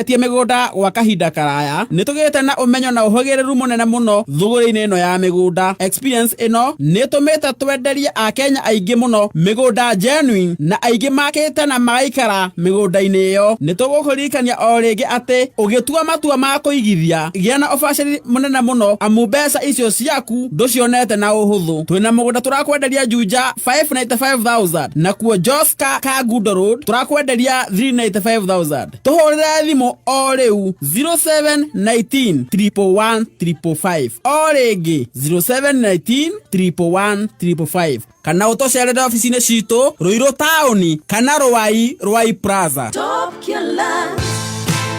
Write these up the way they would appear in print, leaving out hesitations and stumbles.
Twendetie mĩgũnda gwa kahinda karaya nĩ tũgĩte na ũmenyo na ũhĩgĩrĩru mũnene mũno thũgũrĩ-inĩ ĩno ya mĩgũnda. Experience ĩno nĩ ĩtũmĩte twenderie Akenya aingĩ mũno mĩgũnda genuine na aingĩ makĩte na magaikara mĩgũnda-inĩ ĩyo. Nĩ tũgũkũririkania o rĩngĩ atĩ ũgĩtua matua ma kũigithia gĩa na ũbacĩrĩri mũnene mũno amu mbeca icio ciaku ndũcionete na ũhũthũ. Twĩna mũgũnda tũrakwenderia Juja 595,000 nakuo Joska Kangundo Road tũrakwenderia 395,000. Tũhũrĩre thimũ o rĩu 0719 111 555 o rĩngĩ 0719 111 555 kana ũtũcerere ofici-inĩ citũ Ruiru taũni kana Rwai Rwai Plaza. Top Killer.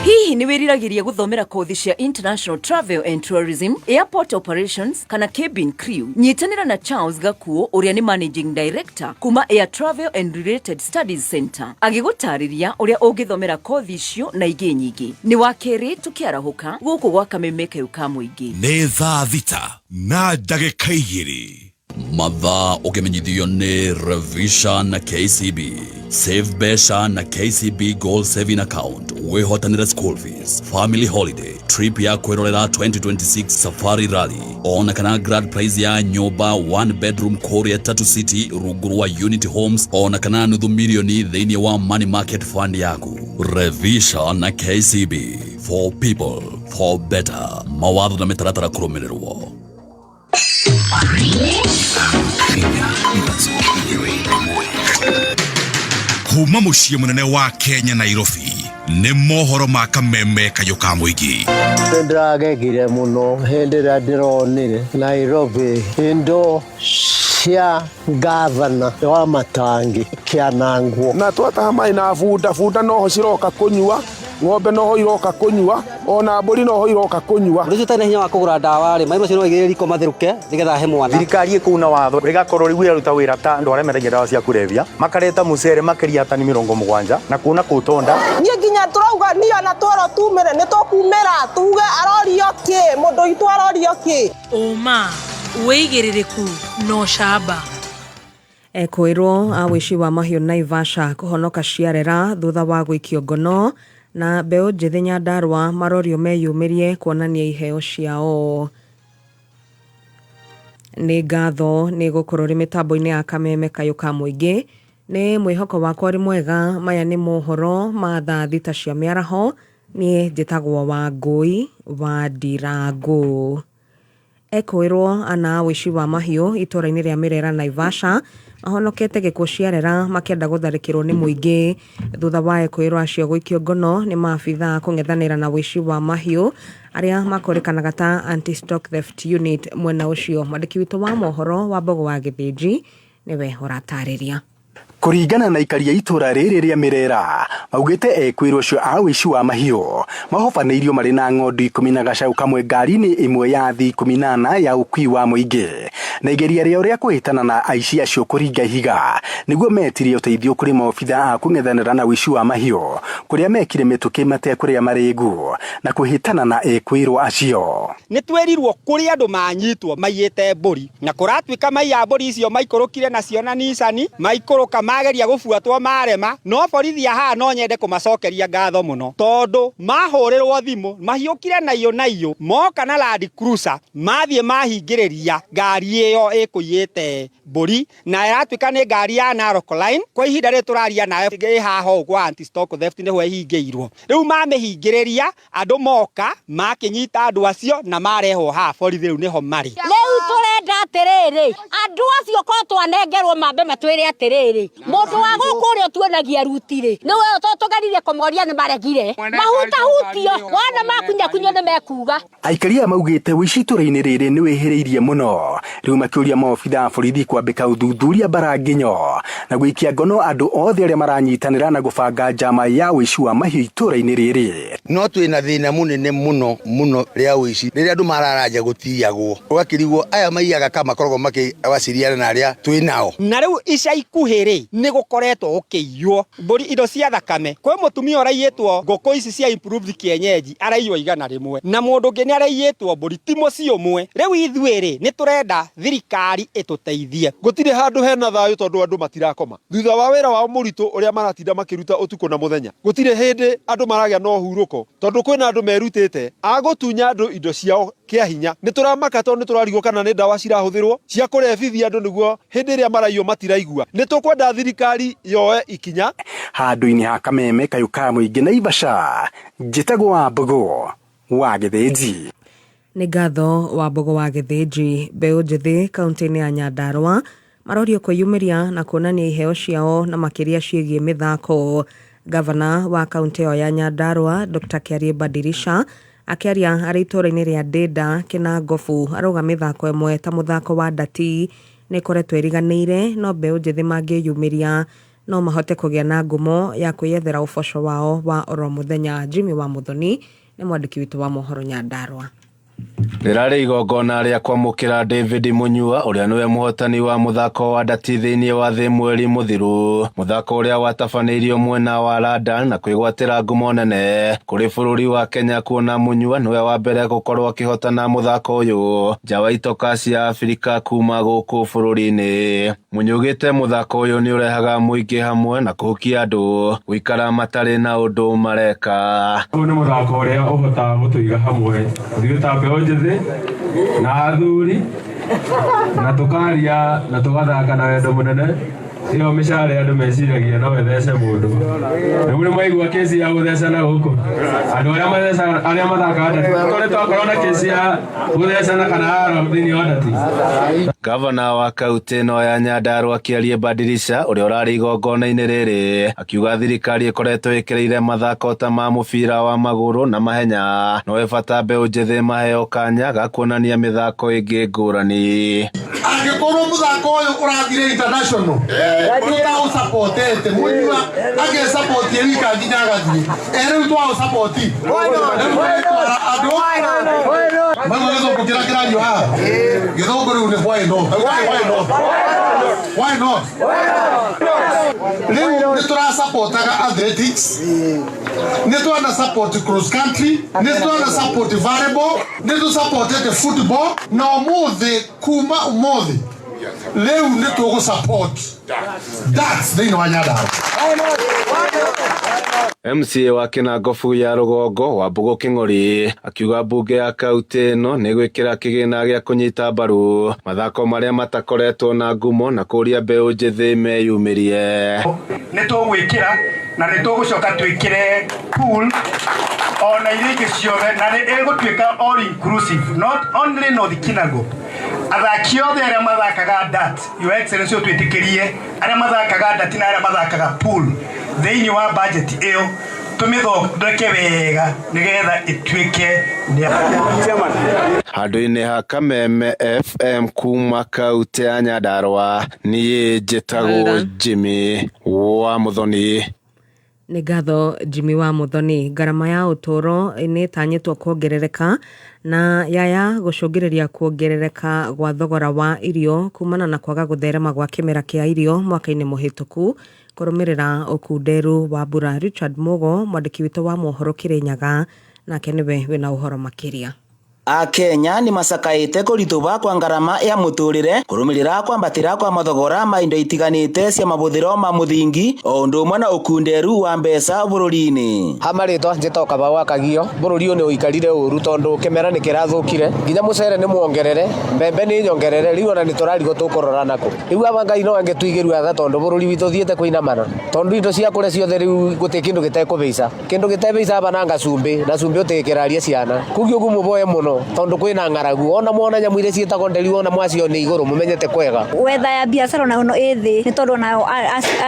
Hihi nĩ wĩriragĩria gũthomera kothi cia International Travel and Tourism, Airport Operations kana Cabin Crew? Nyitanĩra na Charles Gakuo ũrĩa nĩ Managing Director kuma Air Travel and Related Studies Center agĩgũtarĩria ũrĩa ũngĩthomera kothi icio na ingĩ nyingĩ. Nĩ wa kerĩ tũkĩarahũka gũkũ gwa Kameme Kayũ ka Mũingĩ. Nĩ thaa thita na ndagĩka igĩrĩ. Mathaa ũkĩmenyithio nĩ Revisha na KCB. Save mbeca na KCB Goal Saving Account wĩhotanĩre school fees, family holiday, trip ya kwĩrorera 2026 Safari Rally ona kana grand prize ya nyũmba one bedroom kũrĩa Tatu City rungu rwa Unity Homes ona kana nuthu milioni thĩinĩ wa money market fund yaku. Revisha na KCB for people for better. Mawatho na mĩtaratara kũrũmĩrĩrwo. Kuma mũciĩ mũnene wa Kenya Nairobi nĩ mohoro ma kameme kayũ ka mũingĩ. Nĩ ndĩragegire mũno hĩndĩ ĩrĩa ndĩronire Nairobi indo cia ngavana wa Matangi kĩanangwo. Na twataha maĩ na bunda, bunda noho ciroka kũnyua, ng'ombe noho iroka kũnyua, ona mbũri noho iroka kũnyua. Mũndũ ũcio ũtarĩ na hinya wa kũgũra ndawa rĩ, maĩ macio no aigĩrĩre riko matherũke nĩgetha ahe mwana. Thirikari ĩkuna watho ĩgakorwo rĩu ĩraruta wĩra ta andũ arĩa mendagia ndawa cia kũrebia, makareta mũcere makĩria ya tani 70 na kuona kũũtonda. Niĩ nginya tũrauga niĩ ona twerwo tumĩre nĩ tũkumĩra tuge arorio kĩ, mũndũ witũ arorio kĩ. Ũma, wĩigĩrĩrĩku na ũcamba. Ekũĩrwo a ũici wa mahiũ Naivasha kũhonoka ciarera thutha wa gũikio ngono na mbeũ njĩthĩ Nyandarua marorio meyumĩrie kuonania iheo ciao. Nĩ ngatho nĩ gũkorwo ũrĩ mĩtambo-inĩ ya Kameme Kayũ ka Mũingĩ. Nĩ mwĩhoko wakwa ũrĩ mwega, maya nĩ mohoro ma thaa thita cia mĩaraho. Niĩ njĩtagwo Wangũi wa Ndirangũ. Ekũĩrwo ana a ũici wa mahiũ itũra-inĩ rĩa Mĩrera Naivasha mahonokete gĩkuũ ciarera makĩenda gũtharĩkĩrwo nĩ mũingĩ thutha wa ekũĩrwo acio gũikio ngono nĩ maabithaa kũng'ethanĩra na ũici wa mahiũ arĩa makũrĩkanaga ta Anti-Stock Theft Unit mwena ũcio. Mwandĩki witũ wa mohoro wa Mbogo wa Gĩthĩnji nĩwe ũratarĩria. Kũringana na aikari a itũra rĩrĩ rĩa Mĩrera, maugĩte ekwĩrwo acio a ũici wa mahiũ mahobanĩirio marĩ na ng'ondu ikũmi na gacaũ kamwe ngari-inĩ ĩmwe ya athii 14 ya ũkui wa mũingĩ na igeria rĩao rĩa kũhĩtana na aici acio kũringa ihiga nĩguo metirie ũteithio kũrĩ maobitha a kũng'ethanĩra na ũici wa mahiũ kũrĩa mekire mĩtũkĩ matekũrĩa marĩgu na kũhĩtana na ekwĩrwo acio. Nĩ twerirwo kũrĩ andũ manyitwo maiyĩte mbũri na kũratuĩka maiya mbũri icio maikũrũkire nacio na nicani, maikũrũka mageria gũbuatwo marema, no borithi a haha no nyende kũmacokeria ngatho mũno tondũ mahũrĩrwo thimũ mahiũkire naiyũ naiyũ moka na Land Cruiser mathiĩ mahingĩrĩria ngari ĩyo ĩkũiyĩte mbũri na ĩratuĩka nĩ ngari ya Narok Line. Kwa ihinda rĩrĩ tũraria nawe ĩ haha ũũ kwa anti stock theft nĩho ĩhingĩirwo. Rĩu mamĩhingĩrĩria andũ moka makĩnyita andũ acio na marehwo haha borithi rĩu nĩho marĩ. Rĩu tũrenda atĩrĩrĩ, andũ acio ko twanengerwo mambe matwĩre atĩrĩrĩ, mũndũ wa gũkũ ũrĩa ũtuonagia ruti-rĩ, nĩwe ũyũ tondũ tũgeririe kũmoria nĩ maregire, mahutahutio, wona makunyakunywo nĩ mekuga. Aikari aya maugĩte ũici itũra-inĩ rĩrĩ nĩ wĩhĩrĩirie mũno rĩu makĩũria maobitha a borithi kwambĩka ũthuthuria mbara nginyo na gũikia ngono andũ othe arĩa maranyitanĩra na gũbanga njama ya ũici wa mahiũ itũra-inĩ rĩrĩ. No twĩna thĩna mũnene mũno mũno rĩa ũici rĩrĩa andũ marara nja gũtiyagwo ũgakĩrigwo aya maiyaga ka makoragwo makĩwaciriana na arĩa twĩ nao. Na rĩu ica ikuhĩ-rĩ, nĩ gũkoretwo gũkĩiywo mbũri indo cia thakame. Kwĩ mũtumia ũraiyĩtwo ngũkũ ici cia improved kienyeji araiywo 100 na mũndũ ũngĩ nĩ araiyĩtwo mbũri ti mũciĩ ũmwe. Rĩu ithuĩ-rĩ, nĩ tũrenda thirikari ĩtũteithie. Gũtirĩ handũ hena thayũ tondũ andũ matirakoma thutha wa wĩra wao mũritũ ũrĩa maratinda makĩruta ũtukũ na mũthenya. Gũtirĩ hĩndĩ andũ maragĩa na ũhurũko. moko tondu kwina andu merutite agutunya andu indo ciao kia hinya. Ni turamaka tondu ni turarigwo kana ni ndawa cirahuthirwo cia kurebithia andu niguo hindi iria maraiywo matiraigua. Ni tukwenda thirikari yoe ikinya. Handũ-inĩ ha Kameme kayũ ka mũingĩ Naivasha, njĩtagwo Wambũgũ wa Gĩthĩnji. Nĩ ngatho Wambũgũ wa Gĩthĩnji. Mbeũ njĩthĩ kaunti-inĩ ya Nyandarua marorio kwĩyumĩria na kuonania iheo ciao na makĩria ciĩgiĩ mĩthako. Gavana wa kaunti ĩyo ya Nyandarua Dr. Kiarie Badirisha akĩaria arĩ itũũra-inĩ rĩa Ndĩnda Kĩnangobu arauga mĩthako ĩmwe ta mũthako wa ndati nĩ ĩkoretwo ĩriganĩire, no mbeũ njĩthĩ mangĩyumĩria no mahote kũgĩa na ngumo ya kwĩyethera ũboco wao wa oro mũthenya. Jimmy wa Muthoni nĩ mwandĩki witũ wa mohoro Nyandarua. Rĩrarĩ igongona rĩa kwamũkĩra David Munyua ũrĩa nĩwe mũhotani wa mũthako wa ndati thĩinĩ wa thĩ mweri mũthiru, mũthako ũrĩa watabanĩirio mwena wa London na kwĩgwatĩra ngumo nene kũrĩ bũrũri wa Kenya, kuona Munyua nĩwe wa mbere gũkorwo akĩhotana mũthako ũyũ nja wa itoka cia Afrika kuma gũkũ bũrũri-inĩ. Munyua augĩte mũthako ũyũ nĩ ũrehaga mũingĩ hamwe na kũhukia andũ gũikara matarĩ na ũndũ mareka. Ũyũ nĩ mũthako ũrĩa ũhotaga gũtũiga hamwe ithuĩ ta mbeũ njĩthĩ na athuri, na tũkaria na tũgathaka na wendo mũnene. Ĩyo mĩcare andũ meciragia no ĩthece mũndũ. Rĩu nĩ mwaigua kesi ya gũthecana gũkũ, andũ arĩa mathecaga, arĩa mathakaga ndati, tondũ twakorwo na kesi ya gũthecana kana haro thĩinĩ wa ndati. Gavana wa kaunti ĩno ya Nyandarua Kĩarie Badirisha ũrĩa ũrarĩ igongona-inĩ rĩrĩ akiuga thirikari ĩkoretwo ĩkĩrĩire mathako ta ma mũbira wa magũrũ na mahenya, no ĩbata mbeũ njĩthĩ maheo kanya ga kuonania mĩthako ĩngĩ ngũrani. Angĩkorwo mũthako ũyũ ũrathire international tũtaũsapotete, Munyua agĩsapotie wika nginya agathiĩ, rĩu twaũsapoti andũ maigua gĩthũngũ kĩrĩa kĩrario haha, gĩthũngũ rĩu nĩ why not? Why not? Why not? Rĩu nĩ tũrasapotaga athletics, nĩ twana support cross country, nĩ twana support volleyball, nĩ tũsapotete football, na ũmũthĩ kuma ũmũthĩ rĩu nĩ tũgũ support darts thĩinĩ wa Nyandarua. MCA wa Kĩnangobu ya rũgongo Wambũgũ Kĩng'ori akiuga mbunge ya kaunti ĩno nĩ gwĩkĩra kĩgĩna gĩa kũnyita mbaru mathako marĩa matakoretwo na ngumo na kũria mbeũ njĩthĩ meyumĩrie. Nĩ tũgwĩkĩra na nĩ tũgũcoka twĩkĩre pool ona iria ingĩ ciothe, na nĩ ĩgũtuĩka all inclusive, not only North Kinangop. Athaki othe arĩa mathakaga dart, Your Excellency, ũtwĩtĩkĩrie arĩa mathakaga dart na arĩa mathakaga pool thĩinĩ wa budget ĩyo tũmĩthondeke wega nĩgetha ĩtuĩke nĩ. Handũ-inĩ ha Kameme FM kuma kaunti ya Nyandarua, niĩ njĩtagwo Jimmy wa Muthoni. Nĩ ngatho Jimmy wa Muthoni. Ngarama ya ũtũũro nĩ ĩtanyĩtwo kuongerereka na yaya gũcũngĩrĩria kuongerereka gwa thogora wa irio kumana na kwaga gũtherema gwa kĩmera kĩa irio mwaka-inĩ mũhĩtũku kũrũmĩrĩra ũkunderu wa mbura. Richard Mugo, mwandĩki witũ wa mohoro Kĩrĩnyaga, nake nĩwe wĩna ũhoro makĩria. Akenya nĩ macakaĩte kũritũha kwa ngarama ya mũtũrĩre kũrũmĩrĩra kwambatĩra kwa mathogora ma indo itiganĩte cia mahũthĩro ma mũthingi o ũndũ ũmwe na ũkunderu wa mbeca bũrũri-inĩ. Ha marĩtwa njĩtagwo Kamau wa Kagio. Bũrũri ũyũ nĩ ũikarire ũru tondũ kĩmera nĩ kĩrathũkire, nginya mũcere nĩ muongerere, mbembe nĩ nyongerere, rĩu ona nĩ tũrarigwo tũkũrora nakũ. Rĩu aba Ngai no angĩtũigĩrua tha tondũ bũrũri witũ ũthiĩte kũinamana, tondũ indo cia kũrĩa ciothe rĩu gũtirĩ kĩndũ gĩtekũbeica. Kĩndũ gĩtebeica aba nanga cumbĩ, na cumbĩ ũtĩkĩraria ciana. Kugia ũguo mũboe mũno tondũ kwĩna ng'aragu, ona mwona nyamũ iria ciĩtagwo nderi, ona mwaciona igũrũ mũmenyete kwega. Wetha ya biacara onayo no ĩ thĩ nĩ tondũ onao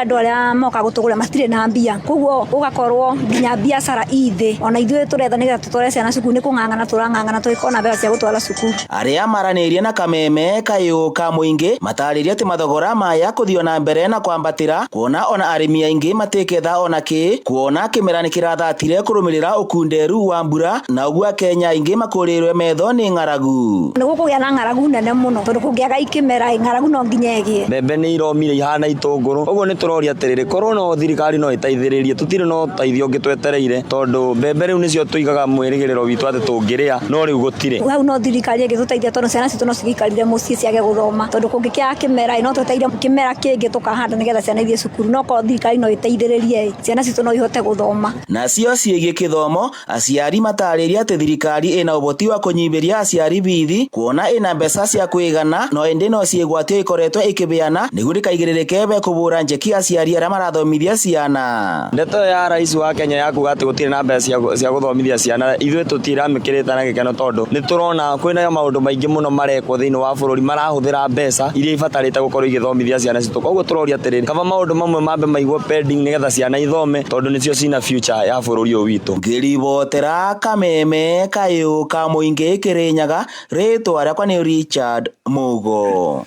andũ arĩa moka gũtũgũra matirĩ na mbia, koguo ũgakorwo nginya biacara i thĩ. Ona ithuĩ tũretha nĩgetha tũtware ciana cukuru nĩ kũng'ang'ana tũrang'ang'ana tũgĩkona mbeca cia gũtwara cukuru. Arĩa maranĩirie na Kameme kayũ ka mũingĩ matarĩrie atĩ mathogora maya kũthio na mbere na kwambatĩra kuona ona arĩmi aingĩ matiketha ona kĩ, kuona kĩmera nĩ kĩrathatire kũrũmĩrĩra ũkunderu wa mbura na ũguo Akenya aingĩ makũrĩrwe gũcurio metho nĩ ng'aragu. Nĩ gũkũgĩa na ng'aragu nene mũno tondũ kũngĩaga ikĩmera ng'aragu no nginya ĩgĩe. Mbembe nĩ iromire ihana itũngũrũ, ũguo nĩ tũroria atĩrĩrĩ, korwo no thirikari no ĩteithĩrĩrie, tũtirĩ na ũteithio ũngĩ twetereire, tondũ mbembe rĩu nĩcio tũigaga mwĩrĩgĩrĩro witũ atĩ tũngĩrĩa, no rĩu gũtirĩ. Hau no thirikari ĩngĩtũteithia tondũ ciana citũ no cigĩikarire mũciĩ ciage gũthoma, tondũ kũngĩkĩaga kĩmera no twetereire kĩmera kĩngĩ tũkahanda nĩgetha ciana ithiĩ cukuru, no korwo thirikari no ĩteithĩrĩrie ciana citũ no ihote gũthoma. Nacio ciĩgiĩ kĩthomo, aciari matarĩria atĩ thirikari ĩna ũhoti wa kũnyihĩria aciari bithi kuona ĩna mbeca cia kwĩgana, no ĩndĩ no ciĩgwatio ikoretwo ikĩbeana nĩguo ndĩkaigĩrĩrĩke be kũbũra njeki aciari arĩa marathomithia ciana. Ndeto ya rais wa Kenya ya kuga atĩ gũtirĩ na mbeca cia gũthomithia ciana, ithuĩ tũtiramĩkĩrĩte na gĩkeno tondũ nĩ tũrona kwĩna maũndũ maingĩ mũno marekwo thĩinĩ wa bũrũri marahũthĩra mbeca iria ibatarĩte gũkorwo igĩthomithia ciana citũ. Koguo tũroria atĩrĩrĩ, kaba maũndũ mamwe mambe maigwo pending nĩgetha ciana ithome tondũ nĩcio cina future ya bũrũri ũyũ witũ. Ngĩribotera Kameme kayũ ka mũingĩ Kĩrĩnyaga, rĩtwa rĩakwa nĩ Richard Mugo.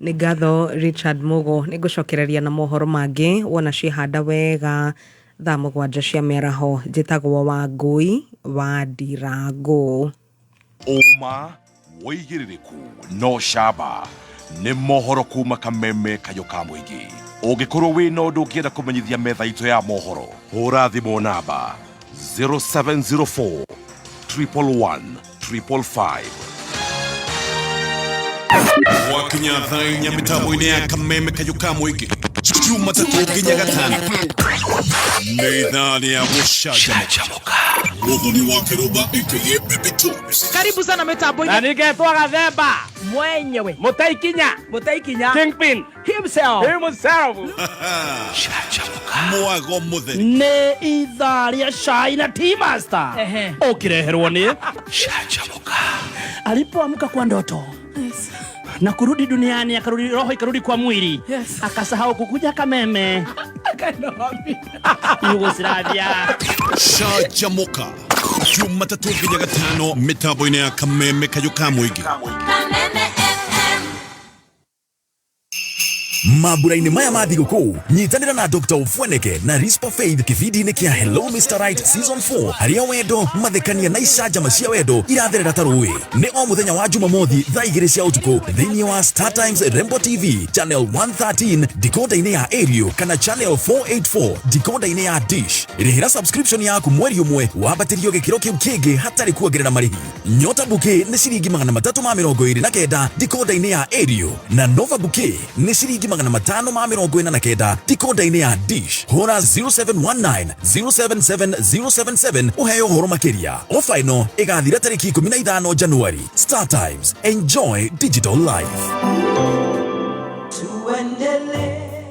Nĩ ngatho Richard Mugo. Nĩ ngũcokereria na mohoro mangĩ wona ciĩhanda wega thaa 7 cia mĩaraho. Njĩtagwo Wangũi wa Ndirangũ. Ũma wĩigĩrĩrĩku no camba nĩ mohoro kuma Kameme kayũ ka mũingĩ. Ũngĩkorwo wĩna ũndũ ũngĩenda kũmenyithia metha itũ ya mohoro, hũra thimũ namba 0704 111 555. Gwakinya thaa 4 mĩtambo-inĩ ya Kameme kayũ ka mũingĩ, Jumatatũ nginya Gatano nĩ ithaa rĩa gũcanjamũka. Mũthoni wa Kĩrũmba aka Baby Tones. Karibu sana mitambo-inĩ. Na ningetwo Gathemba mwenyewe, Mũtaikinya, Mũtaikinya Kingpin himself, himself. Mwago mũtheri nĩ ithaa rĩa cai na tea master ũkĩreherwo nĩ Canjamũka. Alipoamka kwa ndoto na kurudi duniani, akarudi roho ikarudi kwa mwili, akasahau kukuja Kameme. Yugoslavia. Canjamũka Jumatatũ nginya Gatano mĩtambo-inĩ ya Kameme kayũ ka mũingĩ. Mambura-inĩ maya ma thigũkũ nyitanĩra na Dr. Ofweneke na Rispa Faith kĩbindi-inĩ kĩa Hello Mr. Right Season 4, harĩa wendo, mathekania na icanjama cia wendo iratherera ta rũĩ. Nĩ o mũthenya wa Jumamothi thaa 2 cia ũtukũ thĩinĩ wa Star Times Rembo TV channel 113 decoder-inĩ ya Aerial kana channel 484 decoder-inĩ ya Dish. Rĩhĩra subscription yaku mweri ũmwe wambatĩrio gĩkĩro kĩu kĩngĩ hatarĩ kuongerera marĩhi. Nyota Bouquet nĩ ciringi 329 decoder-inĩ ya Aerial na Nova Bouquet nĩ ciringi 549 decoder-inĩ ya Dish. Hũra 0719 077 077 ũheo ũhoro makĩria. Ofa ĩno ĩgathira tarĩki 15 Januari. Star Times, enjoy digital life.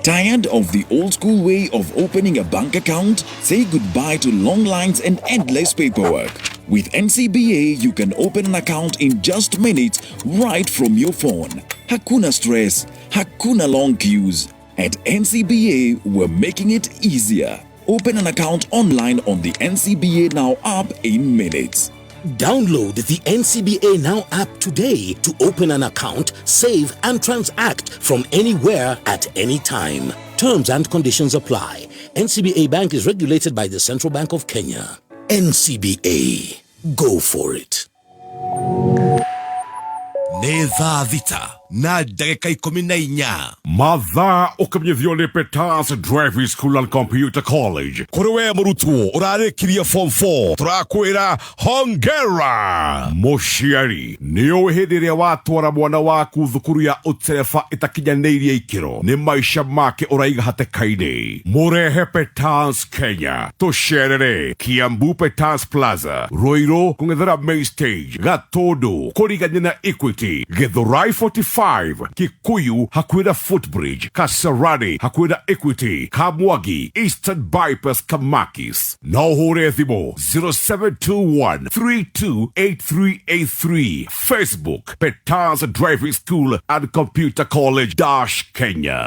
Tired of the old school way of opening a bank account? Say goodbye to long lines and endless paperwork. With NCBA, you can open an account in just minutes right from your phone. Hakuna stress, hakuna long queues. At NCBA, we're making it easier. Open an account online on the NCBA Now app in minutes. Download the NCBA Now app today to open an account, save and transact from anywhere at any time. Terms and conditions apply. NCBA Bank is regulated by the Central Bank of Kenya. NCBA. Go for it. Nĩ thaa 6 na ndagĩka 14. Mathaa ũkĩmenyithio nĩ Peters Driving School and Computer College. Kũrĩ we mũrutwo ũrarĩkirie form 4, tũrakwĩra hongera. Mũciari, nĩ ũĩ hĩndĩ ĩrĩa watwara mwana waku thukuru ya ũtereba ĩtakinyanĩirie ikĩro, nĩ maica make ũraiga hatĩka-inĩ. Mũrehe Peters Kenya, tũcerere Kiambu Peters Plaza, Ruiru kũng'ethera Main Stage, Gatũndũ kũrigania na Equity, Githurai 45, Kikuyu hakuhĩ na Footbridge, Kasarani hakuhĩ na Equity, Kamwagi Eastern Bypass, Kamakis. No ũhũre thimũ 0721 328383. Facebook Peters Driving School and Computer College dash Kenya.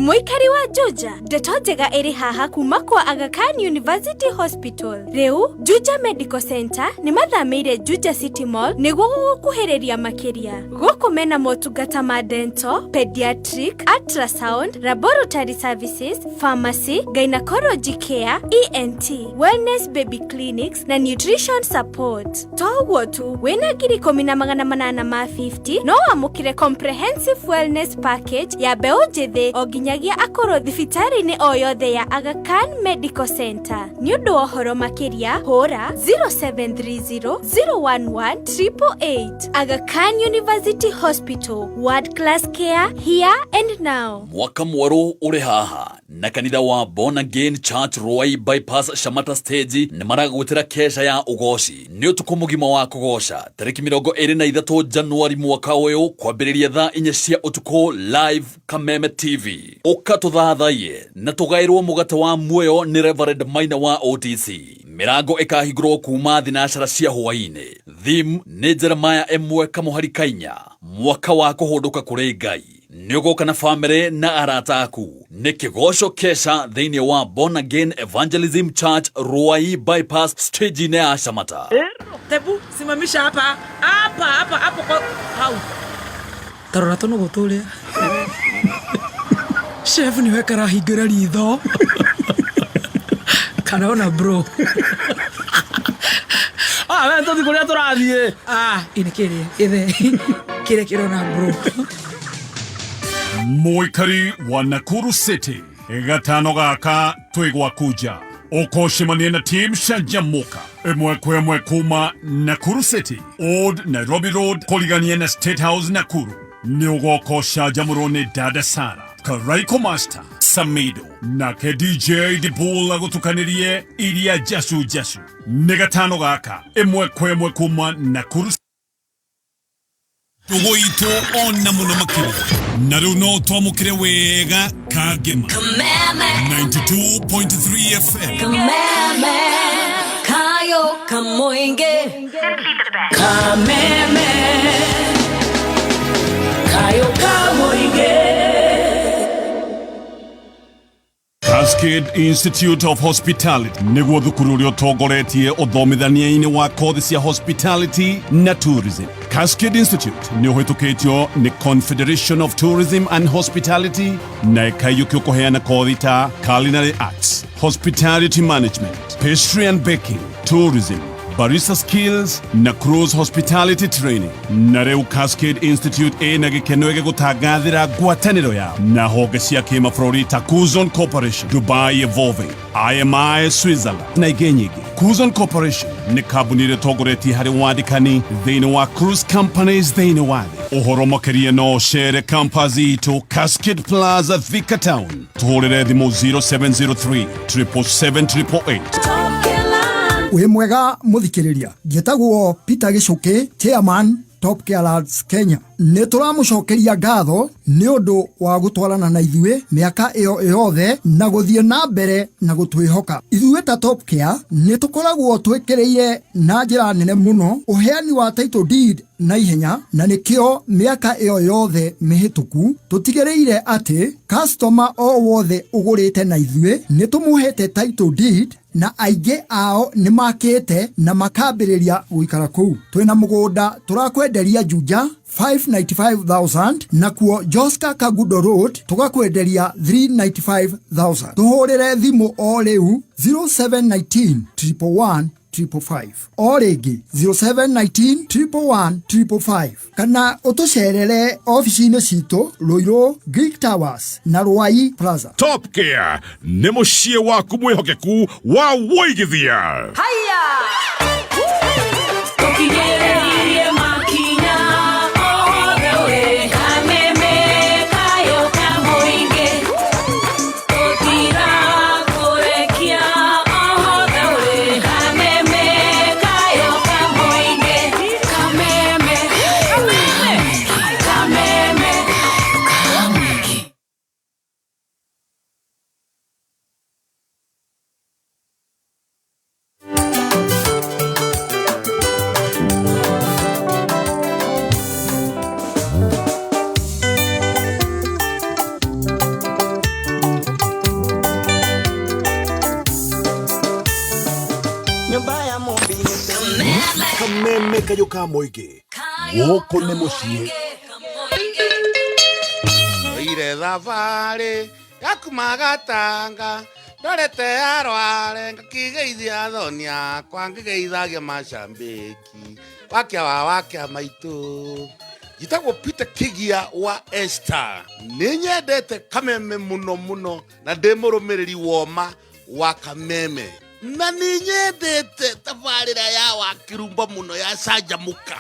Mũikari wa Juja, ndeto njega ĩrĩ haha kuma kwa Aga Khan University Hospital. Rĩu Juja Medical Center nĩ mathamĩire Juja City Mall nĩguo gũgũkuhĩrĩria makĩria. Gũkũ mena motungata ma dental, pediatric, ultrasound, laboratory services, pharmacy, gynecology care, ENT, wellness baby clinics na nutrition support. To ũguo tu, wĩna 10,850 no wamũkĩre comprehensive wellness package ya mbeũ njĩthĩ o nginyagia akũrũ thibitarĩ-inĩ o yothe ya Aga Khan Medical Center. Nĩ ũndũ wa ũhoro makĩria hũra 0730 011 888. Aga Khan University Hospital, world class care here and now. Mwaka mwerũ ũrĩ haha na kanitha wa Born Again Church Ruai Bypass Shamata Stage nĩ maragwĩtĩra kesha ya ũgoci. Nĩ ũtukũ mũgima wa kũgoca tarĩki 23 Januari mwaka ũyũ kwambĩrĩria thaa 4 cia ũtukũ live Kameme TV. Ũka tũthathaiye na tũgaĩrwo mũgate wa muoyo nĩ Reverend Maina wa OTC. Mĩrango ĩkahingũrwo kuma thinacara cia hwaĩ-inĩ. Theme nĩ Jeremiah 1:4, mwaka wa kũhũndũka kũrĩ Ngai. Nĩ ũgoka na famĩlĩ na arata aku. Nĩ kĩgoco kesha thĩinĩ wa Born Again Evangelism Church Ruai Bypass stage-inĩ ya Shamata. Tebu simamisha hapa hapa hapa hapo kwa hau. Tarora tũnũgũ tũrĩa. Chef niwe karahingũra ritho. Karona bro. Ah, we tũthiĩ kũrĩa tũrathiĩ. Ah, ini kĩrĩa ithe kĩrĩa kĩrona bro. Mũikari wa Nakuru City gatano gaka twĩ gwaku nja ũkũcemania na team Canjamũka ĩmwe kwa ĩmwe kuma Nakuru City Old Nairobi Road kũrigania na State House Nakuru. Nĩ ũgoka ũcanjamũrwo nĩ Dada Sara, Karaiko Master, Samido nake DJ Dibul agũtukanĩrie iria njacu njacu. Nĩ gatano gaka ĩmwe kwa ĩmwe kuma Nakuru Ndũgũ itũ ona mũno makĩria na rĩu no twamũkĩre wega Kangema 92.3 FM. Kameme kayo kamoinge. Kameme kayo kamoinge. Cascade Institute of Hospitality nĩguo thukuru ũrĩa ũtongoretie ũthomithania-inĩ wa kothi cia hospitality na tourism. Cascade Institute nĩ ũhĩtũkĩtio nĩ Confederation of Tourism and Hospitality na ĩkaiyũkio kũheana kothi ta culinary arts, hospitality management, pastry and baking, tourism, barista skills na cruise hospitality training. Na rĩu Cascade Institute ĩna gĩkeno gĩgũtangathĩra ngwatanĩro yao na honge cia kĩmabũrũri ta Cuzon Corporation, Dubai Evolving, IMI Switzerland na ingĩ nyingĩ. Cuzon Corporation nĩ kambuni ĩrĩa ĩtongoretie harĩ wandĩkani thĩinĩ wa cruise companies thĩinĩ wa thĩ. Ũhoro makĩria no ũcere campus itũ Cascade Plaza, Thika Town. Tũhũrĩre thimũ 0703 777 888. Wĩ mwega mũthikĩrĩria, njĩtagwo Peter Gĩcũkĩ, chairman Top Care Lads Kenya. Nĩ tũramũcokeria ngatho nĩ ũndũ wa gũtwarana na ithuĩ mĩaka ĩyo yothe na gũthiĩ na mbere na gũtwĩhoka. Ithuĩ ta Top Care nĩ tũkoragwo twĩkĩrĩire na njĩra nene mũno ũheani wa title deed na ihenya, na nĩkĩo mĩaka ĩyo yothe mĩhĩtũku tũtigĩrĩire atĩ customer o wothe ũgũrĩte na ithuĩ nĩ tũmũhete title deed, na aingĩ ao nĩ makĩte na makambĩrĩria gũikara kũu. Twĩna mũgũnda tũrakwenderia Juja 595,000, nakuo Joska Kagudo Road tũgakwenderia 395,000. Tũhũrĩre thimũ o rĩu 0719 111 555, o rĩngĩ 0719 111 555, kana ũtũcerere ofici-inĩ citũ Ruiru Greek Towers na Ruai Plaza. Top Care nĩ mũciĩ waku mwĩhokeku wa wũigithia. Haya! Tũkinyĩrĩirie makinya othe ũrĩ. Kameme kayo kamũingĩ. Tũtirakũrekia othe ũrĩ. Kameme kayo kamũingĩ. Kameme, kameme, kameme kamũingĩ. Kameme kayũ ka mũingĩ gũkũ nĩ mũciĩ. Oire thabarĩ ya kuma Gatanga ndorete arware ngakigeithia athoni akwa ngĩgeithagia macambĩki wakia wa wakia maitũ. Njĩtagwo Peter Kigia wa Esther. Nĩ nyendete Kameme mũno mũno na ndĩ mũrũmĩrĩri woma wa Kameme, na nĩ nyendete tabarĩra ya Wakĩrumba mũno ya Canjamũka.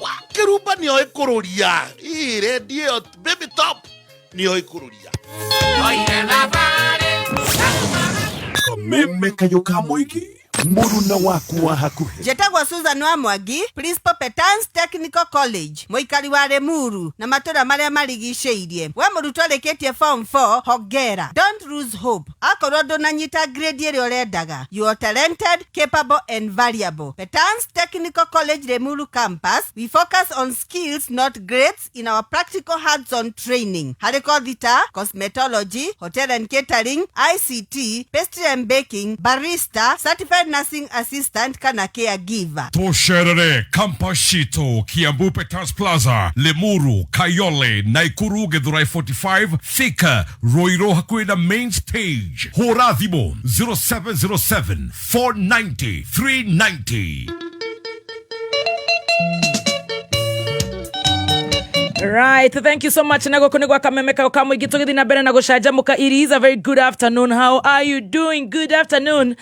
Wakĩrumba nĩoĩ kũrũria ii redio ĩyo Baby Top nĩoĩ kũrũria. Kameme kayũ ka mũingĩ, mũruna waku wa hakuhĩ. Njĩtagwo Susan wa Mwangi, Principal Petans Technical College, mũikari wa Limuru na matũra marĩa marigicĩirie. We mũrutwo ũrĩkĩtie form 4, hongera. Don't lose hope. Akorwo ndũnanyita grade ĩrĩa ũrendaga, you are talented, capable and valuable. Petans Technical College Limuru campus, we focus on skills not grades in our practical hands-on training. Harĩ kothi ta cosmetology, hotel and catering, ICT, pastry and baking, barista, certified nursing assistant kana caregiver. Tũcerere campus citũ Kiambu Peters Plaza, Limuru, Kayole, Naikuru, Githurai 45, Thika, Ruiru hakuhĩ na main stage. Hũra thimũ 0707 490 390. Right, thank you so much. Na gũkũ nĩ gwa Kameme kau ka mũingĩ tũgĩthiĩ na mbere na gũcanjamũka. It is a very good afternoon. How are you doing? Good afternoon.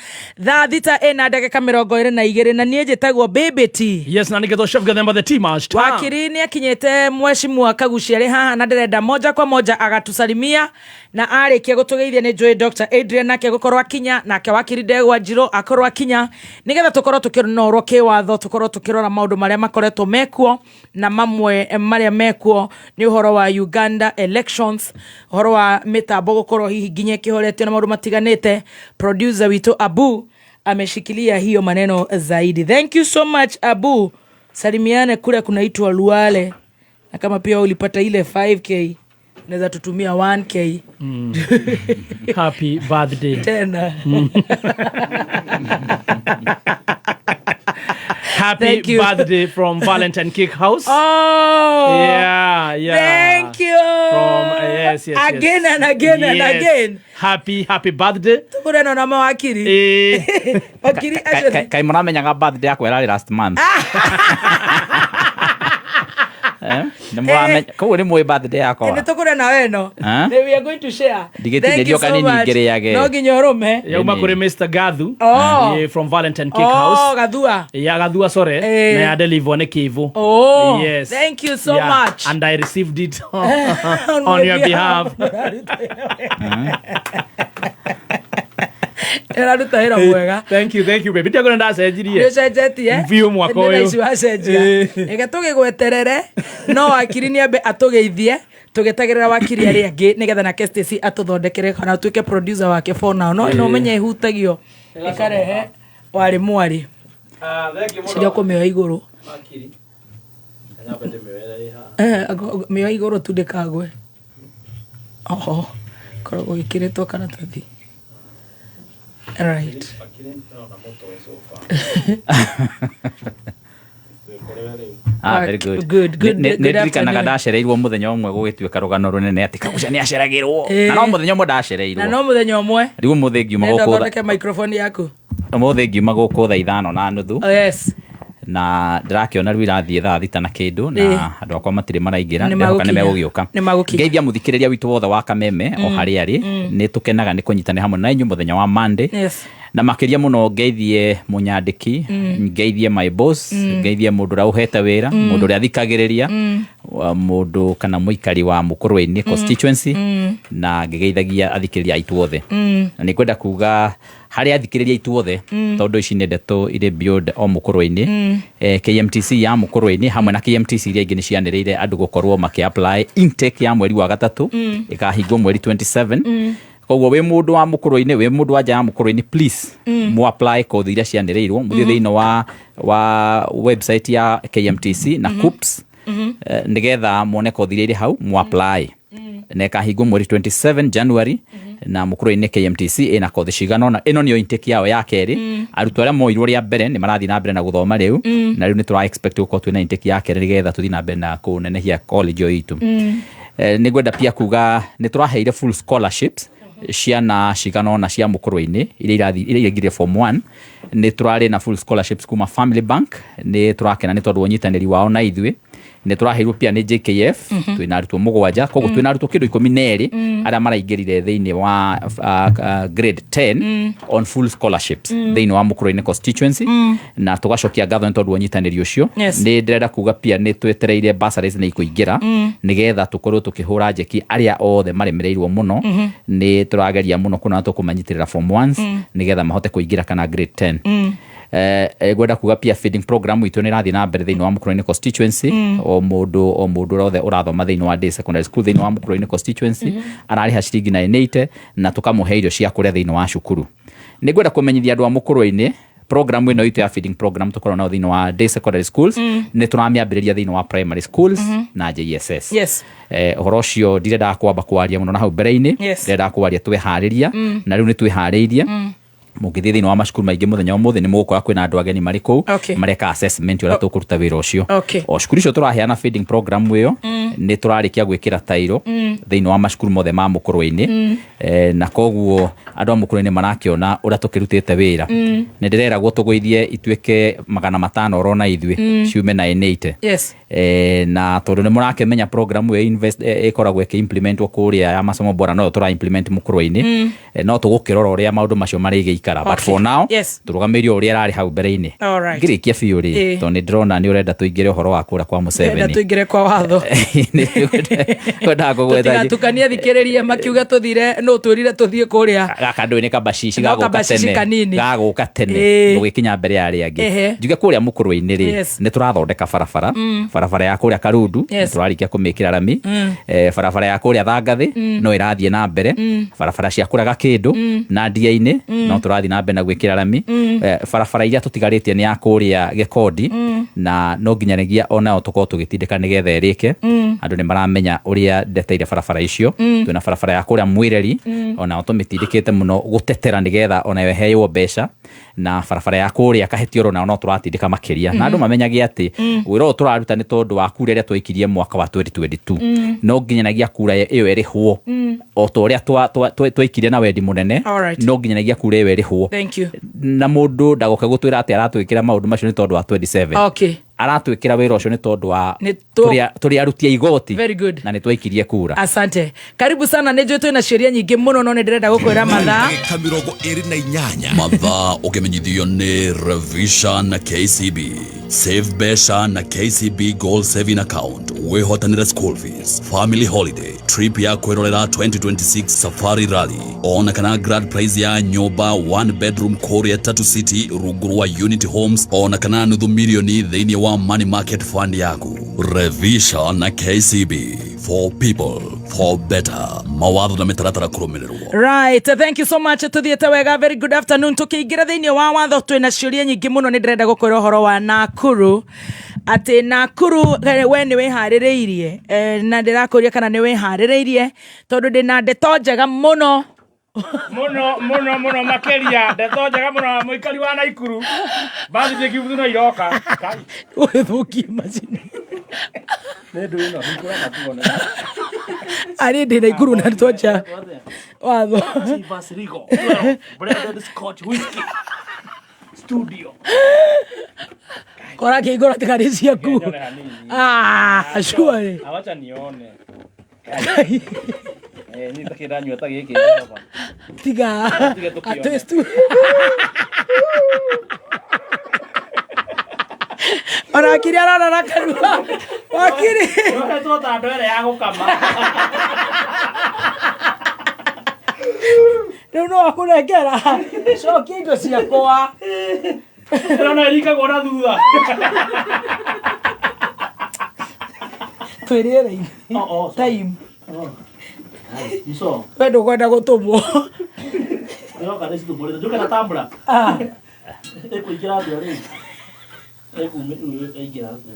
Thaa thita ĩna ndagĩka 22 na niĩ njĩtagwo Baby T. Yes, na nĩgetwo Chef Gathemba the Tea Master. Wakiri nĩ akinyĩte mheshimiwa Kagucia arĩ haha na ndĩrenda moja kwa moja agatusalimia na arĩkia gũtũgeithia nĩ njũĩ Dr. Adrian nake gũkorwo akinya nake wakiri Ndegwa Njirũ akorwo akinya nĩgetha tũkorwo tũkĩnorwo kĩwatho, tũkorwo tũkĩrora maũndũ marĩa makoretwo mekuo na mamwe marĩa mekuo nĩ ũhoro wa Uganda elections, ũhoro wa mĩtambo gũkorwo hihi nginya ĩkĩhoretio na maũndũ matiganĩte. Producer witũ Abu ameshikilia hiyo maneno zaidi. Thank you so much Abu. Salimiane kule kunaitwa Luale, na kama pia ulipata ile 5K unaweza tutumia 1K. Happy birthday. Tena. Happy Thank you. birthday from Valentine Cake House. Oh. Yeah, yeah. Thank you. From yes, yes, Again yes. and again and Yes. again. Happy happy birthday. Tukure na mawakiri. Eh. Wakiri acio. Kaĩ mũramenyaga birthday yakwa ĩrarĩ last month? Eh? Nĩ mũramenya koguo nĩ mũĩ birthday yakwa. Nĩ tukure na weno. Ah? We are going to share. Ndigĩtinĩrio Thank you so kanini much. ngĩrĩage. No nginya ũrũme. Yauma kũrĩ Mr. Gathu. Oh. Yeah, from Valentine Cake Oh, House. Gathua. Ya Gathua, sorry. Eh. Na ya deliver nĩ Kivu. Oh. Yes. Thank you so Yeah, much. And I received it On on my your behalf. Ĩraruta wĩra mwega. Thank you, thank you baby. Ndiagona ndacenjirie. Nĩ ũcenjetie. Biũ mwaka Nĩ thaa ũyũ. ici wacenjia. Reke tũgĩgweterere no wakiri nĩ ambe atũgeithie tũgĩtagĩrĩra wakiri arĩa angĩ nĩgetha nake Stacy atũthondekere kana ũtuĩke producer wake for now. No no ũmenye ĩhutagio ĩkarehe warĩ mwarĩ ciria kũmĩoya igũrũ. Mĩoya igũrũ tu ndĩkagwe. Oho, koragwo ĩkĩrĩtwo karatathi. Right. Ah, very good. Good, good, Nĩ good ndirikanaga afternoon. ndacereirwo mũthenya ũmwe gũgĩtuĩka rũgano rũnene atĩ Kagucia nĩ aceragĩrwo. Eh. Na no mũthenya ũmwe ndacereirwo. Na no mũthenya ũmwe. Rĩu ũmũthĩ ngiuma Nenda gũkũ ũthondeke microphone yaku. ũmũthĩ ngiuma gũkũ thaa 5:30. Oh, yes. Na ndĩrakĩona rĩu irathiĩ thaa thita na kĩndũ Ĩĩ. na andũ akwa matirĩ maraingĩra, Nĩ ndĩrehoka nĩ magũkinya. megũgĩũka. Nĩ magũkinya. Ngeithia mũthikĩrĩria witũ wothe wa Kameme o harĩa arĩ. Nĩ tũkenaga nĩ kũnyitanĩra hamwe na inyuĩ mũthenya wa Monday. Yes. Na makĩria mũno ngeithie mũnyandĩki, ngeithie my boss, ngeithie mũndũ ũrĩa ũhete wĩra, mũndũ ũrĩa thikagĩrĩria, mũndũ kana mũikari wa Mũkũrwe-inĩ constituency, na ngĩgeithagia athikĩrĩria aitũ othe. Na nĩ ngwenda kuga harĩ athikĩrĩria aitũ othe, tondũ ici nĩ ndeto irĩ beyond o Mũkũrwe-inĩ. KMTC ya Mũkũrwe-inĩ hamwe na KMTC iria ingĩ nĩ cianĩrĩire andũ gũkorwo makĩ apply intake ya mweri wa gatatũ, ĩkahingwo mweri 27. Koguo wĩ mũndũ wa Mũkũrwe-inĩ, wĩ mũndũ wa nja ya Mũkũrwe-inĩ, please mu apply kothi iria cianĩrĩirwo, mũthiĩ thĩinĩ wa website ya KMTC na KUCCPS, nĩgetha muone kothi iria irĩ hau mu apply. Na ĩkahingwo mweri 27 January. Na Mũkũrwe-inĩ KMTC ĩna kothi cigana ũna. Ĩno nĩyo intake yao ya kerĩ. Arutwo arĩa moirwo rĩa mbere nĩ marathiĩ na mbere na gũthoma rĩu. Na rĩu nĩ tũra expect gũkorwo twĩna intake ya kerĩ nĩgetha tũthiĩ na mbere na kũnenehia college ĩyo itũ. Nĩ ngwenda pia kuga nĩ tũraheire full scholarships ciana cigana ũna cia Mũkũrwe-inĩ iria irathiĩ, iria iraingĩrire form 1. Nĩ tũrarĩ na full scholarships kuma Family Bank. Nĩ tũrakena nĩ tondũ wa ũnyitanĩri wao na ithuĩ. Nĩ tũraheirwo pia nĩ JKF. Twĩna arutwo 7, koguo twĩna arutwo kĩndũ 12 arĩa maraingĩrire thĩinĩ wa grade 10 on full scholarships thĩinĩ wa Mũkũrwe-inĩ constituency. Na tũgacokia ngatho nĩ tondũ wa ũnyitanĩri ũcio. Nĩ ndĩrenda kuga pia nĩ twetereire bursaries nĩ ikũingĩra nĩgetha tũkorwo tũkĩhũra njeki arĩa othe maremereirwo mũno. Nĩ tũrageria mũno kuona tũkũmanyitĩrĩra form ones nĩgetha mahote kũingĩra kana grade 10. Ngwenda kuga pia feeding program itũ nĩ ĩrathiĩ na mbere thĩinĩ wa Mũkũrwe-inĩ constituency. O mũndũ wothe ũrathoma thĩinĩ wa day secondary school thĩinĩ wa Mũkũrwe-inĩ constituency ararĩha ciringi 980 na tũkamũhe irio cia kũrĩa thĩinĩ wa cukuru. Nĩ ngwenda kũmenyithia andũ a Mũkũrwe-inĩ program ĩno itũ ya feeding program tũkoragwo nayo thĩinĩ wa day secondary schools nĩ tũramĩambĩrĩria thĩinĩ wa primary schools na JSS. Ũhoro ũcio ndirendaga kwamba kwaria mũno na hau mbere-inĩ. Ndirendaga kwaria tweharĩria. Na rĩu nĩ twĩharĩirie. Mũngĩthiĩ thĩinĩ wa macukuru maingĩ mũthenya ũmũthĩ nĩ mũgũkora kwĩna andũ ageni marĩ kũu mareka assessment ũrĩa tũkũruta wĩra ũcio. O cukuru icio tũraheana feeding program ĩyo nĩ tũrarĩkia gwĩkĩra tairo thĩinĩ wa macukuru mothe ma Mũkũrwe-inĩ. Na koguo andũ a Mũkũrwe-inĩ marakĩona ũrĩa tũkĩrutĩte wĩra. Nĩ ndĩreragwo tũgũithie ituĩke 500 oro na ithuĩ ciume 980. Na tondũ nĩ mũrakĩmenya program ĩyo ĩkoragwo ĩkĩ-implementwo kũrĩa ya masomo bora noyo tũra implement Mũkũrwe-inĩ. No tũgũkĩrora ũrĩa maũndũ macio marĩgĩikara, but for now tũrũgamĩrie o ũrĩa ĩrarĩ hau mbere-inĩ. Ngĩrĩkia biũ rĩ, tondũ nĩ ndĩrona nĩ ũrenda tũingĩre ũhoro wa kũrĩa kwa Ndĩrenda Museveni. tũingĩre kwa watho. Kwendaga kũgweta Tũtigatukanie thikĩrĩrie makiuge tũthire no twĩrire tũthiĩ kũrĩa. Gaka ndũĩ nĩ kabacici No gagũka kabacici tene kanini. Gagũka tene gũgĩkinya mbere ya arĩa angĩ. Njuge kũrĩa Mũkũrwe-inĩ rĩ, nĩ tũrathondeka barabara. Barabara ya kũrĩa Karundu nĩ tũrarĩkia kũmĩkĩra rami. Barabara ya kũrĩa Thangathĩ no ĩrathiĩ na mbere. Barabara cia kũrĩa Gakĩndũ na Ndia-inĩ no tũrathiĩ na mbere na gwĩkĩra rami. Barabara iria tũtigarĩtie nĩ ya kũrĩa Gĩkondi na no nginyanagia onayo tũkorwo tũgĩtindĩka nĩgetha ĩrĩke. Andũ nĩ maramenya ũrĩa ndeteire barabara icio. Twĩna barabara ya kũrĩa Mwĩreri onayo tũmĩtindĩkĩte mũno gũtetera nĩgetha onayo ĩheywo mbeca, na barabara ya kũrĩa Kahĩtioro nayo no tũratindĩka makĩria. Na andũ mamenyage atĩ wĩra ũyũ tũraruta nĩ tondũ wa kura ĩrĩa twaikirie mwaka wa 2022. No nginyanagia kura ĩyo ĩrĩhwo o ta ũrĩa twaikirie na wendi mũnene. No nginyanagia kura ĩyo ĩrĩhwo. Thank you. Na mũndũ ndagoke gũtwĩra atĩ aratwĩkĩra maũndũ macio nĩ tondũ wa 27. Aratwĩkĩra wĩra ũcio nĩ tondũ wa Nĩ tũ- tũrĩ aruti a igoti. Very good. Na nĩ twaikirie kura. Asante, karibu sana. Nĩ njũĩ twĩna ciũria nyingĩ mũno no nĩ ndĩrenda gũkwĩra mathaa. Ndagĩka 28. Mathaa ũkĩmenyithio nĩ Revisha na KCB. Save mbeca na KCB Goal Saving Account, wĩhotanĩre school fees, family holiday, trip ya kwĩrorera 2026 Safari Rally ona kana grand prize ya nyũmba one bedroom kũrĩa Tatu City rungu rwa Unity Homes ona kana nuthu milioni thĩinĩ wa money market fund yaku. Revisha na KCB, for people, for better. Mawatho na mĩtaratara kũrũmĩrĩrwo. Right, thank you so much. Tuthiĩte wega. Very good afternoon. Tũkĩingĩra thĩinĩ wa watho twĩna ciũria nyingĩ mũno. Nĩ ndĩrenda gũkwĩra ũhoro wa Nakuru atĩ Nakuru we nĩ wĩharĩrĩirie na ndĩrakũria kana nĩ wĩharĩrĩirie tondũ ndĩna ndeto njega mũno. Muno muno muno makiria, ndeto njega muno, mũikari wa Naikuru, mbathi ciĩ Kibutu no iroka. Kai. Ũgĩthũkie macini. Nĩ ndũ ĩno hingũra matuone. Arĩ ndĩ Naikuru na ndeto watho. Chivas Regal blended Scotch whisky studio. Kora kĩhingũra tigarĩ ciaku. Nyone hanini. Ah, surely. Awacha nione. Niĩ takĩ ndanyua ta gĩkĩ Jehova. Tiga. Tiga tũkĩone. Atĩ ona wakiri arona na kanua wakiri. Ũhetwo ta ndwere ya gũkama. Rĩu no akũnengera cokia indo ciakwa. Ĩno no ĩringagwo na thutha. Twĩ rĩera-inĩ time. Ico. We ndũkwenda gũtũmwo. Ĩroka nĩ citũmũrĩte. Njũke na tambura. Ah. Ĩkũingĩra atĩa rĩu? Ĩkuma ĩingĩra atĩa?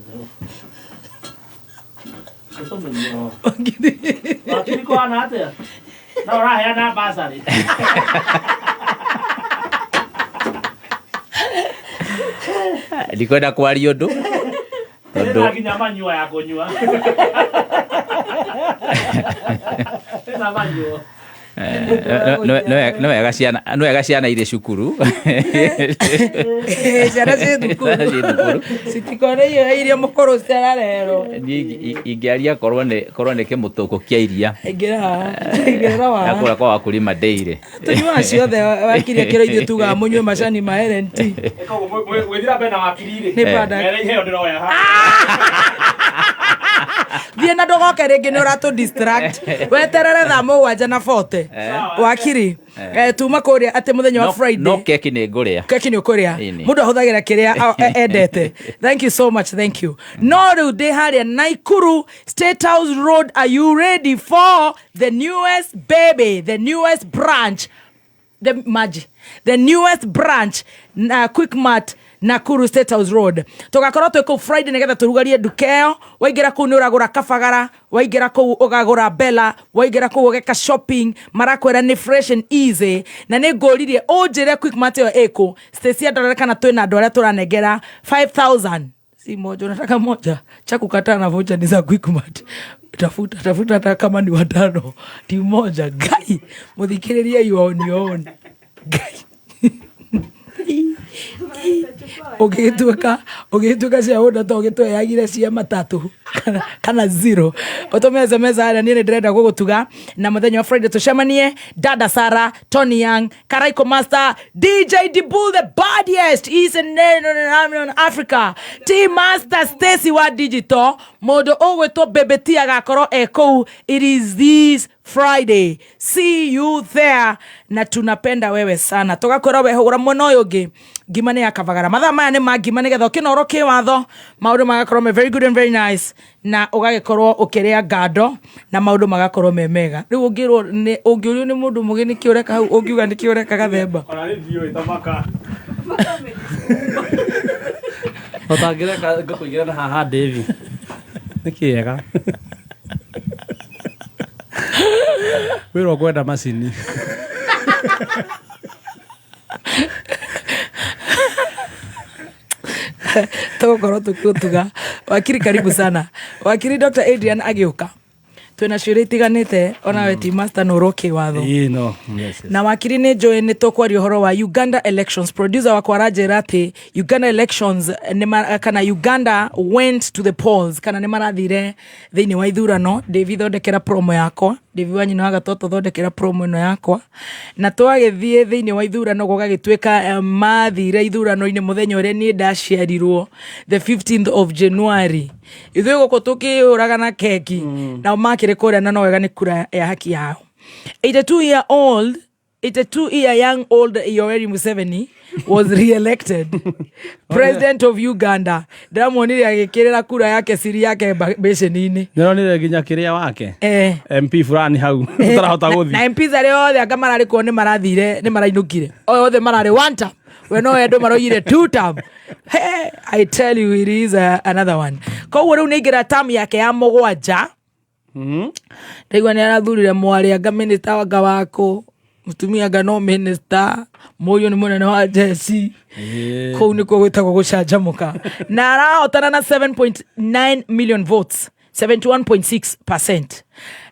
Wakiri kũhana atĩa? No ũraheana basarĩ. Ndikwenda kwaria ũndũ tondũ Ĩna nginya manyua ya kũnyua. Ĩna manyua. Nĩ wega ciana irĩ cukuru. Ciana ciĩ thukuru. Ciana ciĩ thukuru. Citikone irio mũkũrũ ciararehero. Niĩ ingĩaria korwo nĩ kĩmũtũkũ kĩa iria. Ingĩra haha, ingĩra wa Yakũra kwa Wakulima Dairy. Tũnyuaga ciothe wakiria kĩro ithuĩ tugaga mũnyue macani ma LNT. Koguo gwĩthira mbere na wakiri rĩ. Nĩ bada. Mere iheo ndĩroya haha. Thiĩ na ndũgoke rĩngĩ nĩ ũratũ distract. Weterere thaa mũgwanja na 40. Wakiri, tuma kũrĩa atĩ mũthenya wa Friday. No keki nĩ ngũrĩa. Keki nĩ ũkũrĩa. Ĩni. Mũndũ ahũthagĩra kĩrĩa endete. Thank you so much, thank you. No rĩu ndĩ harĩa Naikuru State House Road. Are you ready for the newest baby, the newest branch, the maji, the newest branch na Quickmart Nakuru State House Road? Tugakorwo twĩ kũu Friday nĩgetha tũrugarie nduka ĩyo. Waingĩra kũu nĩ ũragũra kabagara, waingĩra kũu ũgagũra Bella, waingĩra kũu ũgeka shopping, marakwĩra nĩ fresh and easy. Na nĩ ngũririe ũnjĩre Quickmart ĩyo ĩkũ. Stacy andorere kana twĩna andũ arĩa tũranengera 5000. Si moja, unataka moja. Cha kukataa na vocha ni za Quickmart. Tafuta, tafuta hata kama ni watano. Ti moja. Gai. Muthikĩrĩria you are on your own. Gai. Ũgĩtuĩka cia ũndũ ta ũgĩtweyagire cia matatũ kana zero. Ũtũme SMS harĩa niĩ nĩ ndĩrenda gũgũtuga na mũthenya wa Friday tũcemanie. Dada Sara, Tony Young, Karaiko Master, DJ Dibul the baddest is in Africa, T Master Stacy wa Digital, mũndũ ũgwĩtwo Bebe T agakorwo e kũu. It is this Friday. See you there. Na tunapenda wewe sana. Tũgakwĩra wehũgũra mwena ũyũ ũngĩ. Ngima nĩ ya kabagara. Mathaa maya nĩ ma ngima nĩgetha ũkĩnorwo kĩwatho, maũndũ magakorwo me very good and very nice, na ũgagĩkorwo ũkĩrĩa ngando na maũndũ magakorwo me mega. Rĩu ũngĩrwo nĩ ũngĩũrio nĩ mũndũ mũgĩ nĩkĩ ũreka hau, ũngiuga nĩkĩ ũreka gathemba. Ona nĩ ndiũĩ ta maka. Ũtangĩreka ngũkũigĩra na haha Davy. Nĩ kĩega. Wĩra ũkwenda macini. Tũgũkorwo tũkĩũtuga. Wakiri karibu sana. Wakiri Dr. Adrian agĩũka. Twĩna ciũria itiganĩte onawe ti master nĩ ũrwo kĩwatho. Ĩĩ no. Yes, yes. Na wakiri nĩ njũĩ nĩ tũkwaria ũhoro wa Uganda elections. Producer wakwa aranjĩra atĩ Uganda elections nĩ kana Uganda went to the polls, kana nĩ marathire thĩinĩ wa ithurano. Davy thondekera promo yakwa. Davy wa nyina wa gatoto thondekera promo ĩno yakwa. Na twagĩthiĩ thĩinĩ wa ithurano gũgagĩtuĩka mathire ithurano-inĩ mũthenya ũrĩa niĩ ndaciarirwo, the 15th of January. Ithuĩ gũkũ tũkĩũraga na keki. Nao makĩrĩ kũrĩa na no wega nĩ kura ya haki yao. 82 year old, 82 year young old Yoweri Museveni was re-elected president of Uganda. Ndĩramuonire agĩkĩrĩra kura yake siri yake mbĩcĩni-inĩ. Nĩronire nginya kĩrĩa wake. MP fulani hau ũtarahota gũthiĩ. Na MPs arĩa othe anga mararĩ kuo nĩ marathire, nĩ marainũkire. Othe mararĩ one term. We no andũ maroigire two term. Hey, I tell you it is another one. Koguo rĩu nĩ aingĩra term yake ya mũgwanja. Ndaigua nĩ arathurire mwarĩ anga minister anga wakũ, mũtumia anga no minister, mũriũ nĩ mũnene wa jeshi. Kũu nĩkuo gwĩtagwo gũcanjamũka. Na arahotana na 7.9 million votes, 71.6%.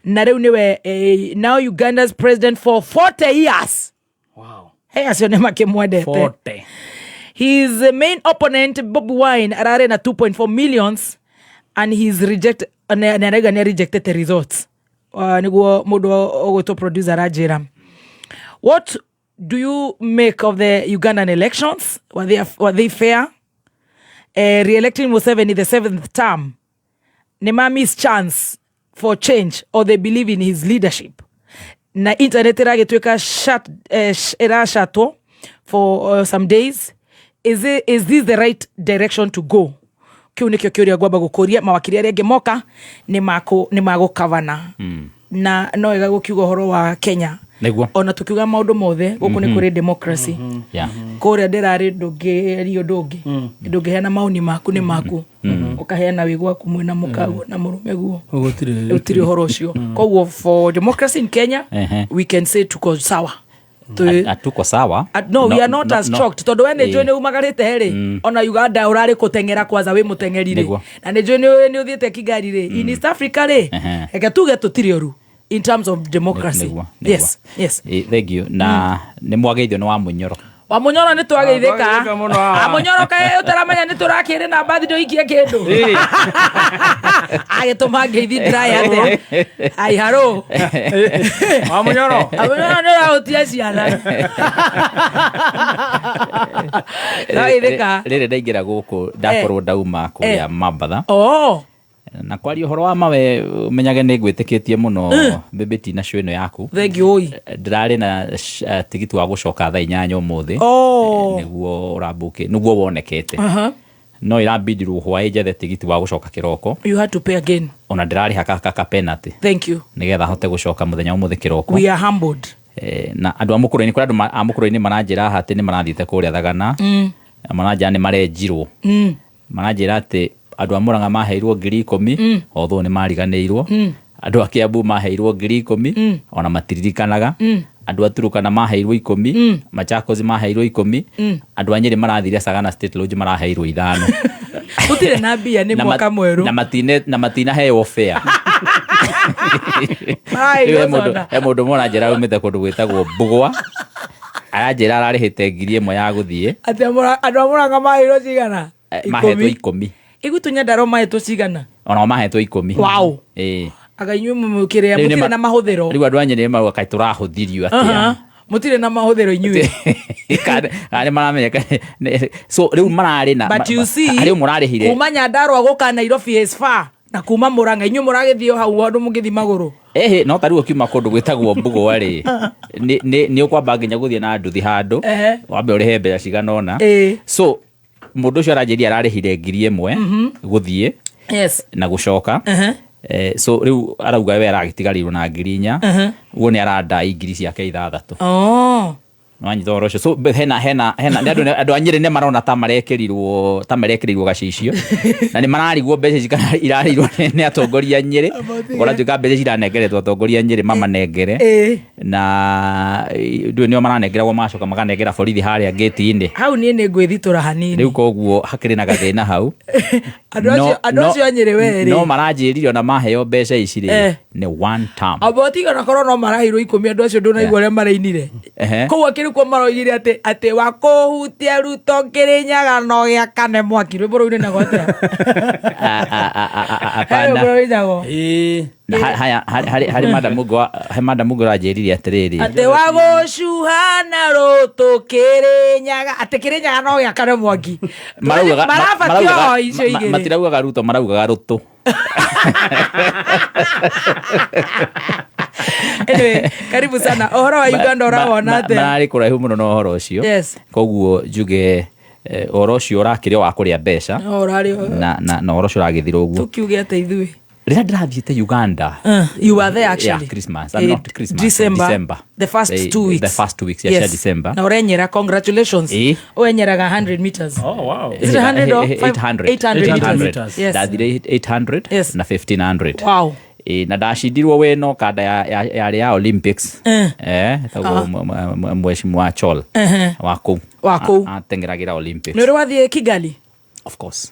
Na rĩu nĩwe now Uganda's president for 40 years. Wow. Hey, acio nĩ makĩmwendete. 40. His main opponent Bobi Wine ararĩ na 2.4 millions and he's reject nĩ arauga nĩ rejected the results. Nĩguo mũndũ ũgwĩtwo producer aranjĩra. What do you make of the Ugandan elections? Were they fair? Re-electing Museveni the 7th term, nĩ ma miss chance for change or they believe in his leadership? Na internet ĩragĩtuĩka ĩrachatwo for some days. Is this the right direction to go? Kĩu nĩkĩo kĩũria ngwamba gũkũria mawakiri arĩa angĩ moka nĩ magũkavana. Na no wega gũkiuga ũhoro wa Kenya. Nĩguo. Ona tukiuga maũndũ mothe gũkũ nĩ kũrĩ democracy. Kũrĩa ndĩrarĩ ndũngĩaria ũndũ ũngĩ. Ndũngĩheana maoni maku nĩ maku. Ũkaheana wĩ gwaku mwĩna mũkaguo na mũrũme guo. Gũtirĩ. Gũtirĩ ũhoro ũcio. Koguo for democracy in Kenya, we can say tuko sawa. Hatuko sawa. No, we are not as shocked tondũ we nĩ njũĩ nĩ umagarĩte rĩ, ona Uganda ũrarĩ kũteng'era kwanza wĩ mũteng'eri rĩ, na nĩ njũĩ nĩ ũthiĩte Kigali rĩ, in East Africa rĩ, reke tuge tũtirĩ ũru in terms of democracy. Nĩguo. Yes. Thank you, na nĩ mwageithio nĩ wa Mũnyoro. Wa Mũnyoro nĩ twageithĩka. Twageithĩka mũno haha. Amũnyoro kaĩ ũtaramenya nĩ tũrakĩrĩ na mbathi ndũikie kĩndũ agĩtũma ngeithi ndray atĩa ai haro. Wa Mũnyoro. Amũnyoro nĩ ũrahutia ciana. Twageithĩka. Rĩrĩ ndaingĩra gũkũ ndakorwo ndauma kũrĩa Mambatha. Oh. Na kwaria ũhoro wa mawe ũmenyage nĩ ngwĩtĩkĩtie mũno bĩbĩti na show ĩno yaku. Thank you oi. Ndĩrarĩ na tigiti wa gũcoka thaa 8 ũmũthĩ. Oh. Nĩguo ũrambũkĩ nĩguo wonekete. No ĩrambindirwo hwaĩ njethe tigiti wa gũcoka kĩroko. You had to pay again. Ona ndĩrarĩha ka penalty. Thank you. Nĩgetha hote gũcoka mũthenya wa ũmũthĩ kĩroko. We are humbled. Na andũ a mũkũrũ-inĩ, kũrĩ andũ a mũkũrũ-inĩ maranjĩra haha atĩ nĩ marathiĩte kũrĩa Thagana. Na maranjĩra nĩ marenjirwo. Maranjĩra atĩ andũ a Mũrang'a maheirwo 10,000, although nĩ mariganĩirwo. Andũ a Kiambu maheirwo 10,000, ona matiririkanaga. Andũ a Turukana maheirwo 10, Machakos maheirwo 10, andũ a Nyĩrĩ marathire Sagana State Lodge maraheirwo 5. Gũtirĩ na mbia nĩ Na mwaka mwerũ. Na matinaheo fare. Maraheirwo Rĩu he mũndũ soda. He mũndũ ũmwe ũranjĩra aumĩte kũndũ gwĩtagwo Mbugua, aranjĩra ararĩhĩte 1,000 ya gũthiĩ. Atĩ andũ a Mũrang'a maheirwo cigana? Mahetwo 10. Igutu Nyandarua mahetwo cigana? Onao mahetwo 10. Wow. Ĩĩ. Anga inyuĩ mũkĩrĩa Rĩu nĩ mũtirĩ na mahũthĩro. Rĩu andũ a Nyĩrĩ marauga kaĩ tũrahũthirio atĩa. Mũtirĩ na mahũthĩro inyuĩ. Kana nĩ maramenya so rĩu mararĩ na But you see, harĩ ũmwe ũrarĩhire kuma Nyandarua gũka Nairobi is far na kuma Mũrang'a inyuĩ mũragĩthiĩ o hau handũ mũngĩthiĩ magũrũ. Ĩhĩ, no ta rĩu ũkiuma kũndũ gwĩtagwo Mbugua rĩ, nĩ ũkwamba nginya gũthiĩ na nduthi handũ, wambe ũrĩhe mbeca cigana ũna. So mũndũ ũcio aranjĩria ararĩhire 1,000 gũthiĩ na gũcoka. So rĩu arauga we aragĩtigarĩirwo na 4,000. Ũguo nĩ arandai ngiri ciake 6. Oh. Nĩwanyita ũhoro ũcio. So hena hena hena nĩ andũ a Nyĩrĩ nĩ marona ta marekĩrirwo gacicio na nĩ mararigwo mbeca ici kana irarĩirwo nĩ atongoria a Nyĩrĩ. Ũratuĩka mbeca ici iranengeretwo atongoria a Nyĩrĩ mamanengere. Na ndũĩ nĩo maranengeragwo magacoka makanengera borithi harĩa gate-inĩ. Hau niĩ nĩ ngwĩthitũra hanini. Rĩu koguo hakĩrĩ na gathĩna hau. Andũ acio a Nyĩrĩ we rĩ. No maranjĩrire ona maheo mbeca ici rĩ, nĩ one term. Amba ũtige ona korwo no maraheirwo 10 andũ acio ndũnaigua ũrĩa marainire. Kũu akĩrĩ kuo maroigire atĩ wa kũhutia Ruto Kĩrĩnyaga no gĩakane mwaki. Rwĩmbo rũu rũinagwo atĩa? Hapana. Rwĩmbo rũinagwo. Na haya, harĩ madam ũngĩ he madam ũngĩ ũranjĩrire atĩrĩrĩ. Atĩ wa gũcuha na Ruto Kĩrĩnyaga, atĩ Kĩrĩnyaga no gĩakane mwaki. Maraugaga Marabatio o icio igĩrĩ. Matiraugaga Ruto, maraugaga Ruto. Anyway, karibu sana. Ũhoro wa Uganda ũrawona atĩa? Mararĩ kũraihu mũno na ũhoro ũcio. Koguo njuge ũhoro ũcio ũrakĩrĩ o wa kũrĩa mbeca. No, ũrarĩ o- Na ũhoro ũcio ũragĩthira ũguo. Tũkiuge atĩ ithuĩ. Rĩrĩa ndĩrathiĩte Uganda. You were there actually. Yeah, Christmas. Not Christmas. December. December. The first 2 weeks. The first 2 weeks, yeah, cia December. Na ũrenyera, congratulations. Ũrenyeraga 100 meters. Oh, wow. Is it 100 or 800? 800 800 meters. Yes. Ndathire 800 na 1500. Wow. Na ndacindirwo wĩno kanda yarĩ ya Olympics. Ĩtagwo mheshimiwa Chol. Wa kũu. Wa kũu. Ateng'eragĩra Olympics. Nĩ ũrĩ wathiĩ Kigali? Of course.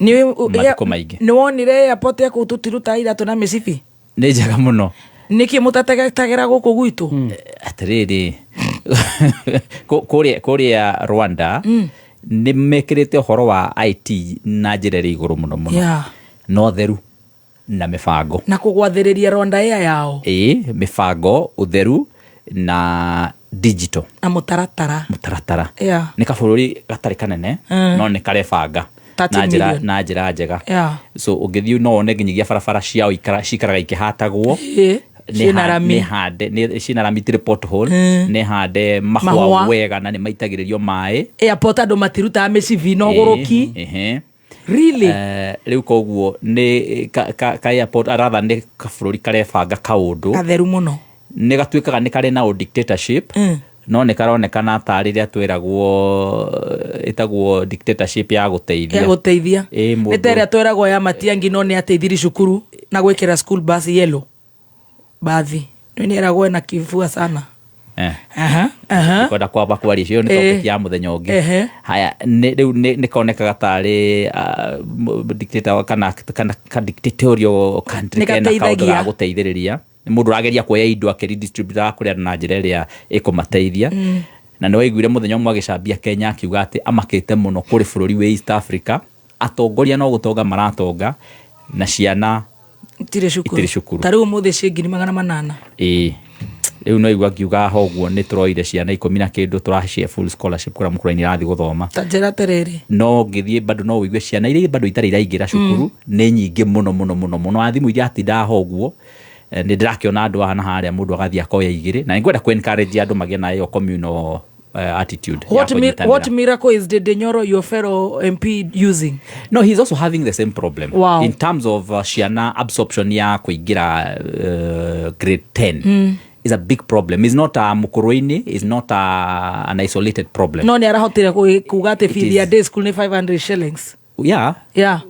Nĩ Matukũ maingĩ. Nĩ wonire airport ya kũu tũtirutaga iratũ na mĩcibi? Nĩ njega mũno. Nĩkĩ mũtategetagĩra gũkũ gwitũ? Atĩrĩrĩ, kũrĩa Rwanda nĩ mekĩrĩte ũhoro wa IT na njĩra ĩrĩ igũrũ mũno mũno. Na ũtheru na mĩbango. Na kũgwathĩrĩria Rwanda Air yao. Ĩĩ, mĩbango, ũtheru na digital. Na mũtaratara. Mũtaratara. Nĩ kabũrũri gatarĩ kanene, no nĩ karebanga. 13 Na million. njĩra njega. So ũngĩthiĩ no wone nginyagia barabara ciao cikaraga ikĩhatagwo. Ciĩna rami. Nĩ hande, ciĩna rami itirĩ pothole, nĩ hande mahũa Mahũa. wega na nĩ maitagĩrĩrio maĩ. Airport andũ matirutaga mĩcibi na ũgũrũki. Really? Rĩu koguo nĩ ka airport rather nĩ kabũrũri karebanga kaũndũ. Gatheru mũno. Nĩ gatuĩkaga nĩ karĩ na dictatorship, No nĩ karonekana ta rĩrĩa twĩragwo ĩtagwo dictatorship ya gũteithia. Ya gũteithia. Ĩ, Nĩ ta ĩrĩa mũndũ twĩragwo ya Matiang'i, no nĩ ateithirie cukuru na gwĩkĩra school bus yellow bathi. Nĩ nĩ eragwo ena kibua sana. Aha, aha. Kwenda kwamba kwaria cio nĩ Eh. topic ya mũthenya ũngĩ. Ehe. Haya, rĩu nĩ konekaga tarĩ dictator kana ka dictatorial country Nĩ kena kaũndũ gateithagia. ga gũteithĩrĩria. Nĩ mũndũ ũrageria kuoya indo akĩredistribute kũrĩ andũ na njĩra ĩrĩa ĩkũmateithia. Na nĩ waiguire mũthenya ũmwe agĩcambia Kenya akiuga atĩ amakĩte mũno kũrĩ bũrũri wĩ East Africa, atongoria no gũtonga maratonga na ciana Itirĩ cukuru. Itirĩ cukuru. Ta rĩu ũmũthĩ ciĩ 800,000. Ĩĩ, rĩu no igua ngiuga ho ũguo nĩ tũroire ciana 10 na kĩndũ tũracie full scholarship kũrĩa mũkũrũ-inĩ irathiĩ gũthoma. Ta njĩra atĩrĩrĩ. No ngĩthiĩ bado no ũigue ciana iria bado itarĩ iraingĩra cukuru nĩ nyingĩ mũno mũno mũno mũno. Na thimũ iratinda ho ũguo, nĩ ndĩrakĩona andũ haha na harĩa mũndũ agathiĩ akoya igĩrĩ, na nĩngwenda kũ encourage andũ magĩe na ĩyo communal attitude ya kũnyitanĩra. What miracle is Ndindi Nyoro, your fellow MP, using? No, he's also having the same problem. Wow. In terms of ciana absorption ya kũingĩra grade 10 is a big problem. It's not a Mukurweini, it's not an isolated problem. No nĩ arahotire kuga atĩ It bithi ya day school nĩ 500 shillings. Yeah. Yeah.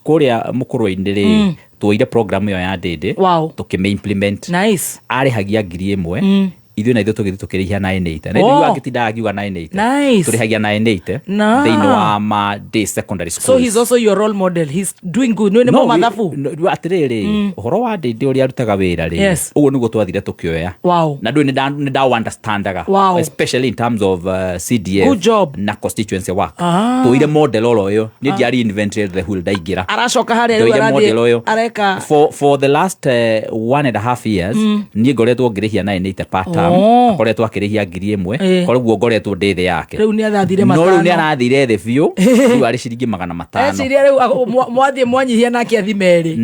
Kũrĩa Mukurweini rĩ, tuoire program ĩyo ya Ndindi. Wow. Tũkĩmĩ implement. Nice. Arĩhagia 1000. Ithuĩ na ithuĩ tũgĩthiĩ tũkĩrĩhia 980. Na Oh. ithuĩ angĩtindaga akiuga 980. Nice. Tũrĩhagia 980 Na. thĩinĩ wa ma day secondary So schools. he's also your role model. He's doing good. Nĩ No, mũmathabu. no, atĩrĩrĩ, ũhoro wa Ndindi ũrĩa arutaga wĩra rĩ, Yes. ũguo nĩguo twathire tũkĩoya. Wow. Na ndũĩ nĩ nda understandaga. Wow. Especially in terms of CDF Good job. na constituency work. Ah. Tũire model oro ĩyo, niĩ ndiarĩ reinvented the wheel ndaingĩra. Aracoka harĩa rĩu Ndoire model arathiĩ ũyũ. areka For the last 1.5 years, niĩ ngoretwo ngĩrĩhia 980 per term. Oh. Akoretwo akĩrĩhia 1000. Eh. Koguo ngoretwo ndĩ thĩ yake. Rĩu nĩ arathire No rĩu nĩ matano. arathire thĩ biũ, rĩu arĩ ciringi 500. Eciria rĩu mwathiĩ mwanyihia nake athi merĩ.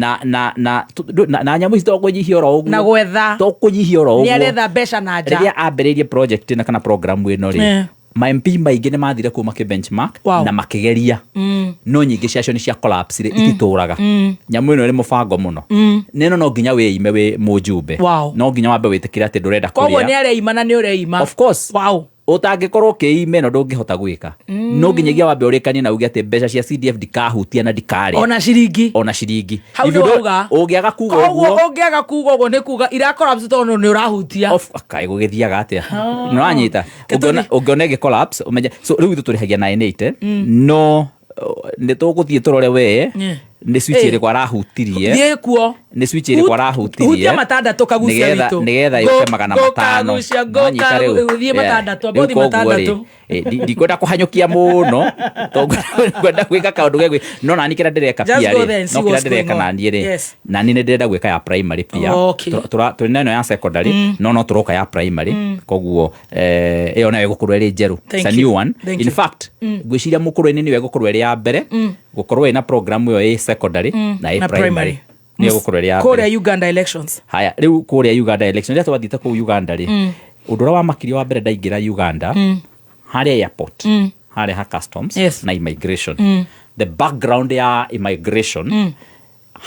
Na nyamũ ici to kũnyihia oro ũguo. Na gwetha. To kũnyihia oro Nĩ ũguo. aretha mbeca na nja. Rĩrĩa ambĩrĩirie project ĩno kana program ĩno rĩ, Eh. ma MP maingĩ nĩ mathire kũu makĩ benchmark Wow. na makĩgeria. No nyingĩ ciacio nĩ cia collapse rĩ, ititũraga. Nyamũ ĩno ĩrĩ mũbango mũno. Nĩ ĩno no nginya wĩime wĩ mũjumbe. Wow. No nginya wambe wĩtĩkĩre atĩ ndũrenda Koguo kũrĩa. nĩ areima na nĩ ũreima. Of course. Wow. Ũtangĩkorwo ũkĩima ĩno ndũngĩhota gwĩka. No nginyagia wambe ũrĩkanie na uge atĩ mbeca cia CDF ndikahutia na ndikarĩa. Ona ciringi. Ona ciringi. Hau If you nĩ don't- wauga. Ũngĩaga kuga Koguo ũguo, ũngĩaga kuga ũguo nĩ kuga ira collapse tondũ nĩ ũrahutia. Kaĩ gũgĩthiaga atĩa? Ah. Nĩ ũranyita? Ũngĩona ĩgĩ collapse ũmenye. So rĩu ithuĩ tũrĩhagia 980, no nĩ tũgũthiĩ tũrore we Yeah. nĩ switch Eh. ĩrĩkũ arahutirie. Thiĩ kuo. Nĩ switch ĩrĩkũ arahutirie. Hutia matandatũ kagucia witũ. Nĩgetha yũke 500. Kagucia, go, Nĩwanyita rĩu? kagu- thiĩ Yeah. matandatũ, amba Rĩu ũthiĩ koguo rĩ, matandatũ. ndikwenda kũhanyũkia mũno, tondũ ngwenda gwĩka kaũndũ gegwĩ. No nani kĩrĩa ndĩreka Just pia go rĩ, there and see no kĩrĩa what's going ndĩreka on. naniĩ rĩ, Yes. nani nĩ ndĩrenda gwĩka ya primary pia. Okay. Tũrĩ na ĩno ya secondary, no tũroka ya primary. Koguo ĩyo nayo ĩgũkorwo ĩrĩ njerũ. Thank It's a you. new one. Thank In you. fact, ngwĩciria Mũkũrwe-inĩ nĩyo ĩgũkorwo ĩrĩ ya mbere gũkorwo ĩna program ĩyo ĩ secondary na ĩ Na primary. primary. Nĩyo ĩgũkorwo ĩrĩ ya mbere. Kũrĩa Uganda elections. Haya, rĩu kũrĩa Uganda election, rĩrĩa twathiĩte kũu Uganda rĩ, ũndũ ũrĩa wamakirie wa mbere ndaingĩra Uganda, harĩa airport, harĩa ha customs Yes. na immigration. The background ya immigration,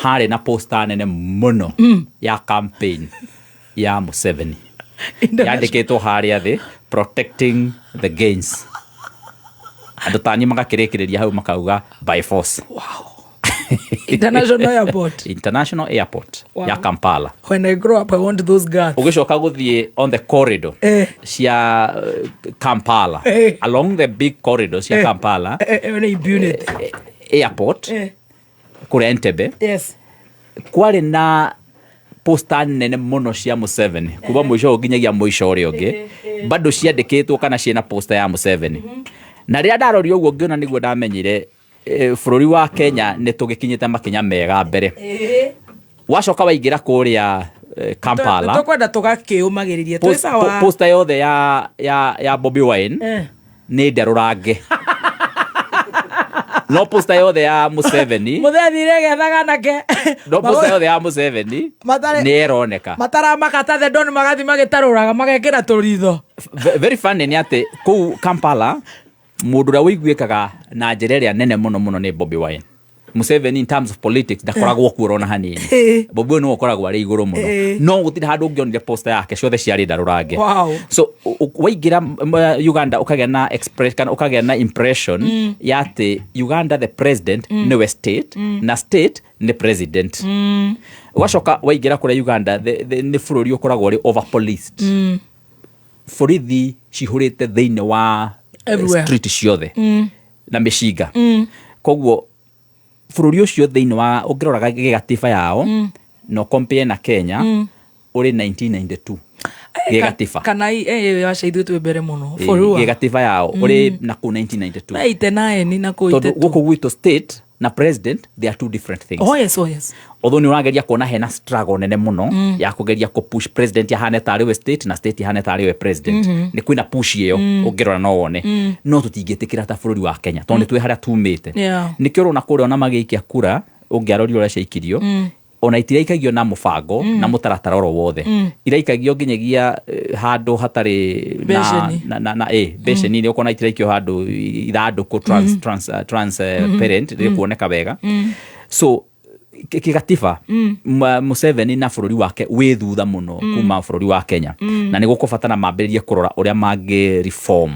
harĩ na poster nene mũno ya campaign ya Museveni. Yandĩkĩtwo harĩa thĩ, protecting the gains. Andũ tani magakĩrĩkĩrĩria hau makauga by force. Wow. International airport. International airport Wow. ya Kampala. When I grow up I want those guns. Ũgĩcoka gũthiĩ on the corridor Eh. cia Kampala. Eh. Along the big corridor cia Eh. Kampala Nĩ impunity. airport Eh. kũrĩa Entebbe, Yes. kwarĩ na poster nene mũno cia Museveni kuma mũico ũyũ nginyagia mũico ũrĩa ũngĩ, bado ciandĩkĩtwo kana ciĩna poster ya Museveni. Na rĩrĩa ndarorire ũguo ngĩona nĩguo ndamenyire bũrũri wa Kenya nĩ tũgĩkinyĩte makinya mega mbere. Wacoka waingĩra kũrĩa Kampala, Tũkwenda tũgakĩũmagĩrĩria. Twĩ sawa. poster yothe ya Bobi Wine Eh. nĩ nderũrange. No poster yothe ya Museveni, Mũthee athire gethaga anake. no poster yothe ya Museveni Matarĩ- nĩ ĩroneka. Mataramaka ta the don magathi magĩtarũraga magekĩra tũritho. Very funny nĩ atĩ kũu Kampala mũndũ ũrĩa ũiguĩkaga na njĩra ĩrĩa nene mũno mũno nĩ Bobi Wine. Museveni in terms of politics ndakoragwo kuo ona hanini. Bobi Wine nĩwe ũkoragwo arĩ igũrũ mũno. No gũtirĩ handũ ũngĩonire poster yake, ciothe ciarĩ ndarũrange. So waingĩra Uganda ũkagĩa na express kana ũkagĩa na impression ya atĩ Uganda the president nĩwe state na state nĩ president. Ũgacoka waingĩra kũrĩa Uganda nĩ bũrũri ũkoragwo ũrĩ over policed. Borithi cihũrĩte thĩinĩ wa Everywhere. street ciothe na mĩcinga. Koguo bũrũri ũcio thĩinĩ wa ũngĩrora gĩgatiba yao na compare na Kenya ũrĩ 1992 gĩgatiba. Kana aca, ithuĩ twĩ mbere mũno. For sure. Gĩgatiba yao ũrĩ na kũu 1992. Meite naeni na kũu Tondũ itetũ. gũkũ gwitũ state na president, they are two different things. Oh yes, oh yes. Although nĩ ũrageria kuona hena struggle nene mũno ya kũgeria kũ push president ahane tarĩ we state na state ihane tarĩ we president. Nĩ kwĩna push ĩyo ũngĩrora no wone. No tũtingĩtĩkĩra ta bũrũri wa Kenya tondũ nĩ twĩ harĩa tumĩte. Nĩkĩo ũrona kũrĩa ona magĩikia kura, ũngĩarorire ũrĩa ciaikirio, ona itiraikagio na mũbango na mũtaratara oro wothe. Iraikagio nginyagia handũ hatarĩ na Beceni. na beceni nĩ ũkona itiraikio handũ ithandũkũ trans, trans, transparent rĩkuoneka wega. So kĩgatiba Museveni na bũrũri wake wĩ thutha mũno kuma bũrũri wa Kenya. Na nĩ gũkũbatara mambĩrĩrie kũrora ũrĩa mangĩ reform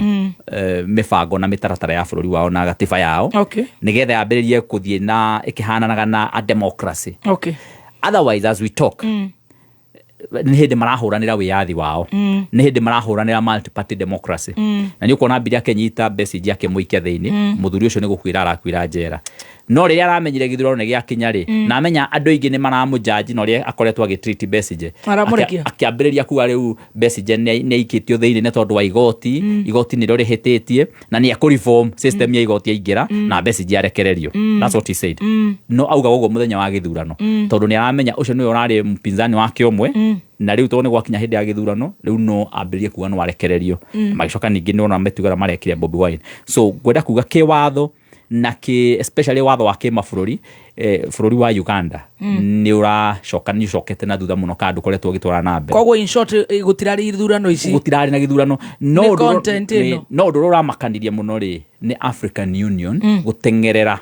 mĩbango na mĩtaratara ya bũrũri wao na gatiba yao nĩgetha yambĩrĩrie kũthiĩ na ĩkĩhananaga na a democracy. Otherwise, as we talk, nĩ hĩndĩ marahũranĩra wĩyathi wao. Nĩ hĩndĩ marahũranĩra multi-party democracy. Na nĩ ũkuona ambire akĩnyita Besigye akĩmũikia thĩinĩ. Mũthuri ũcio nĩ gũkuĩra arakuĩra njera, no rĩrĩa aramenyire gĩthurano nĩ gĩakinya rĩ, na amenya andũ aingĩ nĩ maramũjaji na ũrĩa akoretwo agĩtreat Besigye, Aramũrekia. Akĩambĩrĩria kuga rĩu Besigye nĩ aikĩtio thĩinĩ nĩ tondũ wa igoti. Igoti nĩrĩo rĩhĩtĩtie na nĩ ekũ reform system ya igoti aingĩra na Besigye arekererio. That's what he said. No auga ũguo mũthenya wa gĩthurano tondũ nĩ aramenya ũcio nĩwe ũrarĩ mpinzani wake ũmwe. Na rĩu tondũ nĩ gwakinya hĩndĩ ya gĩthurano, rĩu no ambĩrĩrie kuga no arekererio. Magĩcoka ningĩ nĩ ona mĩtugo ĩrĩa marekire Bobi Wine. So ngwenda kuga kĩwatho na kĩ especially watho wa kĩmabũrũri, bũrũri wa Uganda nĩ ũracoka, nĩ ũcokete na thutha mũno kana ndũkoretwo ũgĩtwara na mbere. Koguo in short, gũtirarĩ ithurano ici. Gũtirarĩ na gĩthurano, no Nĩ ũndũ ũrĩa- content ĩno. No ũndũ ũrĩa ũramakanirie mũno rĩ, nĩ African Union gũteng'erera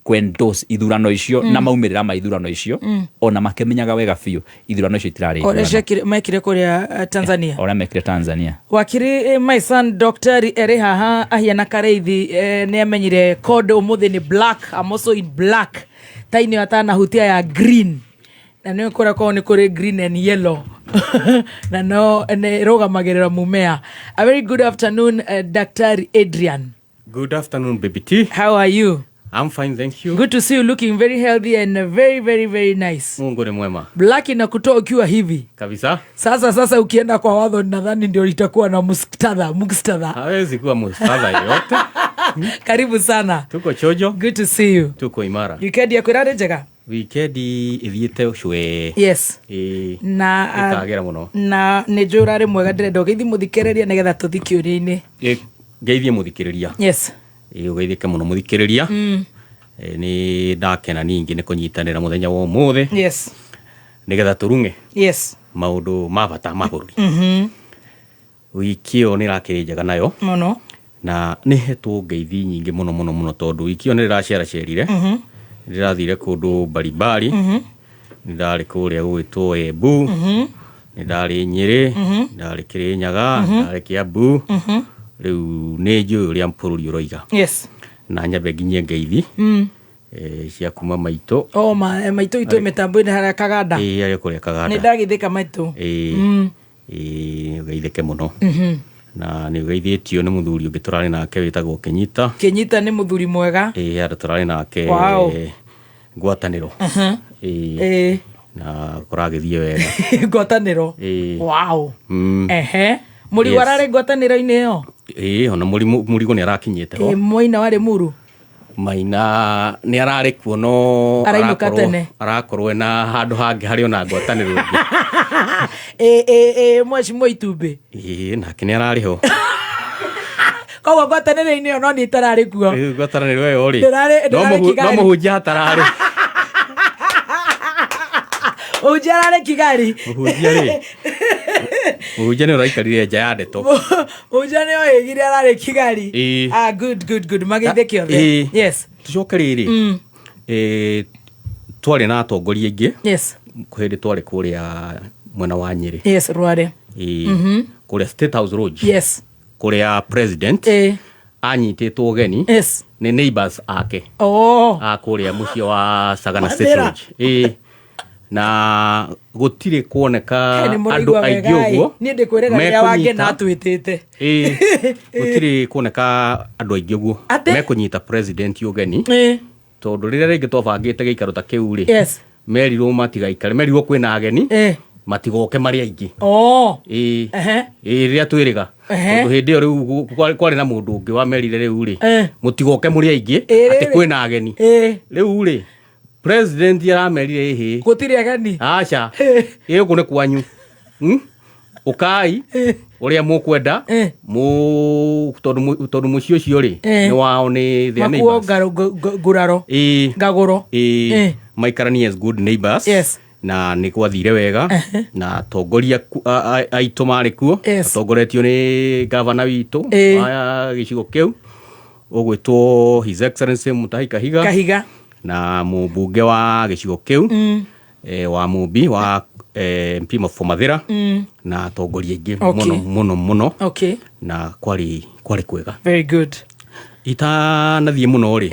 kũ-endorse ithurano icio na maumĩrĩra ma ithurano icio ona makĩmenyaga wega biũ ithurano icio itirarĩ Ũrĩa ithurano. Mekire kũrĩa Tanzania. Ũrĩa mekire Tanzania. Wakiri, my son Dr. erĩ haha ahiana kareithi, nĩ amenyire code ũmũthĩ nĩ black. I'm also in black tainĩ atanahutia ya green, na nĩ kũrĩa korwo nĩ kũrĩ green and yellow na no nĩ ĩrũgamagĩrĩra mumea. A very good afternoon, Dr. Adrian. Good afternoon, Baby T. How are you? I'm fine, thank you. Good to see you looking very healthy and very very very nice. Mungu ni mwema. Black inakutoa ukiwa hivi. Kabisa. Sasa ukienda kwa wadho nadhani ndio itakuwa na muktadha muktadha. Hawezi kuwa muktadha yote. Karibu sana. Tuko chojo. Good to see you. Tuko imara. Weekend yaku ĩrarĩ njega? Weekend ithiĩte cwe. Yes. Ĩĩ. Na Ĩkagĩra mũno. Na nĩ njũĩ ũrarĩ mwega, ndĩrenda ũgeithie mũthikĩrĩria nĩgetha tũthi kĩũria-inĩ. Ĩ, ngeithie mũthikĩrĩria. Yes. Ĩ, ũgeithĩke mũno mũthikĩrĩria. Ĩ, nĩ ndakena ningĩ nĩ kũnyitanĩra mũthenya wa ũmũthĩ. Nĩgetha tũrung'e maũndũ ma bata ma bũrũri. Wiki ĩyo nĩ ĩrakĩrĩ njega nayo. Mũno. Na nĩ hetwo ngeithi nyingĩ mũno mũno mũno tondũ wiki ĩyo nĩ ndĩraceracerire. Nĩ ndĩrathire kũndũ mbalimbali. Nĩ ndarĩ kũrĩa gũgwĩtwo Embu. Nĩ ndarĩ Nyĩrĩ. Nĩ ndarĩ Kĩrĩnyaga. Nĩ ndarĩ Kĩambu. Rĩu nĩ njũĩ ũrĩa bũrũri ũroiga. Na nyambe nginyie ngeithi cia kuma maitũ. O ma maitũ itũ mĩtambo-inĩ harĩa Kaganda. Ĩĩ, harĩa kũrĩa Kaganda. Nĩ ndagĩthĩka maitũ. Ĩĩ. Ĩĩ, ũgeithĩke mũno. Na nĩ ũgeithĩtio nĩ mũthuri ũngĩ tũrarĩ nake wĩtagwo Kĩnyita. Kĩnyita nĩ mũthuri mwega. Ĩĩ, andũ tũrarĩ nake ngwatanĩro. Ĩĩ. Na kũragĩthiĩ wega. Ngwatanĩro. Ĩĩ. Wow. Ehe. Mũrigo ararĩ ngwatanĩro-inĩ ĩyo? Ĩĩ, ona mũrigo nĩ arakinyĩte ho. Ĩ, Moina warĩ muru? Maina nĩ ararĩ kuo no Arainũka tene. Arakorwo ena handũ hangĩ harĩ ona ngwatanĩro ĩngĩ. Ĩ, ĩ, ĩ, mheshimiwa itumbĩ. Ĩĩ, nake nĩ ararĩ ho. Koguo ngwatanĩro-inĩ ĩyo no niĩ itararĩ kuo. Ĩĩ, ngwatanĩro ĩyo rĩ, Ndĩrarĩ no Kigali. mũhunjia atararĩ. Mũhunjia ararĩ Kigali. Mũhunjia rĩ, mũhunjia nĩ ũraikarire nja ya ndeto. Mũhunjia nĩ oĩgire ararĩ Kigali. Ĩĩ. Ah, good, good, good. Mageithĩke othe. Ĩĩ. Yes. Tũcoke rĩrĩ. Twarĩ na atongoria aingĩ. Hĩndĩ twarĩ kũrĩa mwena wa Nyĩrĩ. Yes, Rware. Ĩĩ. Kũrĩa State House Lodge. Kũrĩa president anyitĩtwo ũgeni nĩ neighbors ake a kũrĩa mũciĩ wa Sagana State Mathĩra. Lodge. Ĩĩ. Na gũtirĩ kuoneka Kaĩ nĩ andũ mũraigua aingĩ wega ĩ. ũguo Niĩ ndĩkwĩrĩga rĩrĩa wangena mekũnyita- atwĩtĩte. Ĩĩ. Gũtirĩ kuoneka andũ aingĩ ũguo Atĩ? mekũnyita president ũgeni, tondũ rĩrĩa rĩngĩ twabangĩte gĩikaro ta kĩu rĩ, merirwo matigaikare, merirwo kwĩna ageni, matigoke marĩ aingĩ. Ĩĩ. Ĩĩ, rĩrĩa twĩrĩga, tondũ hĩndĩ ĩyo rĩu kwarĩ na mũndũ ũngĩ wamerire rĩu rĩ, mũtigoke mũrĩ aingĩ, atĩ rĩrĩ. kwĩna ageni. Rĩu rĩ, president aramerire ĩhĩ, Gũtirĩ ageni. Aca, ĩ gũkũ nĩ kwanyu. Ũkai ũrĩa mũkwenda, tondũ mũciĩ ũcio rĩ, nĩ wao, nĩ their Makuo neighbors. Nguraro. Ĩĩ. Ngagũro. Ĩĩ. Maikaranie as good neighbors. Na nĩ gwathire wega, na atongoria aitũ marĩ kuo, atongoretio nĩ gavana witũ wa gĩcigo kĩu ũgwĩtwo His Excellency Mutahi Kahiga, Kahiga. Na mũmbunge wa gĩcigo kĩu, wa Mumbi wa MP for Mathĩra, na atongoria aingĩ mũno mũno mũno. Na kwarĩ kwega. Very good. Itanathiĩ mũno rĩ,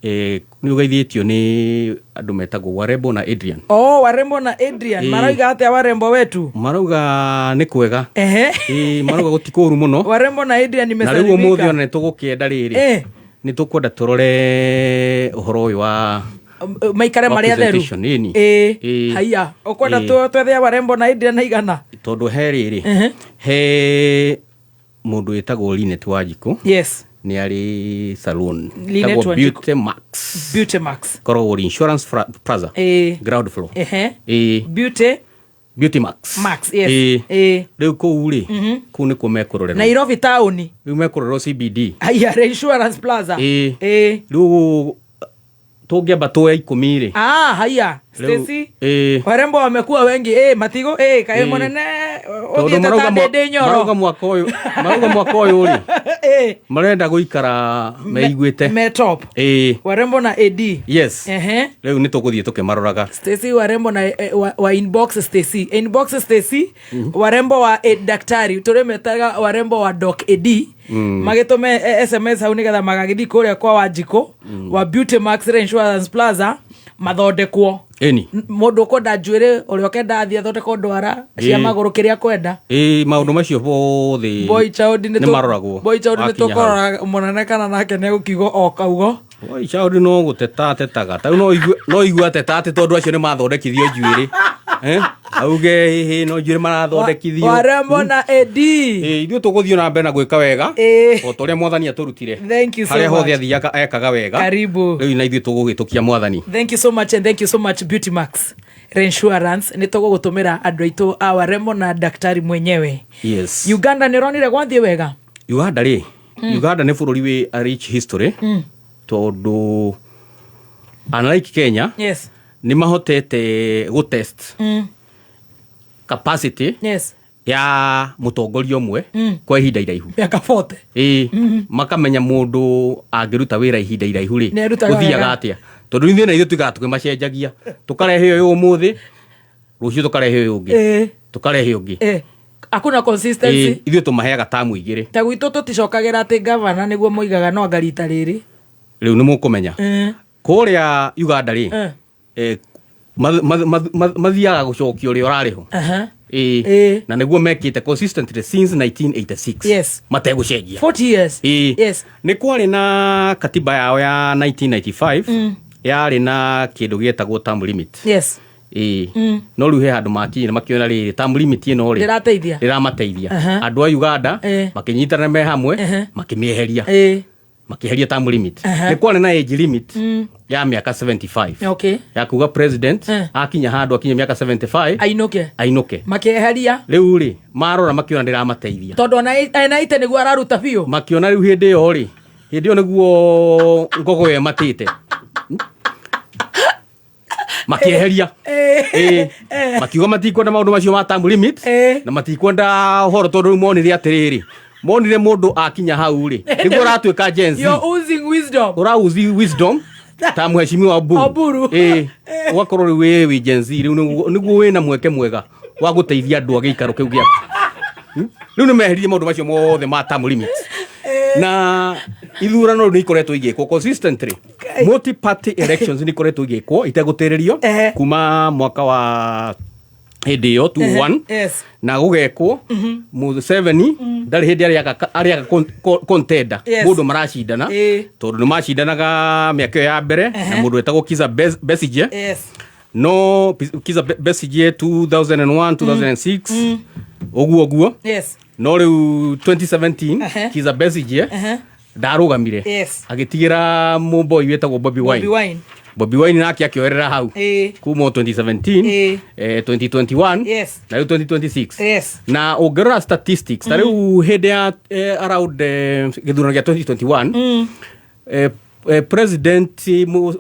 nĩ ũgeithĩtio nĩ andũ metagwo Warembo na Adrian. Oh, Warembo na Adrian. Marauga atĩa Warembo wetu? Marauga nĩ kwega. Ĩĩ, marauga gũtikũru mũno. Warembo na Adrian Na rĩu ũmũthĩ nimesalimika. ona nĩ tũgũkĩenda rĩrĩ, nĩ tũkwenda tũrore ũhoro ũyũ wa Maikare wa marĩ atheru. presentation, ĩni. Ĩĩ. Haiya, ũkwenda twethe Warembo na Adrian aigana? Tondũ he rĩrĩ, he mũndũ wĩtagwo Linet Wanjikũ. Nĩ arĩ salon Linet ĩtagwo Wanjikũ. Beauty Max. Beauty Max. Koragwo Insurance Plaza. Ground floor. Ĩĩ. Beauty Beauty Max. Max, yes. Ĩĩ. Rĩu kũu rĩ, kũu nĩkuo mekũrorerwo. Nairobi town. Rĩu mekũrorerwo CBD. Haiya, Insurance Plaza. Ĩĩ. Rĩu tũngĩamba tuoe 10 rĩ. Ah, haiya. Rĩu- Stacy. Ĩĩ. Warembo wamekuwa wengi. Matigo, kaĩ mũnene Tondũ ũthiĩte ta ndĩndĩ nyoro. marauga mwaka ũyũ, marauga mwaka ũyũ rĩ, marenda gũikara meiguĩte. Me top. Ĩĩ. Warembo na AD. Yes. Rĩu nĩ tũgũthiĩ tũkĩmaroraga. Stacy Warembo na wa inbox Stacy. Inbox Stacy. Warembo wa daktari tũrĩmetaga Warembo wa Doc AD. Magĩtũme SMS hau nĩgetha magagĩthiĩ kũrĩa kwa Wanjikũ wa Beauty Max Insurance Plaza mathondekwo. Ĩni. Mũndũ ũkwenda njuĩrĩ, ũrĩa ũkenda athiĩ athondekwo ndwara cia magũrũ, kĩrĩa akwenda. Ĩĩ, maũndũ macio bothe Boy child nĩ maroragwo. Boy child nĩ Wakinya hau. tũkũrora mũnene kana nake nĩ egũkiuga o kaugo. Boy child no gũteta atetaga. Ta rĩu no igue ateta atĩ tondũ acio nĩ mathondekithio njuĩrĩ. Auge hĩhĩ no njuĩrĩ marathondekithio. Warembo na AD. Ĩĩ, ithuĩ tũgũthiĩ na mbere na gwĩka wega o ta ũrĩa mwathani atũrutire. Thank you so Harĩa hothe much. athiaga ekaga wega. Karibu. Rĩu na ithuĩ tũgũgĩtũkia mwathani. Thank you so much and thank you so much, Beauty Max Reinsurance. Nĩ tũgũgũtũmĩra andũ aitũ a Warembo na daktari mwenyewe. Uganda nĩ ũronire gwathiĩ wega? Uganda rĩ, Uganda nĩ bũrũri wĩ a rich history, tondũ unlike Kenya, nĩ mahotete gũtest capacity ya mũtongoria ũmwe kwa ihinda iraihu. Mĩaka 40. Ĩĩ, makamenya mũndũ angĩruta wĩra ihinda iraihu rĩ, Nĩ arutaga gũthiaga wega. atĩa, tondũ ithuĩ na ithuĩ tuigaga tũkĩmacenjagia, tũkarehe ũyũ ũmũthĩ, rũciũ tũkarehe ũyũ ũngĩ, tũkarehe ũngĩ. Hakuna consistency. Ĩĩ, ithuĩ tũmaheaga tamu 2. Ta gwitũ tũticokagĩra atĩ gavana nĩguo moigaga no anga rita rĩrĩ. Rĩu nĩ mũkũmenya kũrĩa Uganda rĩ, mathiaga gũcokia ũrĩa ũrarĩ ho. Ĩĩ. Na nĩguo mekĩte consistently since 1986, mategũcenjia. 40 years. Ĩĩ. Nĩ kwarĩ na katiba yao ya 1995, yarĩ na kĩndũ gĩetagwo term limit. Ĩĩ. No rĩu he handũ makinyire makĩona rĩrĩ, term limit ĩno rĩ, Ndĩrateithia. ndĩramateithia. Andũ a Uganda makĩnyitana me hamwe, makĩmĩeheria. Makĩeheria term limit. Nĩ kwarĩ na age limit ya mĩaka 75, ya kuga president akinya handũ akinya mĩaka 75 Ainũke. Ainũke. Makĩeheria. Rĩu rĩ, marora makĩona ndĩramateithia. Tondũ ona ena ite nĩguo araruta biũ. Makĩona rĩu hĩndĩ ĩyo rĩ, hĩndĩ ĩyo nĩguo ngogo ĩyo ĩmatĩte, makĩeheria. Ĩĩ. Makiuga matikwenda maũndũ macio ma term limit, na matikwenda ũhoro, tondũ rĩu monire atĩrĩrĩ, monire mũndũ akinya hau rĩ, nĩguo ũratuĩka Gen Z. You're oozing wisdom. Ũra ooze wisdom. Ta mheshimiwa Oburu. Oburu. Ĩĩ, ũgakorwo rĩu wĩ Gen Z rĩu nĩguo wĩna mweke mwega wa gũteithia andũ a gĩikaro kĩu gĩaku. Rĩu nĩ meheririe maũndũ macio mothe ma term limits na ithurano rĩu nĩ ikoretwo igĩkwo consistently. Multi party elections nĩ ikoretwo igĩkwo itegũtĩrĩrio kuma mwaka wa hĩndĩ ĩyo 21 na gũgekwo. Museveni ndarĩ hĩndĩ arĩaga contender, mũndũ maracindana, tondũ nĩ macindanaga mĩaka ĩyo ya mbere na mũndũ wetagwo Kizza Besigye. No Kizza Besigye 2001, 2006, ũguo ũguo. No rĩu 2017 Kizza Besigye ndarũgamire, agĩtigĩra mũmboi wĩtagwo Bobi Bobi Wine. Wine. Bobi Wine nake akĩoerera hau kuma o 2017, 2021 na rĩu 2026. Na ũngĩrora statistics ta rĩu hĩndĩ ya around gĩthurano gĩa 2021, President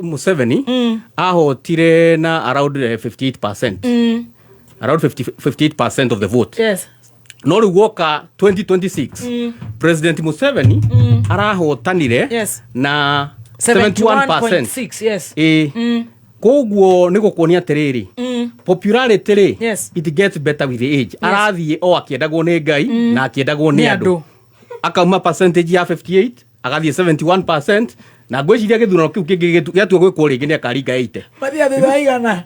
Museveni ahotire na around 58%, around 50, 58% of the vote. No rĩu guoka 2026, President Museveni arahotanire na 71%. 71.6, yes. Ĩ, koguo nĩ gũkuonia atĩrĩrĩ, popularity rĩ, it gets better with the age. Arathiĩ o akĩendagwo nĩ Ngai na akĩendagwo nĩ Nĩ andũ. andũ. Akauma percentage ya 58 agathiĩ 71%, na ngwĩciria gĩthurano kĩu kĩngĩ gĩatua gwĩkwo rĩngĩ nĩ akaringa 80. Mathiaga thutha wa igana?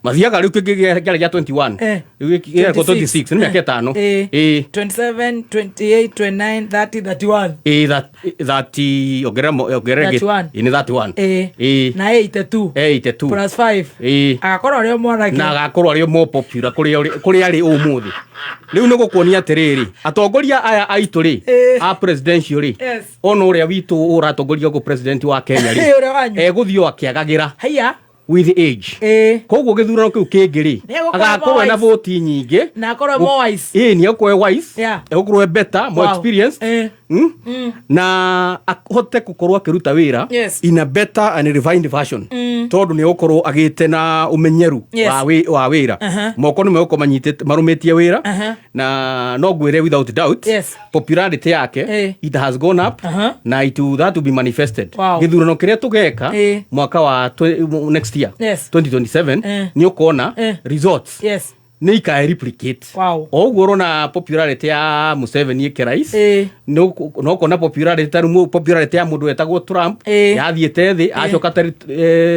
Mathiaga rĩu kĩngĩ kĩarĩ gĩa 21, rĩu gĩkĩ gĩekwo 26, nĩ mĩaka 5. Ĩ. 27, 28, 29, 30, 31. Ĩ, 30, ongerera ongerera 31. Ĩ, nĩ 31. Ĩ. Na 82 82 plus 5. Ĩ. Agakorwo arĩ o mwanake. Na agakorwo arĩ o more popular kũrĩa arĩ ũmũthĩ. Rĩu nĩ gũkuonia atĩrĩrĩ, atongoria aya aitũ rĩ, a presidential rĩ, ona ũrĩa witũ ũratongoria gũ president wa Kenya rĩ, Ũrĩa wanyu. Egũthiĩ o akĩagagĩra haiya with age. Koguo gĩthurano kĩu kĩngĩ rĩ, Nĩegũkorwo agakorwo more ena wise. voti nyingĩ. Na akorwo more wise. Ĩ, nĩ egũkorwo e wise, egũkorwo e better, more experienced, Na ahote gũkorwo akĩruta wĩra in a better and refined version, tondũ nĩ egũkorwo agĩte na ũmenyeru wa wĩra. Moko nĩ megũkorwo manyitĩte marũmĩtie wĩra. Na no ngwĩre without doubt, popularity yake it has gone up, na it will, that will be manifested gĩthurano kĩrĩa tũgeka mwaka wa next year, 2027. Nĩ ũkona results nĩ ikae replicate o ũguo ũrona popularity ya Museveni ĩkĩrais. No ũkona popularity ta rĩu popularity ya mũndũ wetagwo Trump yathiĩte thĩ, acoka ta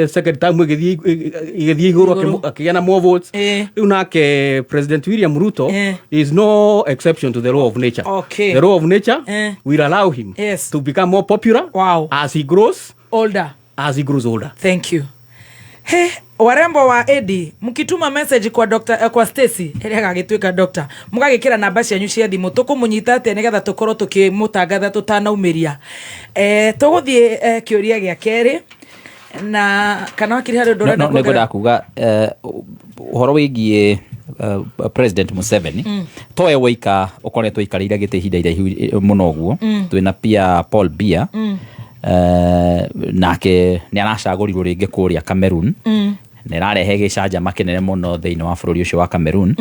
second term ĩgĩthiĩ igũrũ, akĩgĩa na more votes. Rĩu nake President William Ruto is no exception to the law of nature. The law of nature will allow him to become more popular as he grows older. As he grows older. Thank you. He, warembo wa Edi, mkituma message kwa Dr, kwa Stacy ĩrĩa agagĩtuĩka doctor, mũgagĩkĩra namba cianyu cia thimũ, tũkũmũnyita atĩa nĩgetha tũkorwo tũkĩmũtangatha tũtanaumĩria. Tũgũthiĩ kĩũria gĩa kerĩ, na kana wakiri harĩ ũndũ No, ũrenda no, nĩ ngwendaga kuongerera? kuga ũhoro wĩgiĩ President Museveni, towe woika ũkoretwo aikarĩire gĩtĩ ihinda iraihu mũno ũguo. Twĩna pia Paul Biya, nake nĩ aracagũrirwo rĩngĩ kũrĩa Cameroon, na ĩrarehe gĩcanjama kĩnene mũno thĩinĩ wa bũrũri ũcio wa Cameroon.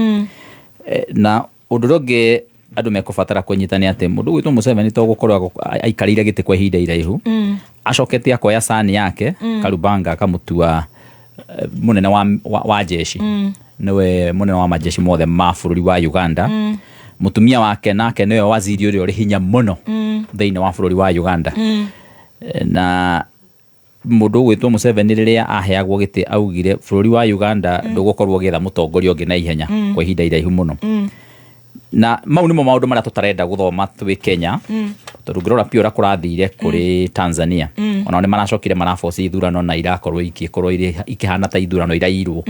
Na ũndũ ũrĩa ũngĩ andũ mekũbatara kũnyita nĩ atĩ mũndũ ũgwĩtwo Museveni to gũkorwo aikarĩire gĩtĩ kwa ihinda iraihu, acokete akoya sani yake Karubanga akamũtua mũnene wa jeshi. Nĩwe mũnene wa majeshi mothe ma bũrũri wa Uganda. Mũtumia wake nake nĩwe waziri ũrĩa ũrĩ hinya mũno thĩinĩ wa bũrũri wa Uganda. Na mũndũ ũgwĩtwo Museveni rĩrĩa aheagwo gĩtĩ augire bũrũri wa Uganda ndũgũkorwo ũgĩetha mũtongoria ũngĩ na ihenya kwa ihinda iraihu mũno. Na mau nĩmo maũndũ marĩa tũtarenda gũthoma twĩ Kenya, tondũ ngĩrora pia ũrĩa kũrathire kũrĩ Tanzania, onao nĩ maracokire maraboci ithurano na irakorwo ikĩkorwo ikĩhana ta ithurano irairwo,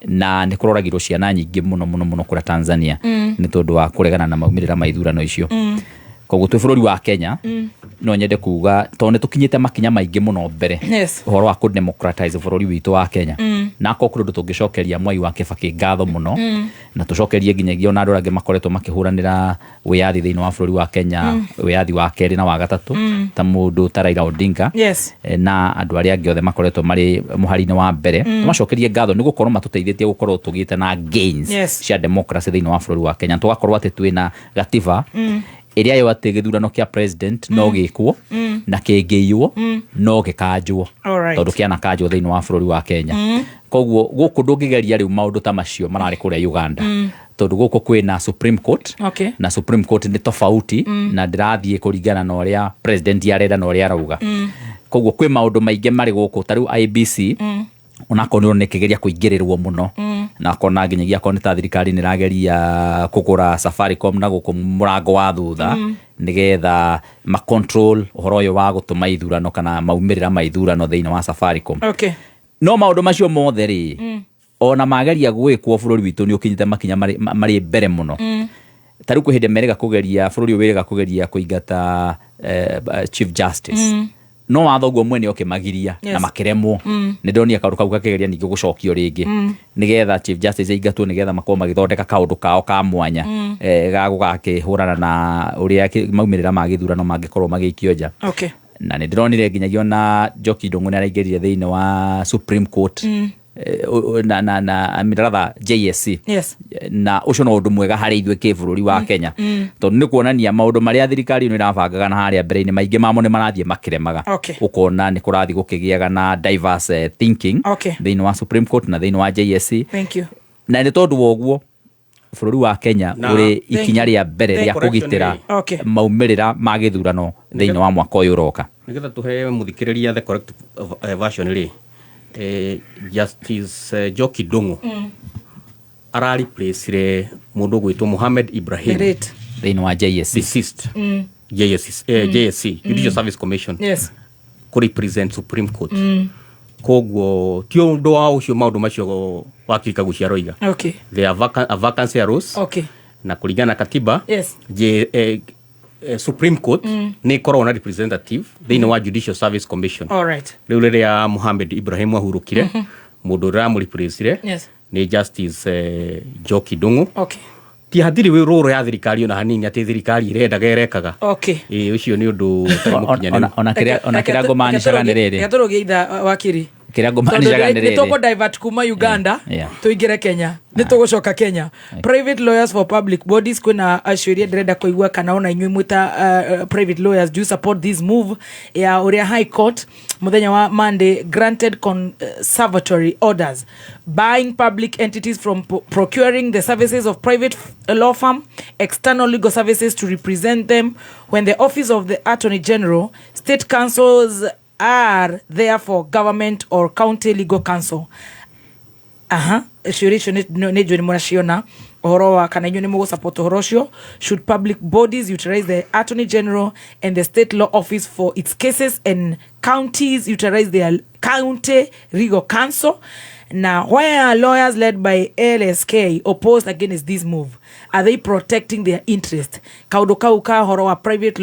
na nĩ kũroragirwo ciana nyingĩ mũno mũno mũno kũrĩa Tanzania nĩ tondũ wa kũregana na maumĩrĩra ma ithurano icio. Koguo twĩ bũrũri wa Kenya, no nyende kuga tondũ nĩ tũkinyĩte makinya maingĩ mũno mbere ũhoro wa kũ democratize bũrũri witũ wa Kenya, na akorwo kũrĩ ũndũ tũngĩcokeria Mwai wa Kibaki ngatho mũno, na tũcokerie nginyagia ona andũ arĩa angĩ makoretwo makĩhũranĩra wĩyathi thĩinĩ wa bũrũri wa Kenya, wĩyathi wa kerĩ na wa gatatũ, ta mũndũ ta Raila Odinga, na andũ arĩa angĩ othe makoretwo marĩ mũhari-inĩ wa mbere, tũmacokerie ngatho nĩ gũkorwo matũteithĩtie gũkorwo tũgĩte na gains cia democracy thĩinĩ wa bũrũri wa Kenya, tũgakorwo atĩ twĩna gatiba. Ĩrĩa yo atĩ gĩthurano kĩa president no gĩkwo na kĩngĩiywo no gĩkanjwo, tondũ kĩanakanjwo thĩinĩ wa bũrũri wa Kenya. Koguo gũkũ ndũngĩgeria rĩu maũndũ ta macio mararĩ kũrĩa Uganda, tondũ gũkũ kwĩna Supreme Court, na Supreme Court nĩ tofauti na ndĩrathiĩ kũringana na ũrĩa president arenda na ũrĩa arauga. Koguo kwĩ maũndũ maingĩ marĩ gũkũ, ta rĩu IEBC, onakorwo nĩ ĩkĩgeria kũingĩrĩrwo mũno, na kona nginyagia akorwo nĩ ta thirikari nĩ ĩrageria kũgũra Safaricom na gũkũ mũrango wa thutha, nĩgetha ma control ũhoro ũyũ wa gũtũma ithurano kana maumĩrĩra ma ithurano thĩinĩ wa Safaricom. No maũndũ macio mothe rĩ, ona mageria gwĩkwo, bũrũri witũ nĩ ũkinyĩte makinya marĩ mbere mũno. Ta rĩu kwĩ hĩndĩ merĩga kũgeria, bũrũri ũyũ wĩrĩga kũgeria kũingata Chief Justice, no watho guo mwene ũkĩmagiria na makĩremwo. Nĩ ndonire kaũndũ kau gakĩgeria ningĩ gũcokio rĩngĩ, nĩgetha Chief Justice aingatwo, nĩgetha makorwo magĩthondeka kaũndũ kao ka mwanya ga gũgakĩhũrana na ũrĩa maumĩrĩra ma gĩthurano mangĩkorwo magĩikio nja. Na nĩ ndĩronire nginyagia ona Njoki Ndung'u nĩ araingĩrire thĩinĩ wa Supreme Court, na I mean, rather JSC. Na ũcio no ũndũ mwega harĩ ithuĩ kĩbũrũri wa Kenya, tondũ nĩ kuonania maũndũ marĩa thirikari ĩno ĩrabangaga na harĩa mbere-inĩ, maingĩ mamo nĩ marathiĩ makĩremaga. Ũkona nĩ kũrathiĩ gũkĩgĩaga na diverse thinking thĩinĩ wa Supreme Court na thĩinĩ wa JSC. Thank you. Na nĩ tondũ wa ũguo bũrũri wa Kenya ũrĩ ikinya rĩa mbere rĩa kũgitĩra maumĩrĩra ma gĩthurano thĩinĩ wa mwaka ũyũ ũroka. Nigetha tuhe muthikiriria the correct version rĩ, Justice Njoki Ndung'u arareplaceire mundu gwitwo Mohamed Ibrahim The late. Thĩinĩ wa JSC. Deceased. JSC, JSC, Judicial Service Commission, kũ represent Supreme Court. Koguo ti ũndũ wa ũcio maũndũ macio wakiri Kaguchia aroiga. There a vacancy arose, na kũringana na katiba, Supreme Court nĩ ĩkoragwo na representative thĩinĩ wa Judicial Service Commission. All right. Rĩu rĩrĩa Mohamed Ibrahim ahurũkire, mũndũ ũrĩa ũramũreplaceire nĩ Justice Njoki Ndung'u. Ti hatirĩ wĩ rũrũ ya thirikari ona hanini atĩ thirikari ĩrendaga ĩrekaga. Ĩĩ, ũcio nĩ ũndũ ũtarĩ mũkinyanĩru. Ona kĩrĩa ngũmaanishaga nĩ rĩrĩ. Reke tũrũgie itha, wakiri. Kĩrĩa ngũmaanishaga nĩ Nĩ rĩrĩ. tũkũ divert kuma Uganda tũingĩre Kenya, nĩ tũgũcoka Kenya. Private lawyers for public bodies, kwĩna acio iria ndĩrenda kũigua kana ona inyuĩ mwĩta private lawyers, do you support this move ya ũrĩa High Court mũthenya wa Monday granted conservatory orders buying public entities from procuring the services of private law firm external legal services to represent them when the office of the Attorney General, state councils are there for government or county legal counsel? Aha, ciũria icio nĩ njũĩ nĩ mũraciona ũhoro wa kana inyuĩ nĩ mũgũsupport ũhoro ũcio. Should public bodies utilize the Attorney General and the state law office for its cases, and counties utilize their county legal counsel? Na why are lawyers led by LSK opposed against this move? Are they protecting their interest? Kaũndũ kau ka ũhoro wa private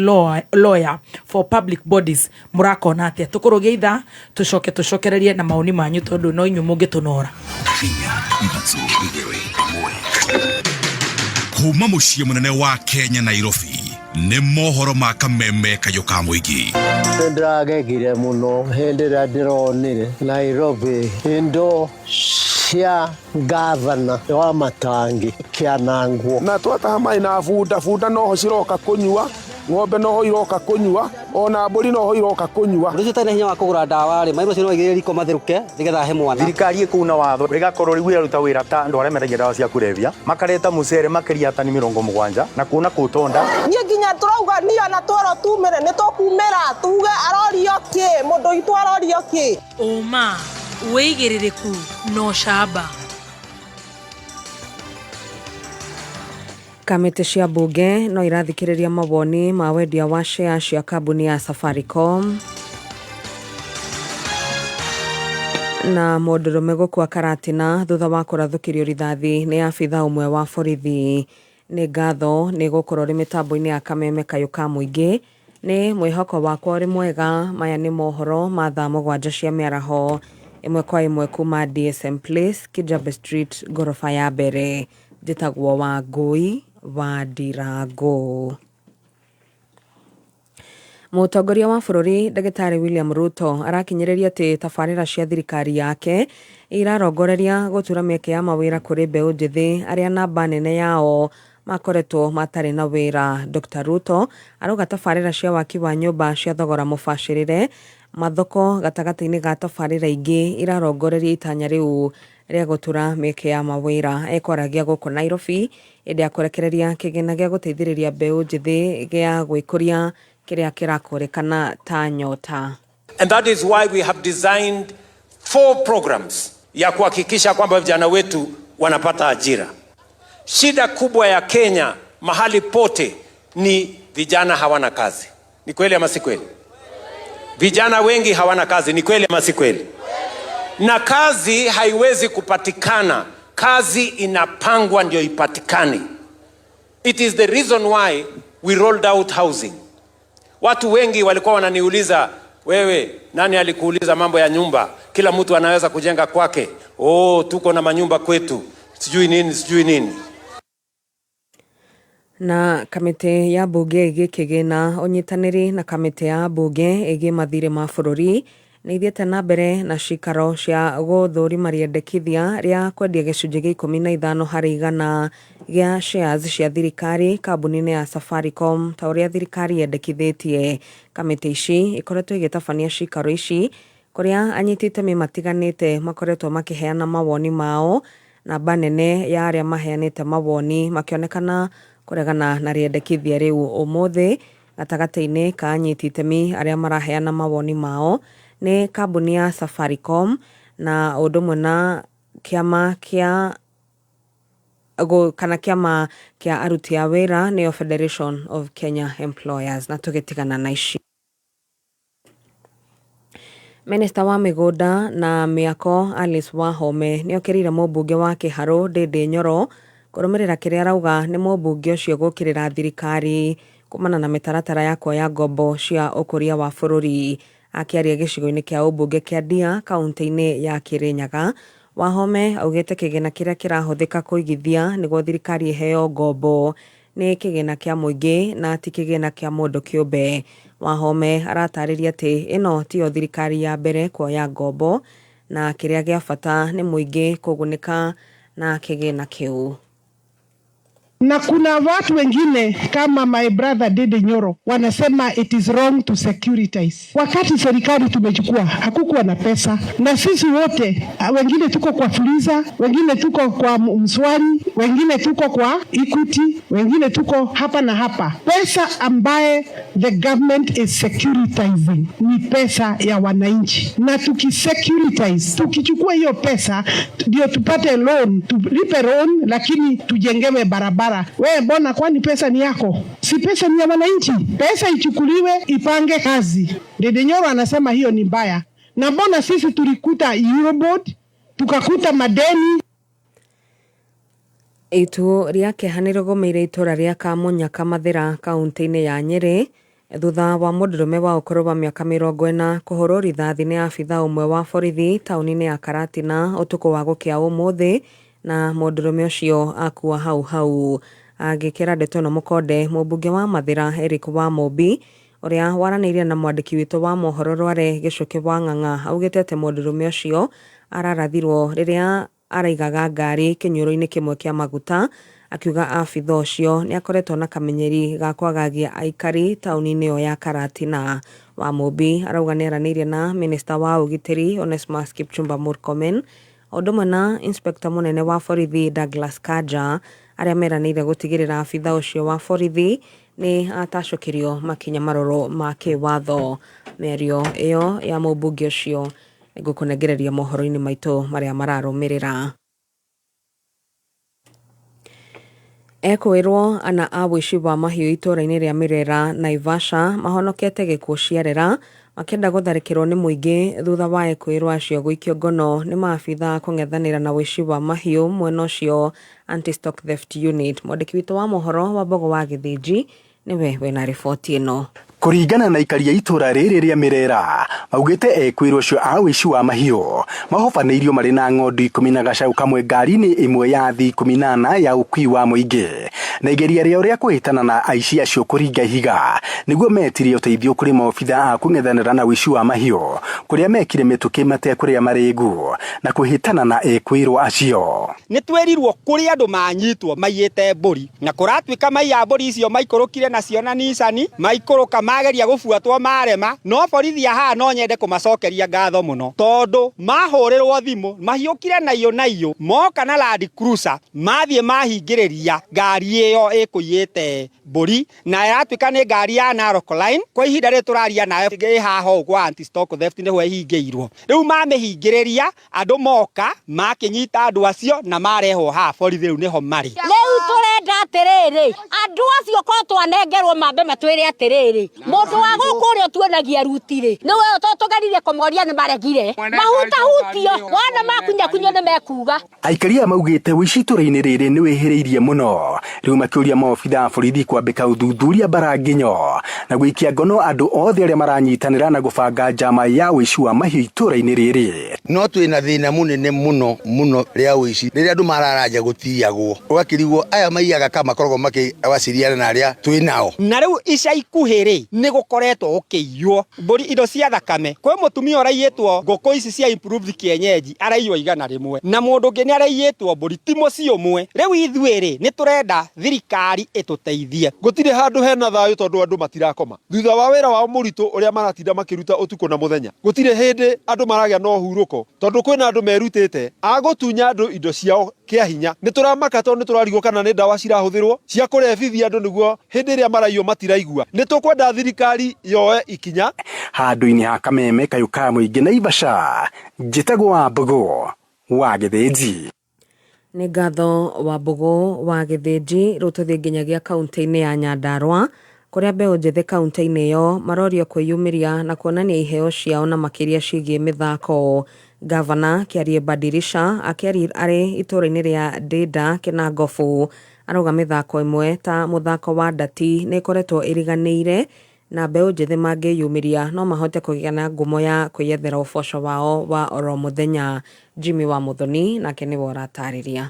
lawyer for public bodies mũrakona atĩa? Tũkũrũgia ithaa, tũcoke tũcokererie na maoni manyu, tondũ no inyuĩ mũngĩtũnora. Kuma muciĩ mũnene wa Kenya, Nairobi, nĩ mohoro ma kameme kayũ ka mũingĩ. Nĩ ndĩragegire mũno hĩndĩ ĩrĩa ndĩronire Nairobi indo cia ngavana wa Matangi kĩanangwo. Na twataha maĩ na bunda, bunda noho ciroka kũnyua, ng'ombe noho iroka kũnyua, ona mbũri noho iroka kũnyua. Ũndũ ũcio ũtarĩ na hinya wa kũgũra ndawa rĩ, maĩ macio no aigĩrĩre riko matherũke nĩgetha ahe mwana. Thirikari ĩkuna watho ĩgakorwo rĩu ĩraruta wĩra ta andũ arĩa mendagia ndawa cia kũrebia, makareta mũcere makĩria tani 70 na kuona kũtonda. Niĩ nginya tũrauga niĩ ona twerwo tumĩre nĩ tũkumĩra tuge arorio kĩ, mũndũ witũ arorio kĩ. Ũma, wĩigĩrĩrĩku na ũcamba. Kamĩtĩ cia mbunge no irathikĩrĩria mawoni ma wendia wa share cia kambuni ya Safaricom. Na mũndũrũme gũkua karatina thutha wa kũrathũkĩrio rithathi nĩ abitha ũmwe wa borithi. Nĩ ngatho nĩ gũkorwo rĩ mĩtambo-inĩ ya kameme kayũ ka mũingĩ. Nĩ mwĩhoko wakwa ũrĩ mwega. Maya nĩ mohoro ma thaa 7 cia mĩaraho, ĩmwe kwa ĩmwe kuma DSM Place, Kijabe Street, ngoroba ya mbere. Njĩtagwo Wangũi wa Ndirango. Mũtongoria wa bũrũri Ndagĩtarĩ William Ruto arakinyĩrĩria atĩ tabarĩra cia thirikari yake irarongoreria gũtura mĩeke ya mawĩra kũrĩ mbeũ njĩthĩ arĩa namba nene yao Makoretwo matarĩ na wĩra. Dr Ruto arauga tabarĩra cia waki wa nyũmba cia thogora mũbacĩrĩre, mathoko gatagatĩ-inĩ ga tabarĩra ingĩ irarongoreria itanya rĩu rĩa gũtura mĩeke ya mawĩra. Ekwaragia gũkũ Nairobi hĩndĩ ya kũrekereria kĩgĩna gĩa gũteithĩrĩria mbeũ njĩthĩ gĩa gwĩkũria kĩrĩa kĩrakũrĩkana ta Nyota. And that is why we have designed four programs ya kuhakikisha kwamba vijana wetu wanapata ajira. Shida kubwa ya Kenya mahali pote ni vijana hawana kazi. Ni kweli ama si kweli? Vijana wengi hawana kazi, ni kweli ama si kweli? Na kazi haiwezi kupatikana, kazi inapangwa ndio ipatikane. It is the reason why we rolled out housing. Watu wengi walikuwa wananiuliza, wewe, nani alikuuliza mambo ya nyumba? Kila mtu anaweza kujenga kwake. Oh, tuko na manyumba kwetu, sijui nini, sijui nini. Na kamĩtĩ ya mbunge ĩgiĩ kĩgĩna, ũnyitanĩri na kamĩtĩ ya mbunge ĩgiĩ mathirĩ ma bũrũri nĩ ithiĩte na mbere na cikaro cia gũthũrima rĩendekithia rĩa kwendia gĩcunjĩ gĩa 15% gĩa shares cia thirikari kambuni-inĩ ya Safaricom ta ũrĩa thirikari yendekithĩtie. Kamĩtĩ ici ikoretwo igĩtabania cikaro ici kũrĩa anyiti itemi matiganĩte makoretwo makĩheana mawoni mao, namba nene ya arĩa maheanĩte mawoni makĩonekana kũregana na rĩendekithia rĩu. Ũmũthĩ gatagatĩ-inĩ ka anyiti itemi arĩa maraheana mawoni mao nĩ kambuni ya Safaricom na ũndũ ũmwe na kĩama kĩa kana kĩama kĩa aruti a wĩra nĩyo Federation of Kenya Employers. Na tũgĩtigana na ici, Minista wa mĩgũnda na mĩako Alice Wahome nĩokĩrĩire mũmbunge wa Kĩharũ Ndĩndĩ Nyoro kũrũmĩrĩra kĩrĩa arauga nĩ mũmbunge ũcio gũkĩrĩra thirikari kumana na mĩtaratara ya kuoya ngombo cia ũkũria wa bũrũri. Akĩaria gĩcigo-inĩ kĩa ũmbunge kĩa Ndia kaunti-inĩ ya Kĩrĩnyaga, Wahome augĩte kĩgĩna kĩrĩa kĩrahũthĩka kũigithia nĩguo thirikari ĩheo ngombo nĩ kĩgĩna kĩa mũingĩ na ti kĩgĩna kĩa mũndũ kĩũmbe. Wahome aratarĩria atĩ ĩno tiyo thirikari ya mbere kuoya ngombo na kĩrĩa gĩa bata nĩ mũingĩ kũgunĩka na kĩgĩna kĩu. Na kuna watu wengine kama my brother Ndindi Nyoro wanasema it is wrong to securitize. Wakati serikali tumechukua hakukuwa na pesa, na sisi wote wengine tuko kwa Fuliza, wengine tuko kwa M-Shwari, wengine tuko kwa Equity, wengine tuko hapa na hapa. Pesa ambaye the government is securitizing ni pesa ya wananchi, na tukisecuritize, tukichukua hiyo pesa ndio tupate loan, tulipe loan, lakini tujengewe barabara. We mbona, kwani pesa ni yako? Si pesa ni ya wananchi? Pesa ichukuliwe ipange kazi. Ndindi Nyoro anasema hiyo ni mbaya, na mbona sisi tulikuta Eurobond tukakuta madeni. Itu rĩa kĩeha nĩrĩgũmĩire itũra rĩa Kamunyaka Mathĩra kaunti-inĩ ya Nyĩrĩ thutha wa mũndũrũme wa ũkũrũ wa mĩaka 40 kũhũrwo rithathi nĩ abithaa ũmwe wa borithi taũni-inĩ ya Karatina ũtukũ wa gũkĩa ũmũthĩ, na mũndũrũme ũcio akua hau hau. Agĩkĩra ndeto ĩno mũkonde, mũmbunge wa Mathĩra Eric Wamũmbi ũrĩa waranĩirie na mwandĩki witũ wa mohoro Rware Gĩcũkĩ wa Ng'ang'a augĩte atĩ mũndũrũme ũcio ararathirwo rĩrĩa araigaga ngari kĩnyuĩro-inĩ kĩmwe kĩa maguta, akiuga abithaa ũcio nĩ akoretwo na kamenyeri ga kwagagia aikari taũni-inĩ ĩyo ya Karatina. Wamũmbi arauga nĩ aranĩirie na minista wa ũgitĩri Onesmus Kipchumba Murkomen o ũndũ ũmwe na inspector mũnene wa borithi Douglas Kanja arĩa meranĩire gũtigĩrĩra abithaa ũcio wa borithi nĩ atacũkĩrio makinya marũrũ ma kĩwatho. Mĩario ĩyo ya mũmbunge ũcio nĩngũkũnengereria mohoro-inĩ maitũ marĩa mararũmĩrĩra. Ekwĩrwo ana a ũici wa mahiũ itũra-inĩ rĩa Mĩrera, Naivasha mahonokete gĩkuũ ciarera makĩenda gũtharĩkĩrwo nĩ mũingĩ thutha wa ekwĩrwo acio gũikio ngono nĩ maabithaa kũng'ethanĩra na ũici wa mahiũ mwena ũcio Anti-Stock Theft Unit. Mwandĩki witũ wa mohoro wa Mbogo wa Gĩthĩnji nĩwe wĩna riboti ĩno. Kũringana na aikari a itũra rĩrĩ rĩa Mĩrera, maugĩte ekwĩrwo acio a ũici wa mahiũ mahobanĩirio marĩ na ng'ondu 10 na gacaũ kamwe ngari-inĩ ĩmwe ya athii 18 ya ũkui wa mũingĩ, na igeria rĩao rĩa kũhĩtana na aici acio kũringa ihiga nĩguo metirie ũteithio kũrĩ maobitha a kũng'ethanĩra na ũici wa mahiũ kũrĩa mekire mĩtũkĩ matekũrĩa marĩgu na kũhĩtana na ekwĩrwo acio. Nĩ twerirwo kũrĩ andũ manyitwo maiyĩte mbũri na kũratuĩka maiya mbũri icio maikũrũkire nacio na Nissan, maikũrũka mageria gũbuatwo marema, no borithi a haha no nyende kũmacokeria ngatho mũno tondũ mahũrĩrwo thimũ mahiũkire naiyũ naiyũ moka na Land Cruiser mathiĩ mahingĩrĩria ngari ĩyo ĩkũiyĩte mbũri na ĩratuĩka nĩ ngari ya Narok Line. Kwa ihinda rĩrĩ tũraria nawe ĩ haha ũũ kwa anti stock theft nĩho ĩhingĩirwo. Rĩu mamĩhingĩrĩria andũ moka makĩnyita andũ acio na marehwo haha borithi rĩu nĩho marĩ. Rĩu tũrenda atĩrĩrĩ, andũ acio ko twanengerwo mambe matwĩre atĩrĩrĩ, mũndũ wa gũkũ ũrĩa ũtuonagia ruti rĩ, nĩwe to tũgeririe kũmoria nĩ maregire, mahutahutio wona makunyakunywo nĩ mekuga. Aikari aya maugĩte ũici itũra-inĩ rĩrĩ nĩ wĩhĩrĩirie mũno, rĩu makĩũria maobitha a borithi kwambĩka ũthuthuria mbaranginyo na gũikia ngono andũ othe arĩa maranyitanĩra na gũbanga njama ya ũici wa mahiũ itũra-inĩ rĩrĩ. No twĩna thĩna mũnene mũno mũno rĩa ũici rĩrĩa andũ mararanja gũtiyagwo, ũgakĩrigwo aya maiyaga ka makoragwo makĩwaciriana na arĩa twĩ nao. Na rĩu ica ikuhĩ rĩ, nĩ gũkoretwo gũkĩiywo mbũri indo cia thakame. Kwĩ mũtumia ũraiyĩtwo ngũkũ ici cia improved kienyeji araiywo 100, na mũndũ ũngĩ nĩ araiyĩtwo mbũri ti mũciĩ ũmwe. Rĩu ithuĩ rĩ, nĩ tũrenda thirikari ĩtũteithie. Gũtirĩ handũ hena thayũ tondũ andũ matirakoma thutha wa wĩra wao mũritũ ũrĩa maratinda makĩruta ũtukũ na mũthenya. Gũtirĩ hĩndĩ andũ maragĩa na ũhurũko tondũ kwĩna andũ merutĩte a gũtunya andũ indo ciao kĩa hinya. Nĩ tũramaka tondũ nĩ tũrarigwo kana nĩ ndawa cirahũthĩrwo cia kũrebithia andũ nĩguo hĩndĩ ĩrĩa maraiywo matiraigua. Nĩ tũkwenda thirikari yoe ikinya. Handũ-inĩ ha Kameme kayũ ka mũingĩ Naivasha, njĩtagwo Wambũgũ wa Gĩthĩnji. Nĩ ngatho Wambũgũ wa Gĩthĩnji. Rĩu tũthiĩ nginyagia kaunti-inĩ ya Nyandarua kũrĩa mbeũ njĩthĩ kaunti-inĩ ĩyo marorio kwĩyumĩria na kuonania iheo ciao na makĩria ciĩgiĩ mĩthako. Gavana Kĩarie Badirisha akĩaria arĩ itũũra-inĩ rĩa Ndinda Kĩnangobu arauga mĩthako ĩmwe ta mũthako wa ndati nĩ ĩkoretwo ĩriganĩire na mbeũ njĩthĩ mangĩyumĩria no mahote kũgĩa na ngumo ya kwĩyethera ũboco wao wa oro mũthenya. Jimmy wa Muthoni nake nĩwe ũratarĩria.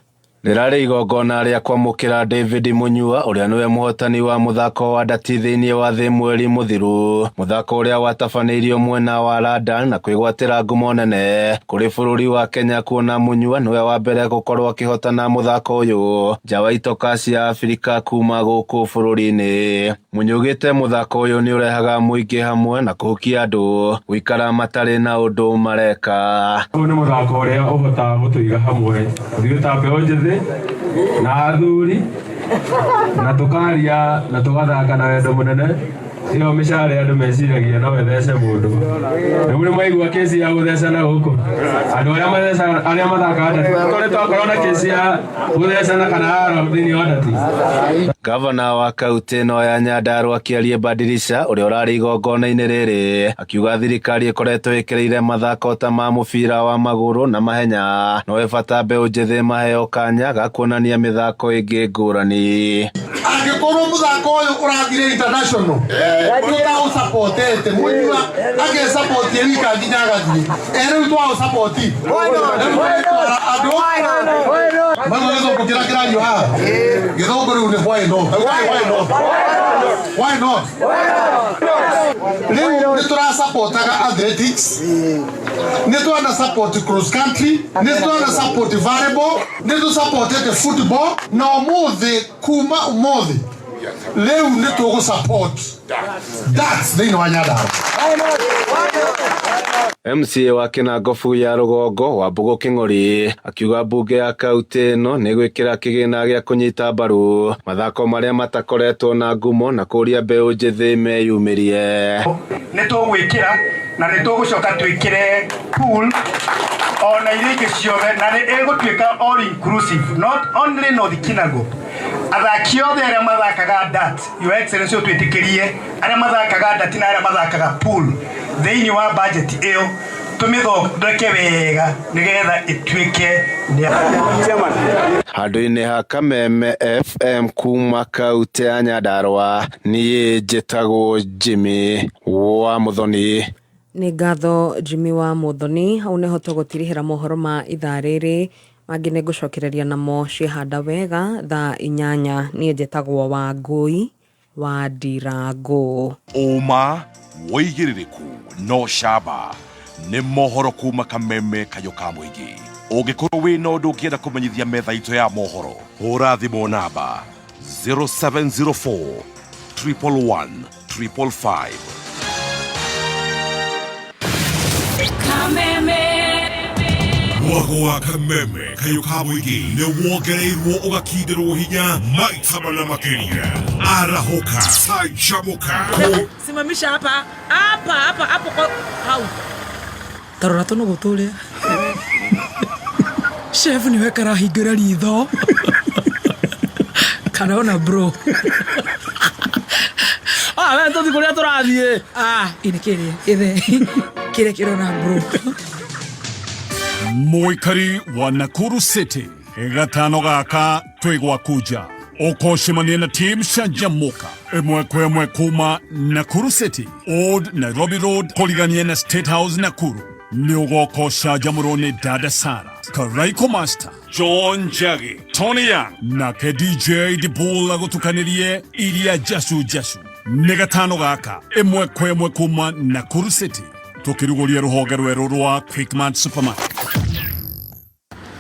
Rĩrarĩ igongona rĩa kwamũkĩra David Munyua ũrĩa nĩwe mũhotani wa mũthako wa ndati thĩinĩ wa thĩ mweri mũthiru, mũthako ũrĩa watabanĩirio mwena wa London na kwĩgwatĩra ngumo nene kũrĩ bũrũri wa Kenya kuona Munyua nĩwe wa mbere gũkorwo akĩhotana mũthako ũyũ nja wa itoka cia Afrika kuma gũkũ bũrũri-inĩ. Munyugĩte mũthako ũyũ nĩ ũrehaga mũingĩ hamwe na kũhukia andũ gũikara matarĩ na ũndũ mareka. Ũyũ nĩ mũthako ũrĩa ũhotaga gũtũiga hamwe ithuĩ ta mbeũ njĩthĩ na athuri na tũkaria na tũgathaka na wendo mũnene. Ĩyo mĩcare andũ meciragia no ĩthece mũndũ. Rĩu nĩ mwaigua kesi ya gũthecana gũkũ, andũ arĩa mathecaga, arĩa mathakaga ndati, tũrĩ twakorwo na kesi ya gũthecana kana haro thĩinĩ wa ndati. Gavana wa kaunti ĩno ya Nyandarua Kĩarie Badirisha ũrĩa ũrarĩ igongona-inĩ rĩrĩ akiuga thirikari ĩkoretwo ĩkĩrĩire mathako ta ma mũbira wa magũrũ na mahenya, no ĩbata mbeũ njĩthĩ maheo kanya ga kuonania mĩthako ĩngĩ ngũrani. Angĩkorwo mũthako ũyũ ũrathire international tũtaũsapotete mũnyua agesapotie wika nginya agathiĩ rĩu twaũsapoti andũ maguo gĩthũngũ kĩrĩa kĩrario haha gĩthũngũ rĩu nĩ why not? Why not? Why not? Rĩu nĩ tũrasapotaga athletics, nĩ twana support cross country, nĩ twana support volleyball, nĩ tũsapotete football, na ũmũthĩ kuma ũmũthĩ rĩu nĩ tũgũ support darts thĩinĩ wa Nyandarua. MCA wa Kĩnangobu ya Rũgongo Wambũgũ Kĩng'ori akiuga mbunge ya kaunti ĩno nĩ gwĩkĩra kĩgĩna gĩa kũnyita mbaru mathako marĩa matakoretwo na ngumo na kũria mbeũ njĩthĩ meyumĩrie. Nĩ tũgwĩkĩra na nĩ tũgũcoka twĩkĩre pool ona iria ingĩ ciothe, na nĩ ĩgũtuĩka all inclusive, not only North Kinango. Athaki othe arĩa mathakaga dart, Your Excellency ũtwĩtĩkĩrie, arĩa mathakaga dart na arĩa mathakaga pool thĩinĩ wa budget ĩyo Tũmĩthondeke wega nĩgetha ĩtuĩke nĩ Handũ-inĩ ha Kameme FM kuma kautĩ ya Nyandarua, niĩ njĩtagwo Jimmy wa Muthoni. Nĩ ngatho Jimmy wa Muthoni, hau nĩho tũgũtirihĩra mohoro ma ithaa rĩrĩ, mangĩ nĩ ngũcokereria namo ciehanda wega thaa 8, niĩ njĩtagwo Wangũi wa Ndirangũ. Ũma, wũigĩrĩrĩku na ũcamba nĩ mohoro kuma Kameme Kayũ ka Mũingĩ. Ũngĩkorwo wĩna ũndũ ũngĩenda kũmenyithia metha itũ ya mohoro, hũra thimũ namba 0704 111 555. Mwago wa Kameme Kayũ ka Mũingĩ nĩ wongereirwo ũgakindĩrwo hinya maita mana makĩria. Arahũka, canjamũka. Simamisha hapa hapa hapa hapo kwa hau. Tarora tũnũgũ tũrĩa. Chef nĩwe karahingũra ritho. Karona bro. Ah, we tũthiĩ kũrĩa tũrathiĩ. Ah, ini kĩrĩa gĩthe. Kĩrĩa kĩrona bro. Mũikari wa Nakuru City gatano gaka twĩ gwaku nja ũkũcemania na team Canjamũka ĩmwe kwa ĩmwe kuma Nakuru City Old Nairobi Road kũrigania na State House Nakuru. Nĩ ũgoka ũcanjamũrwo nĩ Dada Sara Karaiko Master John Njagi Tony Young nake DJ Dibul agũtukanĩrie iria jacu jacu. Nĩ gatano gaka ĩmwe kwa ĩmwe kuma Nakuru City tũkĩrugũria rũhonge rwerũ rwa Quickmart Supermarket.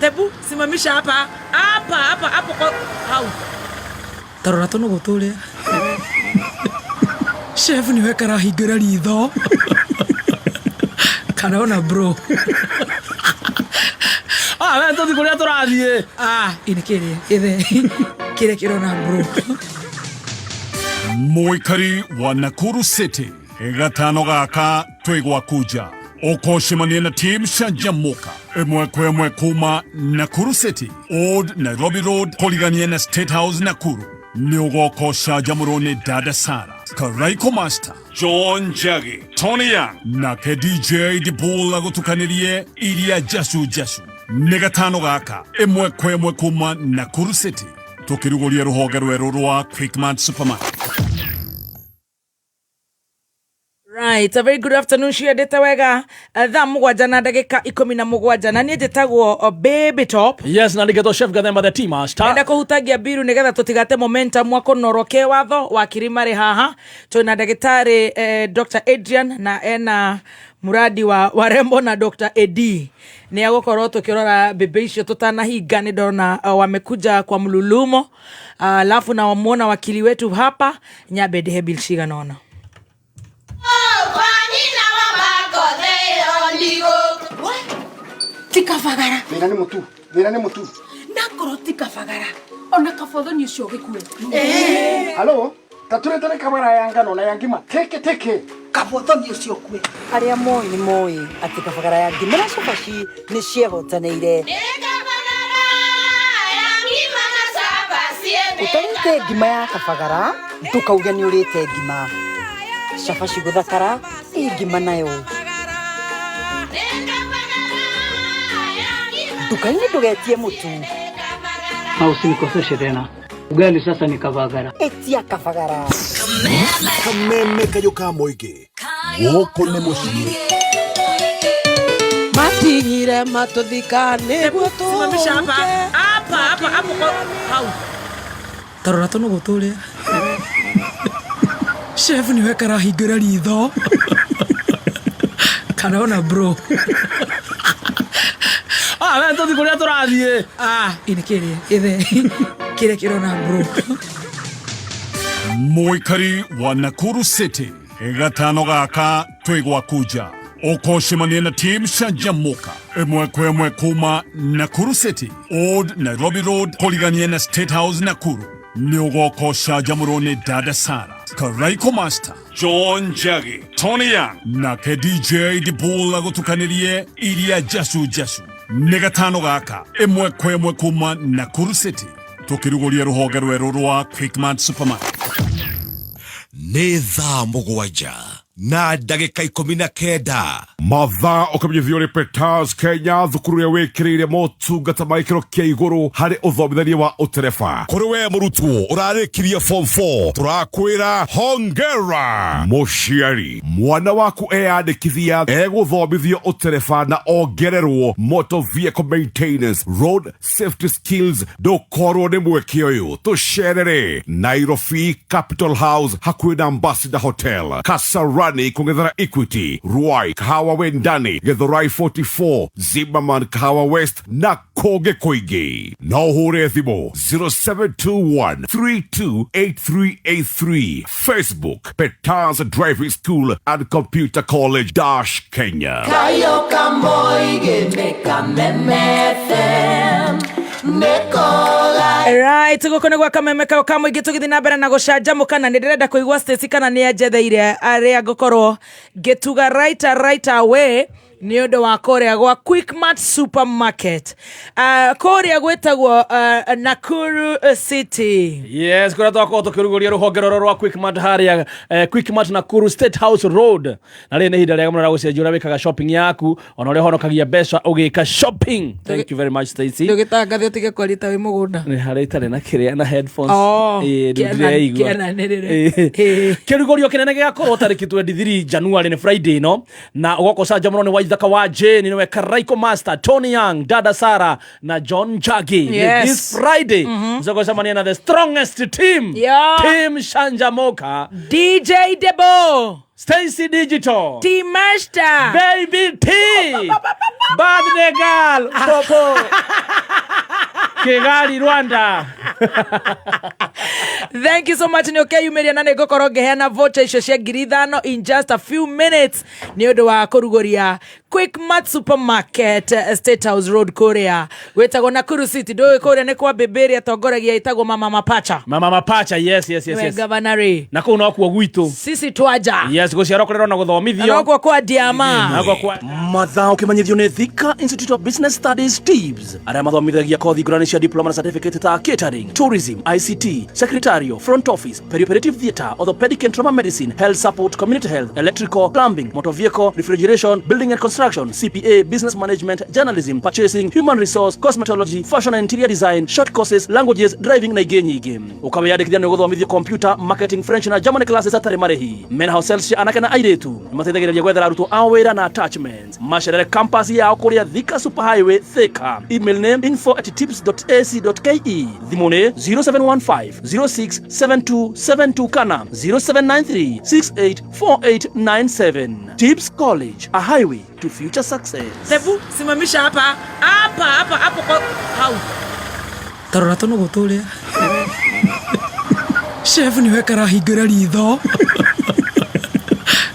Tebu simamisha hapa hapa hapa hapo kwa hau. Tarora tũnũgũ tũrĩa. Chef nĩwe karahingũra ritho. Karona bro. Ah, we tũthiĩ kũrĩa tũrathiĩ. Ah, ini kĩrĩa gĩthe. Kĩrĩa kĩrona bro. Mũikari wa Nakuru City gatano gaka twĩ gwaku nja ũkũcemania na team Canjamũka ĩmwe kwa ĩmwe kuma Nakuru City Old Nairobi Road kũrigania na State House Nakuru. Nĩ ũgoka ũcanjamũrwo nĩ Dada Sara Karaiko Master John Njagi Tony Young nake DJ Dibul agũtukanĩrie iria jacu jacu. Nĩ gatano gaka ĩmwe kwa ĩmwe kuma Nakuru City tũkĩrugũria rũhonge rwerũ rwa Quickmart Supermarket. Right, a very good afternoon ciendete wega. Thaa 7 na ndagĩka 17 na niĩ njĩtagwo Baby Top. Yes, na nĩgetwo Chef Gathemba the Tea Master. Enda kũhutagia mbiru nĩgetha tũtigate momentum wa kũnorwo ke watho wakiri marĩ haha twĩna ndagĩtarĩ Dr. Adrian na ena muradi wa warembo na Dr. Ed nĩ agũkorwo tũkĩrora mbembe icio tũtanahinga. Nĩ ndona wamekuja kwa mlulumo, alafu na wamuona wakili wetu hapa nyambe ndĩhe bill cigana ũna. Tikabagara. Thĩna nĩ mũtu, thĩna nĩ mũtu. Nakorwo tikabagara ona kabothoni ũcio ũgĩkue. Halo, tatũrĩte kabara ya ngano na ya ngima teke teke. Kabothoni ũcio ũkue. Arĩa moĩ nĩ moĩ atĩ kabagara ya ngima na cabaci nĩ ciehotanĩire. Ũtarĩte ngima ya kabagara ndũkauge nĩ ũrĩte ngima. Cabaci gũthakara ĩ ngima nayo. Nduka-inĩ ndũgetie mũtu. Na usinikoseshe tena. Ugali sasa ni kabagara. Etia kabagara. Kameme Kayũ ka Mũingĩ gũkũ nĩ mũciĩ. Matigire matũthika nĩguo Simamisha hapa tũhuke. hapa hapa hapo kwa hau. Tarora tũnũgũ tũrĩa. Chef nĩwe karahingũra ritho. Karona bro. Ah, we tũthiĩ kũrĩa tũrathiĩ. Ah, ini kĩrĩa gĩthe. Kĩrĩa kĩrona bro. Mũikari wa Nakuru City gatano gaka twĩ gwaku nja ũkũcemania na team Canjamũka ĩmwe kwa ĩmwe kuma Nakuru City Old Nairobi Road kũrigania na State House Nakuru. Nĩ ũgoka ũcanjamũrwo nĩ Dada Sara Karaiko Master John Njagi Tony Young nake DJ Dibul agũtukanĩrie iria jacu jacu. Nĩ gatano gaka ĩmwe kwa ĩmwe kuma Nakuru City tũkĩrugũria rũhonge rwerũ rwa Quickmart Supermarket. Nĩ thaa 7. Na ndagĩka 19. Mathaa ũkamenyithio nĩ Peters Kenya, thukuru ĩrĩa wĩkĩrĩire motungata ma gĩkĩro kĩa igũrũ harĩ ũthomithania wa ũtereba. Kũrĩ we mũrutwo ũrarĩkirie form 4, tũrakwĩra hongera. Mũciari, mwana waku eyandĩkithia egũthomithio ũtereba na ongererwo motor vehicle maintenance, road safety skills. Ndũkorwo nĩ mweke ũyũ, tũcerere Nairobi Capital House hakuhĩ na Ambassador Hotel, Kasarani kũng'ethera Equity, Ruai, Kahawa Wendani, Githurai 44, Zimmerman, Kahawa West na kũngĩ kũingĩ. No ũhũre thimũ 0721 328383, Facebook Peters Driving School and Computer College dash Kenya. Kayoka moige Kameme FM Nikola. Right, gũkũ nĩ gwa Kameme kau ka mũingĩ, tũgĩthiĩ na mbere na gũcanjamũka, na nĩ ndĩrenda kũigua Stacy kana nĩ anjetheire arĩa ngũkorwo ngĩtuga right away nĩ ũndũ wa kũrĩa gwa Quickmart Supermarket, kũrĩa gwĩtagwo Nakuru City. Yes, kũrĩa twakorwo tũkĩrugũria rũhonge rũrũ rwa Quickmart harĩa Quickmart Nakuru State House Road. Na rĩrĩ nĩ ihinda rĩega mũno rĩa gũcenjia ũrĩa wĩkaga shopping yaku, ona ũrĩa ũhonokagia mbeca ũgĩka shopping. Thank you very much, Stacy. Ndũgĩtangathe ũtige kwaria ta wĩ mũgũnda. Nĩ harĩa itarĩ na kĩrĩa na headphones. Oh, Ĩĩ, rĩu ndĩreigua. kĩananĩrĩre. Ĩĩ. Kĩrugũrio kĩnene gĩgakorwo tarĩki 23 January, nĩ Friday ĩno, na ũgoka ũcanjamũrwo nĩ Waithaka wa Jane, nĩwe Karaiko Master, Tony Young, Dada Sara na John Njagi. Nĩ this Friday ũcoka ũcemanie na the strongest team, Team Shanjamoka, DJ Debo, Stacy Digital, Team Master, Baby T, Birthday Girl, Popo, Kigali, Rwanda. Thank you so much. Nä å keyumä na nä ngå korwo ngä heana voucher icio cia 5,000 in just a few minutes nä å ndå wa kå rugå Quickmart Supermarket, State House Road kũrĩa gwĩtagwo Nakuru City. Ndũĩ kũrĩa nĩ kwa mbĩmbĩ ĩrĩa tongoragia ĩtagwo Mama Mapacha. Mama Mapacha, yes. Nĩwe yes. Gavana rĩ. Na kũu nokuo gwitũ. Sisi twaja. Yes, gũciarwo, kũrerwo na na gũthomithio. Nokuo kwa Diama. Nakuo kwa Mathaa ũkĩmenyithio nĩ Thika Institute of Business Studies, TIBS, arĩa mathomithagia kothi ngũrani cia diploma na certificate ta catering, tourism, ICT, secretarial, front office, perioperative theatre, orthopedic and trauma medicine, health support, community health, electrical, plumbing, motor vehicle, refrigeration, building and construction, CPA, business management, journalism, purchasing, human resource, cosmetology, fashion and interior design, short courses, languages, driving na ingĩ nyingĩ. Ũkawĩyandĩkithia nĩ ũgũthomithio computer, marketing, French na German classes atarĩ marĩhi. Mena hostels cia anake na airĩtu. Nĩ mateithagĩrĩria gwethera arutwo ao wĩra na attachments. Macerere campus yao kũrĩa Thika Super Highway, Thika. Email name info@tips.ac.ke. Thimũ nĩ 0715 067272 kana 0793 684897. Tips College, a highway to future success. Tebu simamisha hapa hapa hapa hapo kwa hau. Tarora tũnũgũ tũrĩa chef nĩwe karahingũra ritho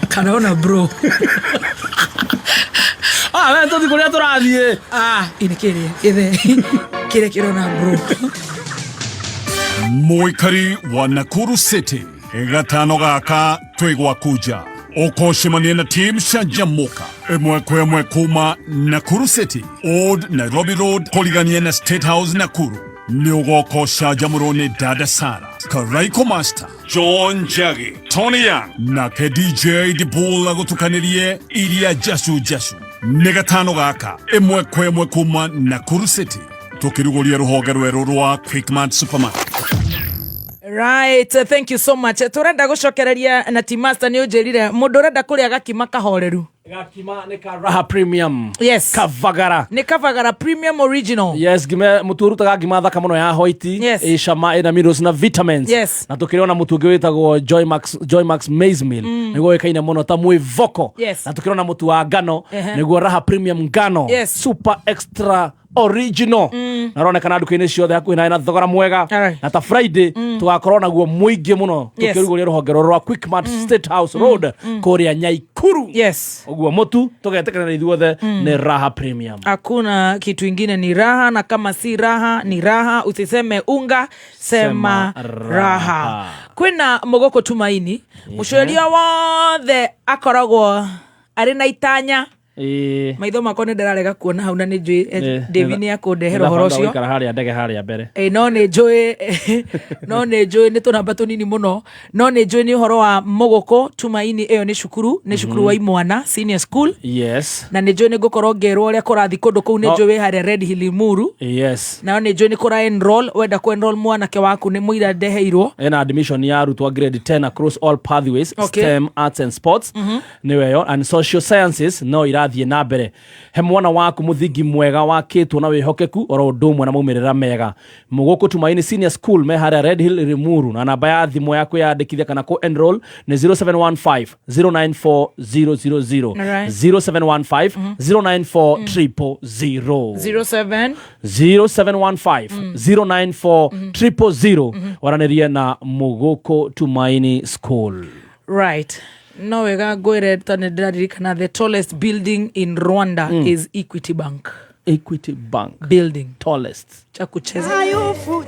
karona bro. Ah, we tũthi kũrĩa tũrathiĩ. Ah, ĩnĩ kĩrĩa gĩthe kĩrĩa kĩrona bro. Mũikari wa Nakuru City, gatano gaka twĩ gwaku nja, ũkũcemania na team Canjamuka ĩmwe kwa ĩmwe kuma Nakuru City, Old Nairobi Road, kũrigania na State House Nakuru. Nĩ ũgoka ũcanjamũrwo nĩ Dada Sara, Karaiko Master, John Njagi, Tony Young nake DJ Dibul agũtukanĩrie iria jacu jacu. Nĩ gatano gaka ĩmwe kwa ĩmwe kuma Nakuru City, tũkĩrugũria rũhonge rwerũ rwa Quickmart Supermarket. Right, thank you so much. Tũrenda gũcokereria na Team Master. Nĩ ũnjĩrire mũndũ ũrenda kũrĩa gakima kahoreru. Gakima nĩ ka Raha Premium. Yes. Kavagara. Nĩ Kavagara Premium Original. Yes, ngima mũtu ũrutaga ngima thaka mũno ya white. Ĩ cama, ĩna minerals na vitamins. Na tũkĩrĩ ona mũtu ũngĩ wĩtagwo Joymax, Joymax maize meal, nĩguo ũĩkaine mũno ta mwĩvoko. Na tũkĩrĩ ona mũtu wa ngano, nĩguo Raha Premium ngano. Super extra original. Na ũronekana nduka-inĩ ciothe hakuhĩ nawe na thogora mwega. Na ta Friday tũgakorwo naguo mũingĩ mũno tũkĩrugũria rũhonge rũrũ rwa Quickmart, State House Road, kũrĩa Nyaikuru. Ũguo mũtu tũgetĩkanĩra ithuothe nĩ Raha Premium. Hakuna kitu ingine, ni Raha, na kama si Raha ni Raha. Usiseme unga, sema, Sema Raha. Raha. Kwĩna mũgũkũ Tumaini, mũcũrĩria wothe akoragwo arĩ na itanya. Ĩĩ. Maitho makwa nĩ ndĩrarega kuona hau na nĩ njũĩ David nĩ akũndehera ũhoro ũcio. Gũikara harĩa ndege harĩa mbere. Ĩ, no nĩ njũĩ no nĩ njũĩ nĩ tũnamba tũnini mũno, no nĩ njũĩ nĩ ũhoro wa Mũgũkũ Tumaini. Ĩyo nĩ cukuru, nĩ cukuru wa imwana, senior school. Na nĩ njũĩ nĩ ngũkorwo ngĩrwo ũrĩa kũrathiĩ kũndũ kũu. Nĩ njũĩ wĩ harĩa Red Hill Limuru. Nayo nĩ njũĩ nĩ kũra enroll, wenda kũ enroll mwanake waku, nĩ mũira ndeheirwo. Ena admission ya arutwo grade 10 across all pathways, STEM, arts and sports, nĩweyo and social sciences no irathiĩ na mbere. He mwana waku mũthingi mwega wakĩtwo na wĩhokeku oro ũndũ ũmwe na maumĩrĩra mega. Mũgũkũ Tumaini Senior School me harĩa Red Hill Limuru, na namba ya thimũ ya kwĩyandĩkithia kana kũ enroll nĩ 0715 094 000. 0715 094 000. 07 0715 094 000, waranĩrie na Mũgũkũ Tumaini School. Right, no wega ngwĩre ta nĩ ndĩraririkana, the tallest building in Rwanda is Equity Bank. Equity Bank building. Tallest. Cha kucheza.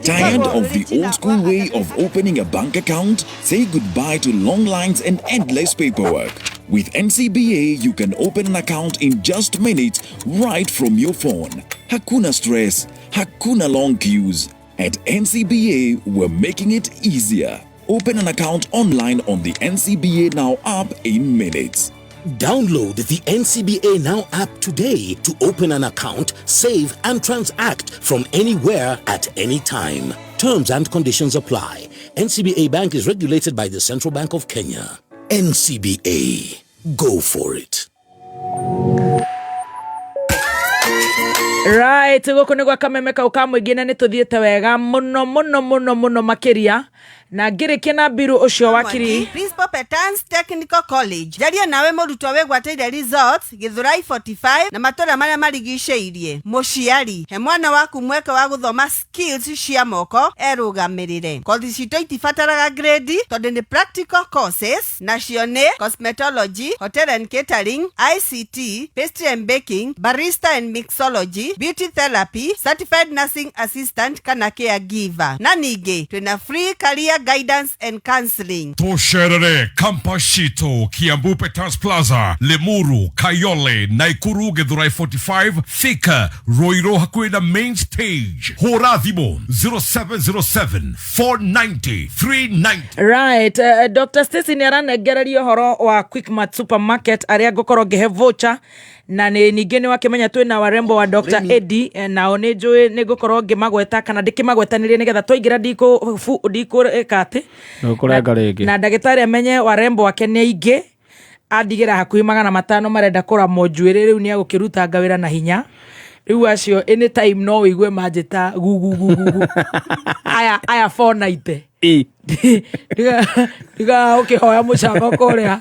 Tired of the old school way of opening a bank account? Say goodbye to long lines and endless paperwork. With NCBA, you can open an account in just minutes right from your phone. Hakuna stress, hakuna long queues. At NCBA, we're making it easier. Open an account online on the NCBA Now app in minutes. Download the NCBA Now app today to open an account, save, and transact from anywhere at any time. Terms and conditions apply. NCBA Bank is regulated by the Central Bank of Kenya. NCBA. Go for it. Right, gũkũ nĩ gwa kameme kau ka mũingĩ, na nĩ tũthiĩte wega mũno mũno mũno mũno makĩria, na ngĩrĩkia na mbiru ũcio wakiri. Principal Petans Technical College, njarie nawe mũrutwo wĩgwatĩire results Gĩthũrai 45 na matũra marĩa marigicĩirie. Mũciari, he mwana waku mweke wa gũthoma skills cia moko erũgamĩrĩre. Kothi citũ itibataraga grade tondũ nĩ practical courses, nacio nĩ cosmetology, hotel and catering, ICT, pastry and baking, barista and mixology, beauty therapy, certified nursing assistant kana caregiver. Na ningĩ twĩna free career guidance and counseling. Tũcerere campus citũ Kiambu Peters Plaza, Limuru, Kayole, Naikuru, Githurai 45, Thika, Ruiru hakuhĩ na main stage. Hũra thimũ 0707 490 390. Right, Dr Stacy nĩ aranengereria ũhoro wa Quickmart supermarket arĩa ngũkorwo ngĩhe voucher, na nĩ ningĩ nĩ wakĩmenya twĩna warembo wa Dr Eddie, nao nĩ njũĩ nĩ ngũkorwo ngĩmagweta kana ndĩkĩmagwetanĩrie nĩgetha twaingĩra ndikũ ndikũĩka atĩ Ndũkũrenga rĩngĩ. Na ndagĩtarĩ amenye warembo wake nĩ aingĩ, andigĩra hakuhĩ 500 marenda kũramwo njuĩrĩ. Rĩu nĩ agũkĩrutanga wĩra na hinya. Rĩu acio anytime no wĩigue manjĩta gugugugugu, aya aya 490. Ndiga ũkĩhoya mũcango kũrĩa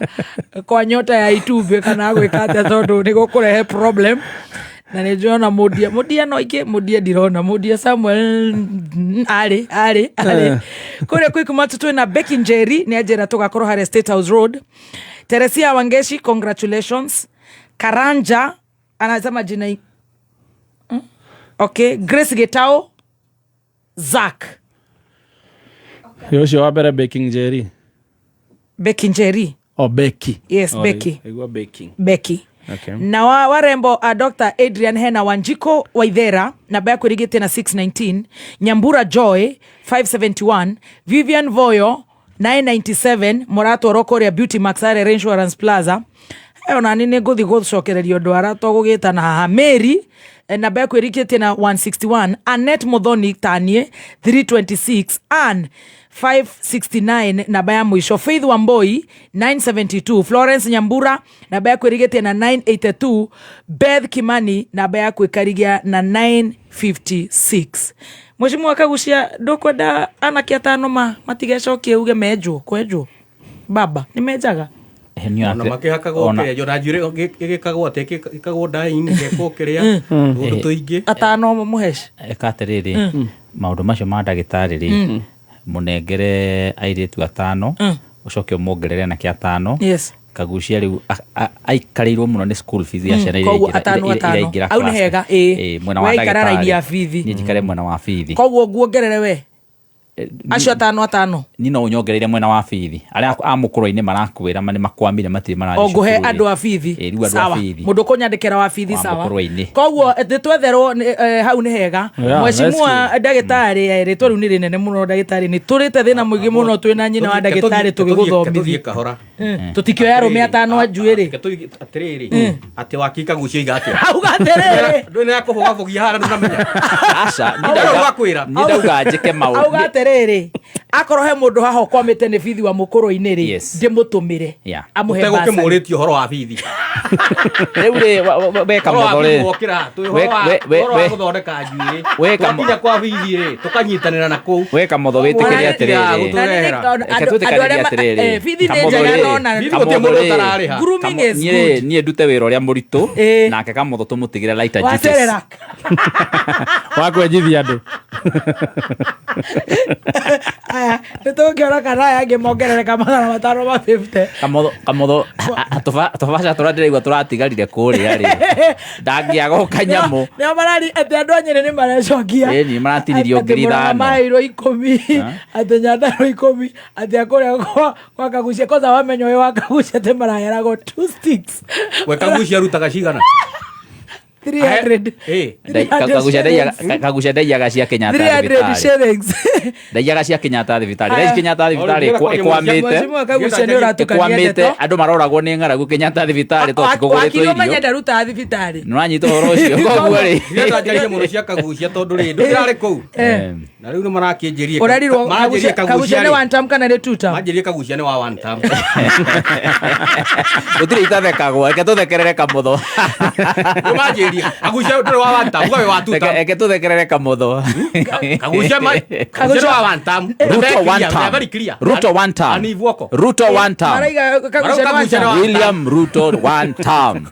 kwa nyota ya itumbĩ kana gwĩka atĩa, tondũ nĩ gũkũrehe problem. Na nĩ njũĩ ona mũndia, mũndia no ingĩ, mũndia ndirona mũndia Samuel, arĩ arĩ arĩ kũrĩa Quickmart. Twĩna Becky Njeri, nĩ anjĩra tũgakorwo harĩa State House Road. Teresia Wangeshi, congratulations. Karanja anasema jina Okay, Grace Gitau, Zack. Ĩ, ũcio wa mbere Baking Jerry. Becky Njeri. O Becky. Yes. Oh, Becky. Igua baking. Becky. Okay. Na warembo a Dr Adrian, hena Wanjiko Waithera, namba yaku ĩrigĩtie na 619, Nyambura Joy 571, Vivian Voyo 997, mũratwarwo kũrĩa Beauty Max arĩa Insurance Plaza. Ona nĩ ngũthi gũcokereria ndwara to gũgĩtana haha. Mary, namba yaku ĩrikĩtie na 161, Anet Muthoni tanie 326, Ann 569 namba ya mũico, Faith Wamboi 972, Florence Nyambura namba yaku ĩrigĩtie na 982, Beth Kimani namba yaku ĩkarigia na 956. Mheshimiwa Kagucia, ndũkwenda anake atano ma matigecokie uge menjwo kwenjwo baba nĩ menjaga? Ona makĩhakagwo kĩenjo na njuĩrĩ ĩgĩkagwo atĩ ĩkagwo ndaĩ-inĩ gekwo kĩrĩa tũũndũ tũingĩ. Atano mũheci. Eka atĩrĩrĩ, maũndũ macio ma ndagĩtarĩ rĩ, mũnengere airĩtu atano, ũcoke ũmongerere anake atano. Kagucia rĩu aikarĩirwo mũno nĩ school fees ya ciana iria Koguo iria atano atano. iraingĩra Au nĩ class. hega, ĩĩ. Ĩĩ, mwena wa We ikara ndagĩtarĩ. raini ya bithi. Niĩ njikare mwena wa bithi. Koguo nguongerere we. Acio atano atano. Ni no ũnyongereire mwena wa bithi arĩa a mũkũrũ-inĩ marakwĩra ma nĩ makwamire matirĩ marathiĩ O ngũhe cukuru rĩ. andũ a bithi. Ĩ, rĩu andũ a Sawa. bithi. Mũndũ ũkũnyandĩkĩra wa bithi Wa sawa. mũkũrũ-inĩ. Koguo nĩ twetherwo hau nĩ hega. Yeah, Mheshimiwa that's ndagĩtarĩ rĩtwa rĩu nĩ rĩnene mũno ndagĩtarĩ nĩ tũrĩte thĩna mũingĩ mũno twĩna nyina wa ndagĩtarĩ tũgĩgũthomithia. Kahora. Tũtikĩoya arũme atano a njuĩrĩ. Atĩrĩrĩ, atĩ wakika gucio iga atĩa? Auga atĩrĩrĩ. Ndũĩ nĩ yakũhũgabũgia haha ndũnamenya. Aca, niĩ Ũrĩa ndauga- ũgakwĩra. niĩ ndauga njĩke maũndũ. Auga atĩrĩrĩ, akorwo he mũndũ haha ũkwamĩte nĩ bithi wa mũkũrũ-inĩ rĩ, ndĩmũtũmĩre. Yeah. Amũhe bursary. Ũtegũkĩmũrĩtie ũhoro wa bithi. Rĩu rĩ, we Ũhoro wa Kamotho bithi rĩ. wokĩra haha, twĩ ũhoro wa gũthondeka njuĩrĩ. We Twakinya kwa bithi rĩ, tũkanyitanĩra na kũu. We Kamotho wĩtĩkĩrie atĩrĩrĩ. Reke twĩtĩkanĩrie atĩrĩrĩ. Bithi nĩ Kamotho njega rĩ, no na- Bithi gũtirĩ Kamotho mũndũ rĩ, ũtararĩha. Grooming is niĩ rĩ, good. niĩ ndute wĩra ũrĩa mũritũ nake Kamotho tũmũtigĩre lighter duties. Wacerera. Wa kwenjithia andũ. Aya, nĩ tũgũkĩona kana aya angĩ mongerereka 550. Kamotho Kamotho tũbaca tũrĩa ndĩraigua tũratigarire kũrĩa rĩ ndangĩaga o kanyamũ. Nĩo marari atĩ andũ a Nyĩrĩ nĩ marecokia. Ĩni nĩ maratinirio Atĩ ngiri Mũrang'a ithano. maheirwo 10, atĩ Nyandarua 10, atĩ a kũrĩa kwa Kagucia kwanza wamenya ũyũ wa Kagucia atĩ maraheragwo 2 sticks. We Kagucia arutaga cigana? 300. Ĩ. Kagucia ndaiyaga cia Kenyatta 300 thibitarĩ. shillings. Ndaiyaga cia Kenyatta thibitarĩ. Aya. Thaa ici Kenyatta thibitarĩ ĩkwamĩte. Mheshimiwa Kagucia nĩ ũratukania Ĩkwamĩte ndeto. andũ maroragwo nĩ ng'aragu Kenyatta thibitarĩ tondũ tikũgũrĩtwo Wakiri ũmenye irio. ndarutaga thibitarĩ. Nĩ ũranyita ũhoro ũcio koguo rĩ. Ndĩrenda njarie mũno cia Kagucia tondũ rĩ, ndũkĩrarĩ kũu. Na rĩu nĩ marakĩnjĩrie. Ũrerirwo Maranjĩrie Kagucia nĩ rĩ. one term kana nĩ two term? Manjĩrie Kagucia nĩ wa one term. Gũtirĩ itathekagwo reke tũthekerere Kamotho. Nĩ manjĩrie. Kagucia ndũrĩ wa one term, uga wĩ wa two term. Reke tũthekerere Kamotho. Kagucia Kagucia nĩ wa one term. Ruto Very one clear, term. very clear. Ruto one term. Ani Ivuoko. Ruto one term. Maraiga Kagucia nĩ one term. William Ruto one term.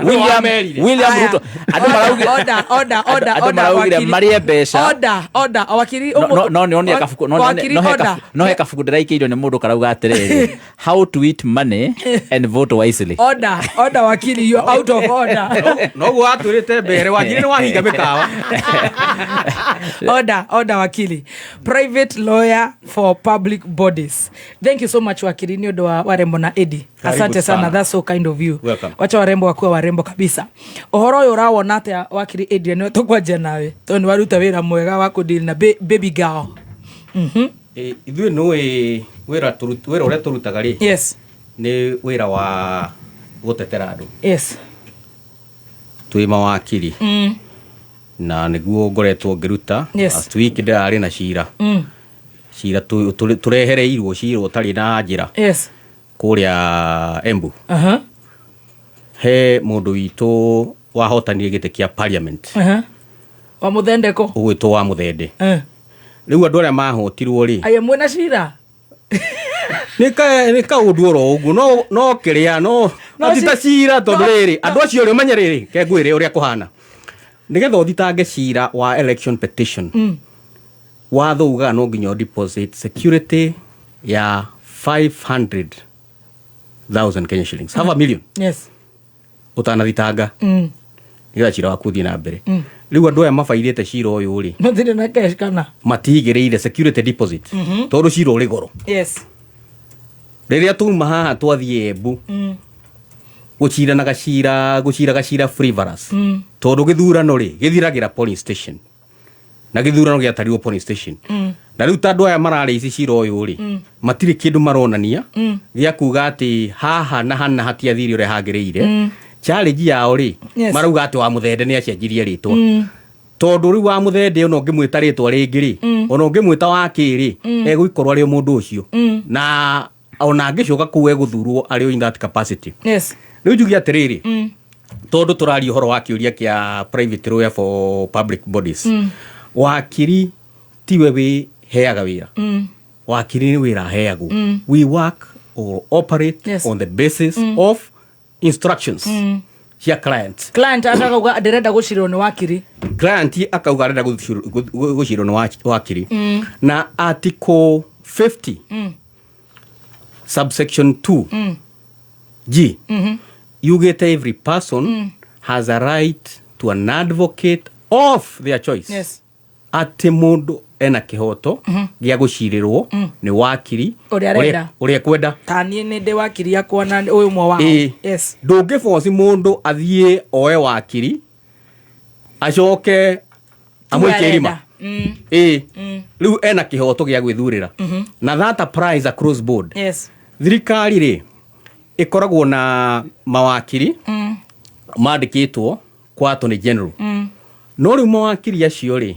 William wamerire. William Aya. Ruto. Andũ maraugire Order, order, order, andũ order, maraugire wakiri. marĩe mbeca. Order, order, wakiri No no no nĩ kabuku no wakiri, no he order. kabuku no he kabuku ndĩraikĩirio nĩ mũndũ karauga atĩrĩrĩ how to eat money and vote wisely. Order, order, wakiri, you're out of order. Noguo watwĩrĩte mbere wanjire nĩ wahinga mĩkawa. Order, order, wakili. Private lawyer for public bodies. Thank you so much wakili nĩ ũndũ wa warembo na Eddie. Karibu Asante sana, sana. that's so kind of you. Welcome. Wacha warembo wakuwa warembo kabisa. Ũhoro ũyũ ũrawona atĩa wakiri Adrian nĩwe tũkwanjia nawe tondũ nĩ waruta wĩra mwega wa kũdeal na baby girl. Ĩ, ithuĩ nĩũĩ wĩra wĩra ũrĩa tũrutaga rĩ Yes. nĩ wĩra wa gũtetera andũ Yes. twĩ mawakiri na nĩguo ngoretwo ngĩruta. Yes. Last week ndĩrarĩ na cira cira tũrehereirwo cira ũtarĩ na njĩra Yes. kũrĩa Embu. Aha. He mũndũ witũ wahotanire gĩtĩ kĩa parliament Aha. Wa mũthendeko. ũgwĩtwo wa Mũthende. Eh. Rĩu andũ arĩa mahotirwo rĩ Aya mwĩna cira. nĩ kaũndũ oro ũguo no no kĩrĩa no No ti ta cira tondũ rĩrĩ andũ acio rĩ ũmenye rĩrĩ ke ngwĩre ũrĩa kũhana nĩgetha ũthitange cira wa election petition watho ugaga no nginya deposit security ya 500,000 Kenya shillings, half a million Yes. ũtanathitanga nĩgetha cira waku ũthiĩ na mbere. Rĩu andũ aya mabairĩte cira ũyũ rĩ Matirĩ na cash kana. matigĩrĩire security deposit tondũ cira ũrĩ goro. Yes. Rĩrĩa tuma haha twathiĩ Embu gũciranaga cira gũciraga cira frivolous tondũ gĩthurano rĩ gĩthiragĩra polling station na gĩthurano gĩatarirwo polling station na rĩu ta andũ aya mararĩ ici cira ũyũ rĩ matirĩ kĩndũ maronania gĩa kuga atĩ haha na hana hatiathire ũrĩa hagĩrĩire. Challenge yao rĩ Yes. marauga atĩ wa Mũthende nĩ acenjirie rĩtwa tondũ rĩu wa Mũthende ona ũngĩmwĩta rĩtwa rĩngĩ rĩ ona ũngĩmwĩta wa kĩ rĩ egũikorwo arĩ o mũndũ ũcio na ona angĩcoka kũu egũthurwo arĩ o in that capacity. Yes. Rĩu njuge atĩrĩrĩ tondũ tũraria ũhoro wa kĩũria kĩa private lawyer for public bodies wakiri tiwe wĩheaga wĩra wakiri nĩ wĩra aheagwo. We work or operate Yes. on the basis of instructions cia client. Client akauga ndĩrenda gũcirwo nĩ wakiri. Client akauga arenda gũcirwo nĩ wakiri na article 50 subsection 2 G yugĩte every person has a right to an advocate of their choice. Yes. Atĩ mũndũ Ena kĩhoto gĩa gũcirĩrwo nĩ wakiri Ũrĩa arenda. Ũrĩa kwenda. Ta niĩ nĩ ndĩ wakiri yakwa na ũyũ ũmwe wao. Ĩĩ. Yes. Ndũngĩboci mũndũ athiĩ oe wakiri acoke amwĩkie irima. Ĩĩ, rĩu ena kĩhoto gĩa gwĩthurĩra na that applies across board. Thirikari rĩ, ĩkoragwo na mawakiri mandĩkĩtwo kwa attorney general. No rĩu mawakiri acio rĩ,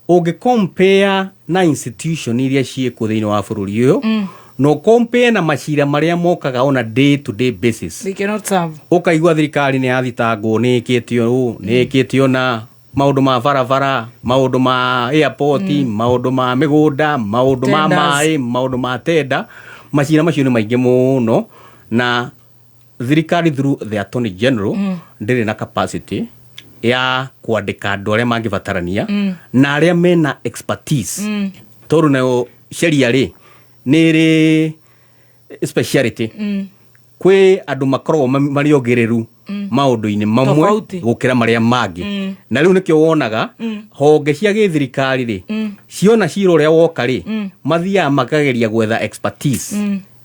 ũngĩ compare na institution iria ciĩkuo thĩinĩ wa bũrũri ũyũ na ũcompare na macira marĩa mokaga on a day to day basis, They cannot serve. Ũkaigua thirikari nĩ yathitangwo, nĩ ĩkĩte ũũ, nĩ ĩkĩte ũna, maũndũ ma barabara, maũndũ ma airport, maũndũ ma mĩgũnda, maũndũ ma Tenders. maĩ, maũndũ ma tenda. Macira macio nĩ maingĩ mũno na thirikari through the attorney general ndĩrĩ na capacity ya kwandĩka andũ arĩa mangĩbatarania na arĩa mena expertise, tondũ nayo sheria rĩ, nĩ ĩrĩ speciality. Kwĩ andũ makoragwo marĩ ogĩrĩru maũndũ-inĩ mamwe Tofauti. Gũkĩra marĩa mangĩ. Na rĩu nĩkĩo wonaga honge cia gĩthirikari rĩ, ciona cira ũrĩa woka rĩ, mathiaga makageria gwetha expertise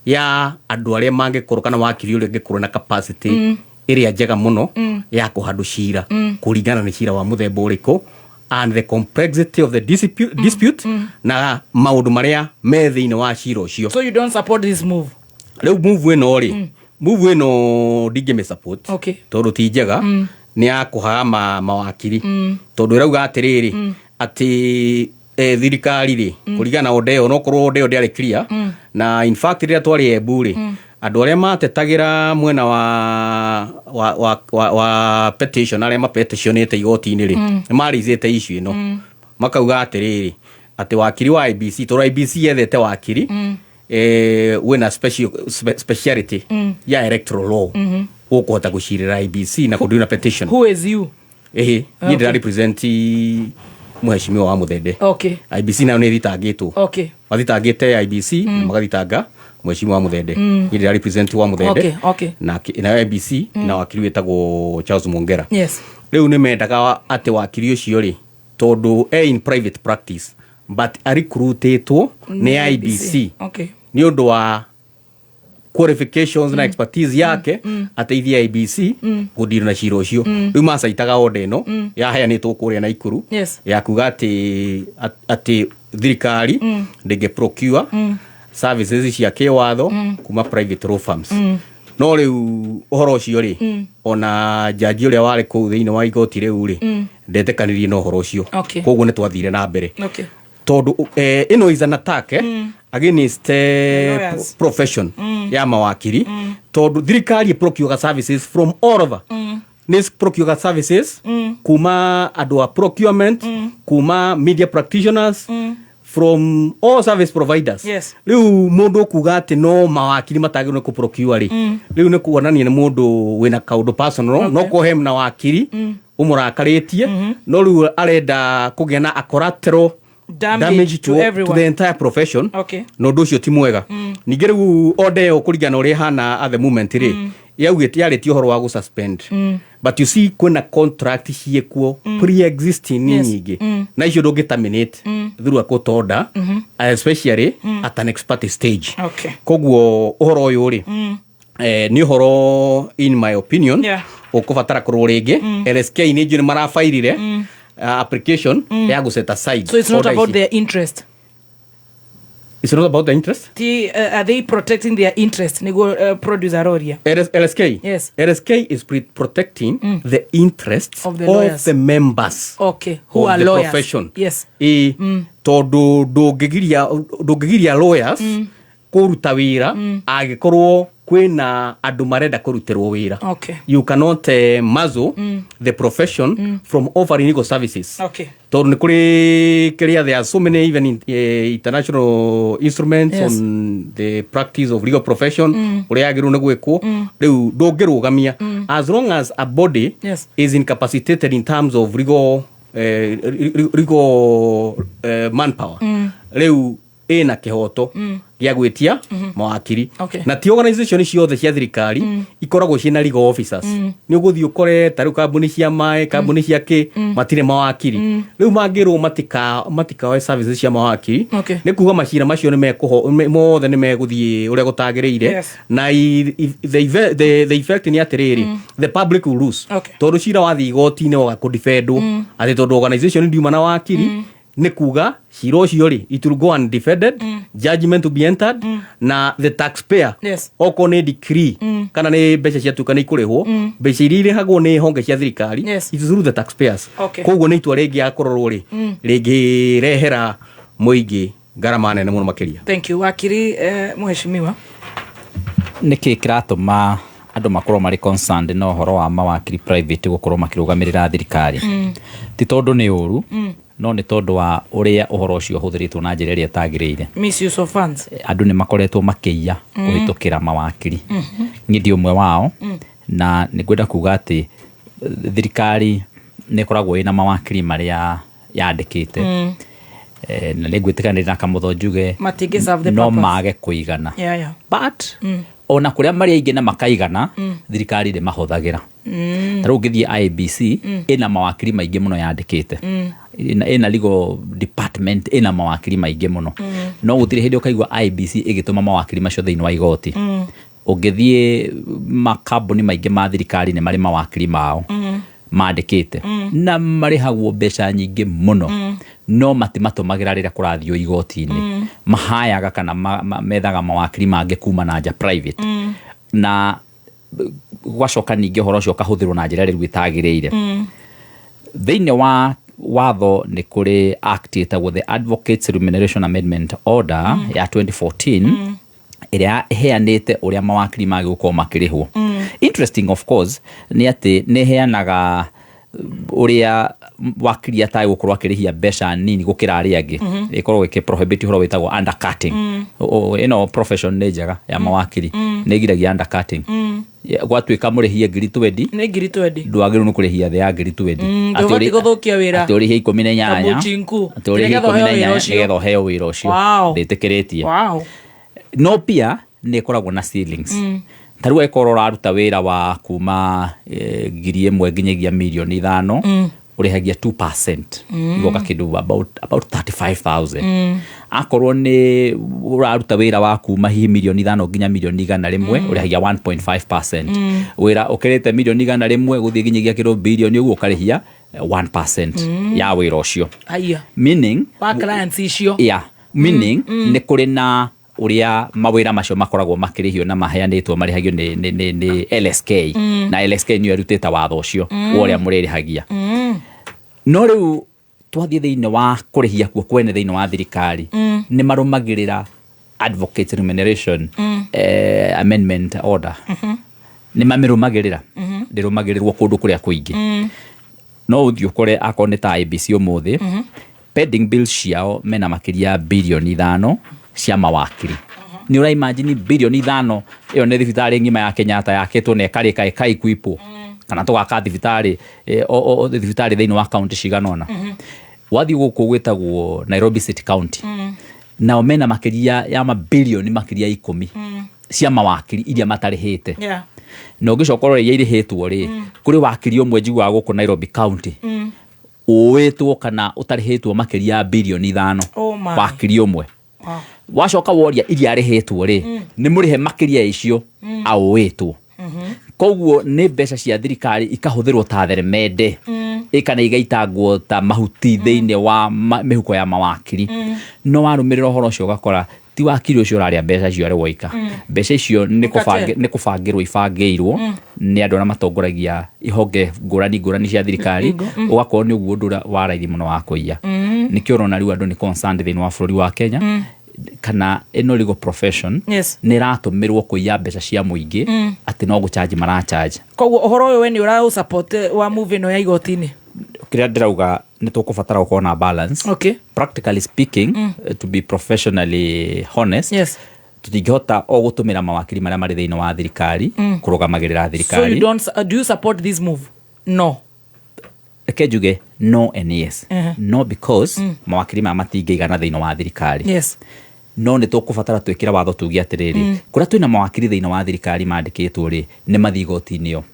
ya andũ arĩa mangĩkorwo kana wakiri ũrĩa ũngĩkorwo na capacity ĩrĩa njega mũno ya kũhandũ cira kũringana nĩ cira wa mũthemba ũrĩkũ and the complexity of the dispute na maũndũ marĩa me thĩinĩ wa cira ũcio. So you don't support this move? Rĩu move ĩno rĩ, move ĩno ndingĩmĩ support tondũ ti njega. Nĩ ya kũhaga mawakiri tondũ ĩrauga atĩrĩrĩ, atĩ thirikari rĩ, kũringana na order ĩyo, nokorwo order ĩyo ndĩarĩ clear. Na in fact rĩrĩa twarĩ Embu rĩ, andũ arĩa matetagĩra mwena wa petition, arĩa mapetitionĩte igoti-inĩ rĩ, nĩ marĩizĩte issue ĩno, makauga atĩrĩrĩ, atĩ wakiri wa IEBC, tondũ IEBC yethete wakiri wĩna speciality ya electoral law ũkũhota gũcirĩra IEBC na kũdeal na petition. Who is you? Ĩhĩ, niĩ ndĩra represent mheshimiwa wa Mũthende. IEBC nayo nĩ ĩthitangĩtwo. Mathitangĩte IEBC na magathitanga mheshimiwa wa Mũthende. Niĩ ndĩra represent wa Mũthende. Na nayo IEBC na wakiri wĩtagwo Charles Mwongera. Rĩu nĩ mendaga atĩ wakiri ũcio rĩ, tondũ e in private practice but arecruitĩtwo nĩ IEBC nĩ ũndũ wa qualifications na expertise yake, ateithie IEBC gũdeal na cira ũcio. Rĩu macaitaga order ĩno yaheanĩtwo kũrĩa Naikuru ya kuga atĩ thirikari ndĩngĩ procure services cia kĩwatho kuma private law firms. No rĩu ũhoro ũcio rĩ, ona jaji ũrĩa warĩ kũu thĩinĩ wa igoti rĩu rĩ, ndetĩkanirie na ũhoro ũcio. Koguo nĩ twathire na mbere tondũ ĩno is an attack against Lawyers. Profession ya mawakiri, tondũ thirikari ĩprocure services from all over. Nĩ procure services kuma andũ a procurement, kuma media practitioners, from all service providers. Rĩu mũndũ ũkuga atĩ no mawakiri matagĩrĩirwo nĩ kũprocure rĩ, rĩu nĩ kuonania nĩ mũndũ wĩna kaũndũ personal. No kũhe na wakiri ũmũrakarĩtie, no rĩu arenda kũgĩa na a collateral damage, damage to to everyone. The entire profession. Na ũndũ ũcio ti mwega. Ningĩ rĩu order ĩyo, kũringana na ũrĩa ĩhana at the moment rĩ, yaugĩte yarĩtie ũhoro wa gũsuspend, but you see kwĩna contract ciĩkuo pre-existing nĩ nyingĩ, na icio ndũngĩ terminate through a court order, especially at an expert stage. Koguo ũhoro ũyũ rĩ, nĩ ũhoro in my opinion ũkũbatara kũrwo rĩngĩ. LSK nĩ njũĩ nĩ marabairire application ya gũ set aside So it's not order about ici. Their interest. It's not about the interest. Are they protecting their interest, niguo producer aroria? LSK. Yes. LSK is protecting the interests of the lawyers. The members Who of are the lawyers. Profession. Ĩ, tondũ ndũngĩgiria lawyers kũruta wĩra angĩkorwo kwĩna andũ marenda kũrutĩrwo wĩra. You cannot muzzle the profession from offering legal services tondũ nĩ kũrĩ kĩrĩa, there are so many even international instruments on the practice of legal profession ũrĩa yagĩrĩirwo nĩ gwĩkwo. Rĩu ndũngĩrũgamia as long as a body is incapacitated in terms of legal manpower. Rĩu Ĩna kĩhoto gĩa gwĩtia mawakiri. Na ti organization ciothe cia thirikari ikoragwo ciĩna legal officers. Nĩ ũgũthiĩ ũkore ta rĩu kambuni cia maĩ, kambuni cia kĩ, matirĩ mawakiri. Rĩu mangĩrwo matikaoe services cia mawakiri, nĩ kuga macira macio nĩ mekũho mothe nĩ megũthiĩ ũrĩa gũtagĩrĩire. Na the effect nĩ atĩrĩrĩ, the public will lose, tondũ cira wathiĩ igoti-inĩ waga kũdefendwo atĩ tondũ organization ndiuma na wakiri, nĩ kuga cira ũcio rĩ, it will go undefended, judgment to be entered, na the taxpayer, okorwo nĩ decree kana nĩ mbeca ciatuĩka nĩ ikũrĩhwo, mbeca iria irĩhagwo nĩ honge cia thirikari, it is through the taxpayers. Koguo nĩ itua rĩngĩ akũrorwo rĩ, rĩngĩrehera mũingĩ ngarama nene mũno makĩria. Thank you, wakiri. Mheshimiwa. Nĩkĩ kĩratũma andũ makorwo marĩ concerned na ũhoro wa mawakiri private gũkorwo makĩrũgamĩrĩra thirikari? Ti tondũ nĩ ũru, no nĩ tondũ wa ũrĩa ũhoro ũcio ũhũthĩrĩtwo na njĩra ĩrĩa ĩtagĩrĩire. Misuse of funds. Andũ nĩ makoretwo makĩiya kũhĩtũkĩra mawakiri. Niĩ ndi ũmwe wao, na nĩ ngwenda kuga atĩ thirikari nĩ ĩkoragwo ĩna mawakiri marĩa yandĩkĩte. Na nĩ ngwĩtĩkanĩria na Kamũtho njuge Matingĩ serve the no purpose. Mage kũigana, but ona kũrĩa marĩ aingĩ na makaigana, thirikari ndĩmahũthagĩra. Ta rĩu ũngĩthiĩ IEBC, ĩna mawakiri maingĩ mũno yandĩkĩte. Ĩna legal department ĩna mawakiri maingĩ mũno, no gũtirĩ hĩndĩ ũkaigua IEBC ĩgĩtũma mawakiri macio thĩinĩ wa igoti. Ũngĩthiĩ makambuni maingĩ ma thirikari, nĩ marĩ mawakiri mao mandĩkĩte na marĩhagwo mbeca nyingĩ mũno, no matimatũmagĩra rĩrĩa kũrathiĩ igoti-inĩ. Mahayaga kana methaga mawakiri mangĩ kuma na nja, private, na gwacoka ningĩ ũhoro ũcio ũkahũthĩrwo na njĩra rĩu ĩtagĩrĩire. Thĩinĩ wa watho nĩ kũrĩ act ĩtagwo the Advocates Remuneration Amendment Order ya 2014, ĩrĩa ĩheanĩte ũrĩa mawakiri magĩgũkorwo makĩrĩhwo. Interesting, of course, nĩ atĩ nĩ ĩheanaga ũrĩa wakiri atagĩgũkorwo akĩrĩhia mbeca nini gũkĩra arĩa angĩ. Ĩkoragwo ĩkĩ prohibit ũhoro wĩtagwo undercutting. Ĩno profession nĩ njega ya mawakiri, nĩ ĩgiragia undercutting. Gwatuĩka mũrĩhie 20,000, Nĩ 20,000. Ndwagĩrĩirwo nĩ kũrĩhia thĩ ya 20,000. Atĩ Ndũbatiĩ gũthũkia wĩra. Atĩ ũrĩhie 18, Ta mũchinku. atĩ ũrĩhie Nĩgetha ikũmi ũheo na wĩra inyanya ũcio. nĩgetha ũheo wĩra ũcio. Ndĩtĩkĩrĩtie. No pia nĩ ĩkoragwo na ceilings. Ta rĩu angĩkorwo ũraruta wĩra wa kuma 1,000 nginyagia 5 mirioni, ũrĩhagia 2%, igoka kĩndũ about 35,000. Akorwo nĩ ũraruta wĩra wa kuma hihi 5 mirioni nginya 100 mirioni, ũrĩhagia 1.5%. Wĩra ũkĩrĩte 100 mirioni gũthiĩ nginyagia kĩndũ bilioni ũguo, ũkarĩhia 1% ya wĩra ũcio. Haya. Meaning Wa clients icio. Yeah, meaning nĩ kũrĩ na ũrĩa mawĩra macio makoragwo makĩrĩhio na maheanĩtwo, marĩhagio nĩ LSK, na LSK nĩyo ĩrutĩte watho ũcio wa ũrĩa mũrĩrĩhagia. No rĩu twathiĩ thĩinĩ wa kũrĩhia kuo kwene thĩinĩ wa thirikari, nĩ marũmagĩrĩra Advocate Remuneration Amendment Order? Nĩ mamĩrũmagĩrĩra? Ndĩrũmagĩrĩrwo kũndũ kũrĩa kũingĩ. No ũthiĩ ũkore akorwo nĩ ta IEBC ũmũthĩ, pending bills ciao mena makĩria ya 5 birioni cia mawakiri. Nĩ ũra imagine 5 birioni? Ĩyo nĩ thibitarĩ ng'ima ya Kenyatta yakĩtwo na ĩkarĩka ĩkaequipwo, kana tũgaka thibitarĩ thibitarĩ thĩinĩ wa kaunti cigana ũna. Wathiĩ gũkũ gwĩtagwo Nairobi City County, nao mena makĩria ya mabilioni makĩria ya 10 cia mawakiri iria matarĩhĩte. Na ũngĩcoka ũrore iria irĩhĩtwo rĩ, kũrĩ wakiri ũmwe njiguaga gũkũ Nairobi County ũĩtwo kana ũtarĩhĩtwo makĩria ya 5 birioni. Oh my. Wakiri ũmwe. Wacoka woria iria arĩhĩtwo rĩ, nĩ mũrĩhe makĩria ya icio aũĩtwo. Koguo nĩ mbeca cia thirikari ikahũthĩrwo ta theremende, kana igaitangwo ta mahuti thĩinĩ wa mĩhuko ya mawakiri. No warũmĩrĩra ũhoro ũcio ũgakora ti wakiri ũcio ũrarĩa mbeca icio arĩ woika. Mbeca icio nĩ Cartel. nĩ kũbangĩrwo ibangĩirwo nĩ andũ arĩa matongoragia ihonge ngũrani ngũrani cia thirikari. Ũgakorwo nĩ ũguo ũndũ ũrĩa wa raithi mũno wa kũiya. Nĩkĩo ũrona rĩu andũ nĩ concerned thĩinĩ wa bũrũri wa Kenya, kana ĩno legal profession nĩ ĩratũmĩrwo kũiya mbeca cia mũingĩ, atĩ no gũcharge maracharge. Koguo ũhoro ũyũ we nĩ ũra support wa move ĩno ya igoti-inĩ? Kĩrĩa ndĩrauga, nĩ tũkũbatara gũkorwo na balance. Practically speaking, to be professionally honest, tũtingĩhota o gũtũmĩra mawakiri marĩa marĩ thĩinĩ wa thirikari kũrũgamagĩrĩra So you thirikari. don't do you support this move? No. Reke njuge no and yes. No, because mawakiri maya matingĩigana thĩinĩ wa thirikari. No nĩ tũkũbatara twĩkĩre watho tuge atĩrĩrĩ, kũrĩa twĩna mawakiri thĩinĩ wa thirikari mandĩkĩtwo rĩ, nĩ mathiĩ igoti-inĩ o.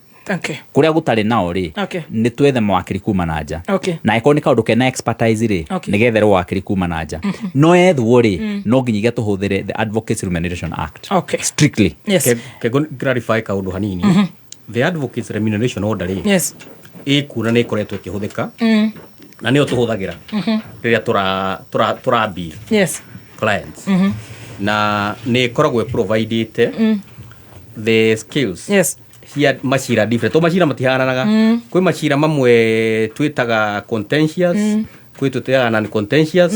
Kũrĩa gũtarĩ nao rĩ, nĩ twethe mawakiri kuma na nja. Na angĩkorwo nĩ kaũndũ kena expertise rĩ, nĩ getherwo wakiri kuma na nja. No ethwo rĩ, no nginyagia tũhũthĩre the Advocates Remuneration Act. Strictly. Ke clarify kaũndũ hanini. The Advocates Remuneration Order rĩ, ĩkuona nĩ ĩkoretwo ĩkĩhũthĩka na nĩyo tũhũthagĩra rĩrĩa tũra tũra tũra bill clients, na nĩ ĩkoragwo ĩprovidĩte the skills cia macira different, to macira matihananaga. Kwĩ macira mamwe twĩtaga contentious, kwĩ twĩtaga non contentious,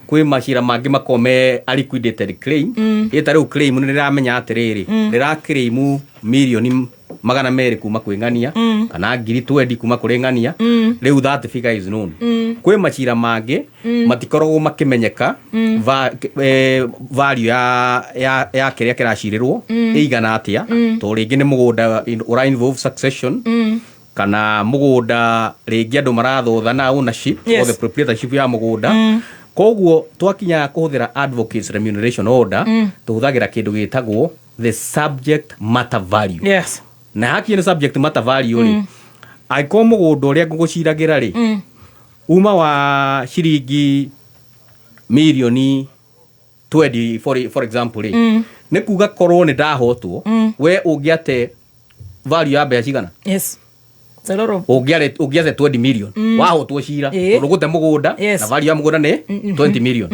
kwĩ macira mangĩ makoragwo me a liquidated claim. Ĩ ta rĩu claim nĩ rĩramenya atĩrĩrĩ, rĩra claim mirioni 200 kuma kwĩ ng'ania kana ngiri 20 kuma kũrĩ ng'ania. Rĩu that figure is known. Kwĩ macira mangĩ matikoragwo makĩmenyeka value ya kĩrĩa kĩracirĩrwo ĩigana atĩa, to rĩngĩ nĩ mũgũnda ũra involve succession, kana mũgũnda rĩngĩ andũ marathothana ownership or the proprietorship ya mũgũnda. Koguo twakinya kũhũthĩra Advocates Remuneration Order, tũhũthagĩra kĩndũ gĩtagwo the subject matter value. Na hakinya nĩ subject matter value rĩ, angĩkorwo mũgũnda ũrĩa ngũgũciragĩra rĩ, uma wa ciringi mirioni 20 for example rĩ, nĩ kuga korwo nĩ ndahotwo, we ũngĩate value ya mbeca cigana? Yes. It's a lot of Ũngĩate 20 million wahotwo cira, tondũ gũte mũgũnda na value ya mũgũnda nĩ 20 million.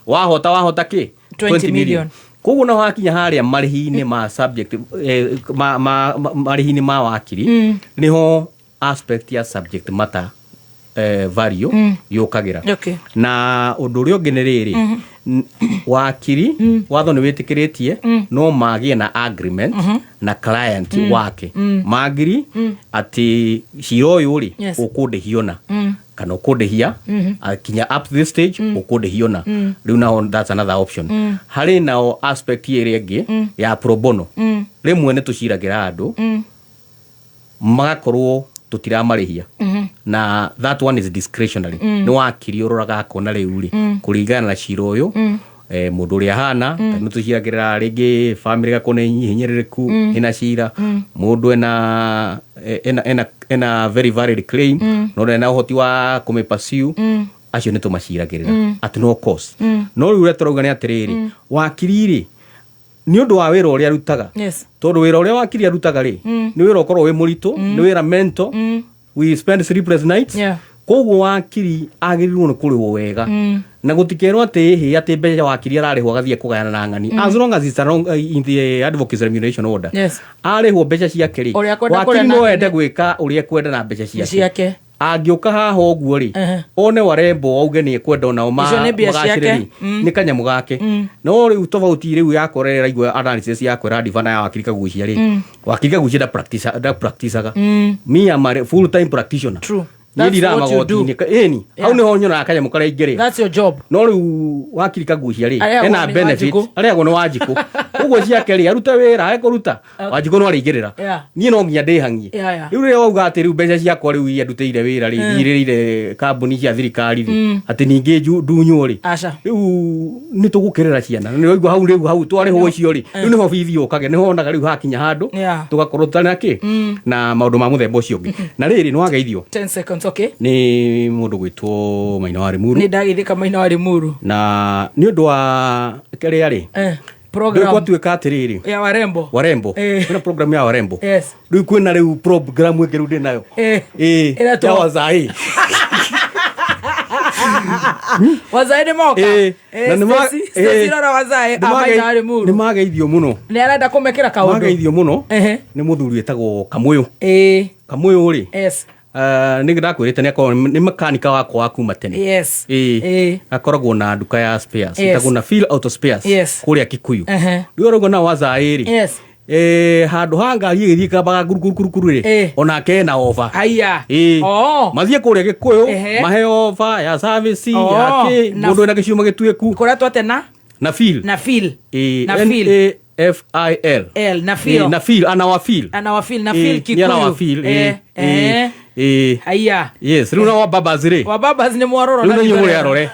Wahota kĩ? 20 million. Koguo no hakinya harĩa marĩhi-inĩ ma subject marĩhi-inĩ ma wakiri, nĩho aspect ya subject matter value yũkagĩra. Na ũndũ ũrĩa ũngĩ nĩ rĩrĩ, wakiri watho nĩ wĩtĩkĩrĩtie no magĩe na agreement na client wake, magiri atĩ cira ũyũ rĩ, ũkũndĩhio na kana ũkũndĩhia kinya up to this stage, ũkũndĩhio na rĩu. Nao that's another option. Harĩ nao aspect ĩrĩa ĩngĩ ya pro bono. Rĩmwe nĩ tũciragĩra andũ magakorwo tũtiramarĩhia, na that one is discretionary. Nĩ wakiri ũroraga akona rĩu rĩ, kũringana na cira ũyũ, mũndũ ũrĩa ahana, nĩ tũciragĩrĩra rĩngĩ family gakorwo nĩ hinyĩrĩrĩku, ĩna cira, mũndũ ena very valid claim, no ndarĩ na ũhoti wa kũmĩ pursue, acio nĩ tũmaciragĩrĩra at no cost. No rĩu ũrĩa tũrauga nĩ atĩrĩrĩ, wakiri rĩ, nĩ ũndũ wa wĩra ũrĩa arutaga, tondũ wĩra ũrĩa wakiri arutaga rĩ, nĩ wĩra ũkorwo wĩ mũritũ, nĩ wĩra mental, we spend sleepless nights. Koguo wakiri agĩrĩirwo nĩ kũrĩhwo wega, na gũtikerwo atĩ ĩhĩ atĩ mbeca wakiri ararĩhwo agathiĩ kũgayana na ng'ani. As long as it's along, in the Advocates Remuneration Order, arĩhwo mbeca ciake rĩ, Ũrĩa akwenda wakiri kũrĩa no nake ende gwĩka ũrĩa ekwenda na mbeca ciake. Ciake. Angĩũka haha ũguo rĩ, one warembo auge nĩ ekwenda onao Icio nĩ mbia magacĩre ciake. rĩ, nĩ kanyamũ gake. No rĩu tofauti rĩu yakwa rĩrĩa ĩraigua analysis yakwa ĩradivana ya wakiri Kagucia rĩ, wakiri Kagucia nda practiceaga. Me am a full time practitioner. True. Niĩ That's ndiraga what you do. magoti-inĩ. Ĩni hau nĩho nyonaga kanyamũ karĩa ingĩrĩa. That's your job. No rĩu wakiri Kagucia rĩ, Arĩhagwo ena nĩ benefit. Wanjikũ. Arĩhagwo nĩ Wanjikũ, ũguo ciake rĩ, arute wĩra ekũruta, Wanjikũ no arĩingĩrĩra. Niĩ no nginya ndĩhang'ie. Rĩu rĩrĩa wauga atĩ rĩu mbeca ciakwa rĩu iria ndutĩire wĩra rĩ, thirĩrĩire kambuni cia thirikari rĩ, atĩ ningĩ ndunywo rĩ, Aca. Rĩu nĩ tũgũkĩrĩra ciana. Na nĩ waigua hau rĩu hau twarĩhwo icio rĩ, rĩu nĩho bithi yũkage, nĩho wonaga rĩu hakinya handũ tũgakorwo tũtarĩ na kĩ na maũndũ ma mũthemba ũcio ũngĩ. Na rĩrĩ, nĩ wageithio 10 seconds, okay. Nĩ mũndũ gwĩtwo Maina wa Rimuru. Nĩ ndageithĩka Maina wa Rimuru. Na nĩ ũndũ wa kĩrĩa rĩ, Program gwatuĩka atĩrĩrĩ, ya warembo. Warembo. Kwĩna program ya warembo. Rĩu kwĩna rĩu program ĩngĩ rĩu ndĩ nayo. Ĩ Ĩretwo- ya wazaĩ. Wazae nĩ moka. Na nĩ Stacy, rora wazae a Maina wa Rimuru. Nĩ mageithio mũno. Nĩ arenda kũmekĩra kaũndũ. Mageithio mũno nĩ mũthuri wĩtagwo Kamũyũ. Kamũyũ rĩ, nĩ ndakwĩrĩte nĩ akoragwo nĩ makanika wakwa wa kuma tene. Akoragwo na nduka ya spares, ĩtagwo na Phil Auto Spares, kũrĩa Kikuyu. Rĩu arauga na wazaĩ rĩ, handũ ha ngari ĩgĩthiĩ kambaga ngurungurukuru rĩ, onake ena oba. Haya. Mathiĩ kũrĩa Gĩkũyũ, maheo oba ya service ya kĩ mũndũ wĩna gĩciuma gĩtuĩku. Kũrĩa twatena na Phil. Na Phil. Na N Phil. A F I L. L na Phil. Na Phil ana wa Phil. Ana wa Phil na Phil Nĩ Kikuyu. ana wa Phil. Haya. Yes, rĩu na wa babas rĩ, Wa babas nĩ mwarora rĩu na na inyuĩ thutha. mũrĩ arore.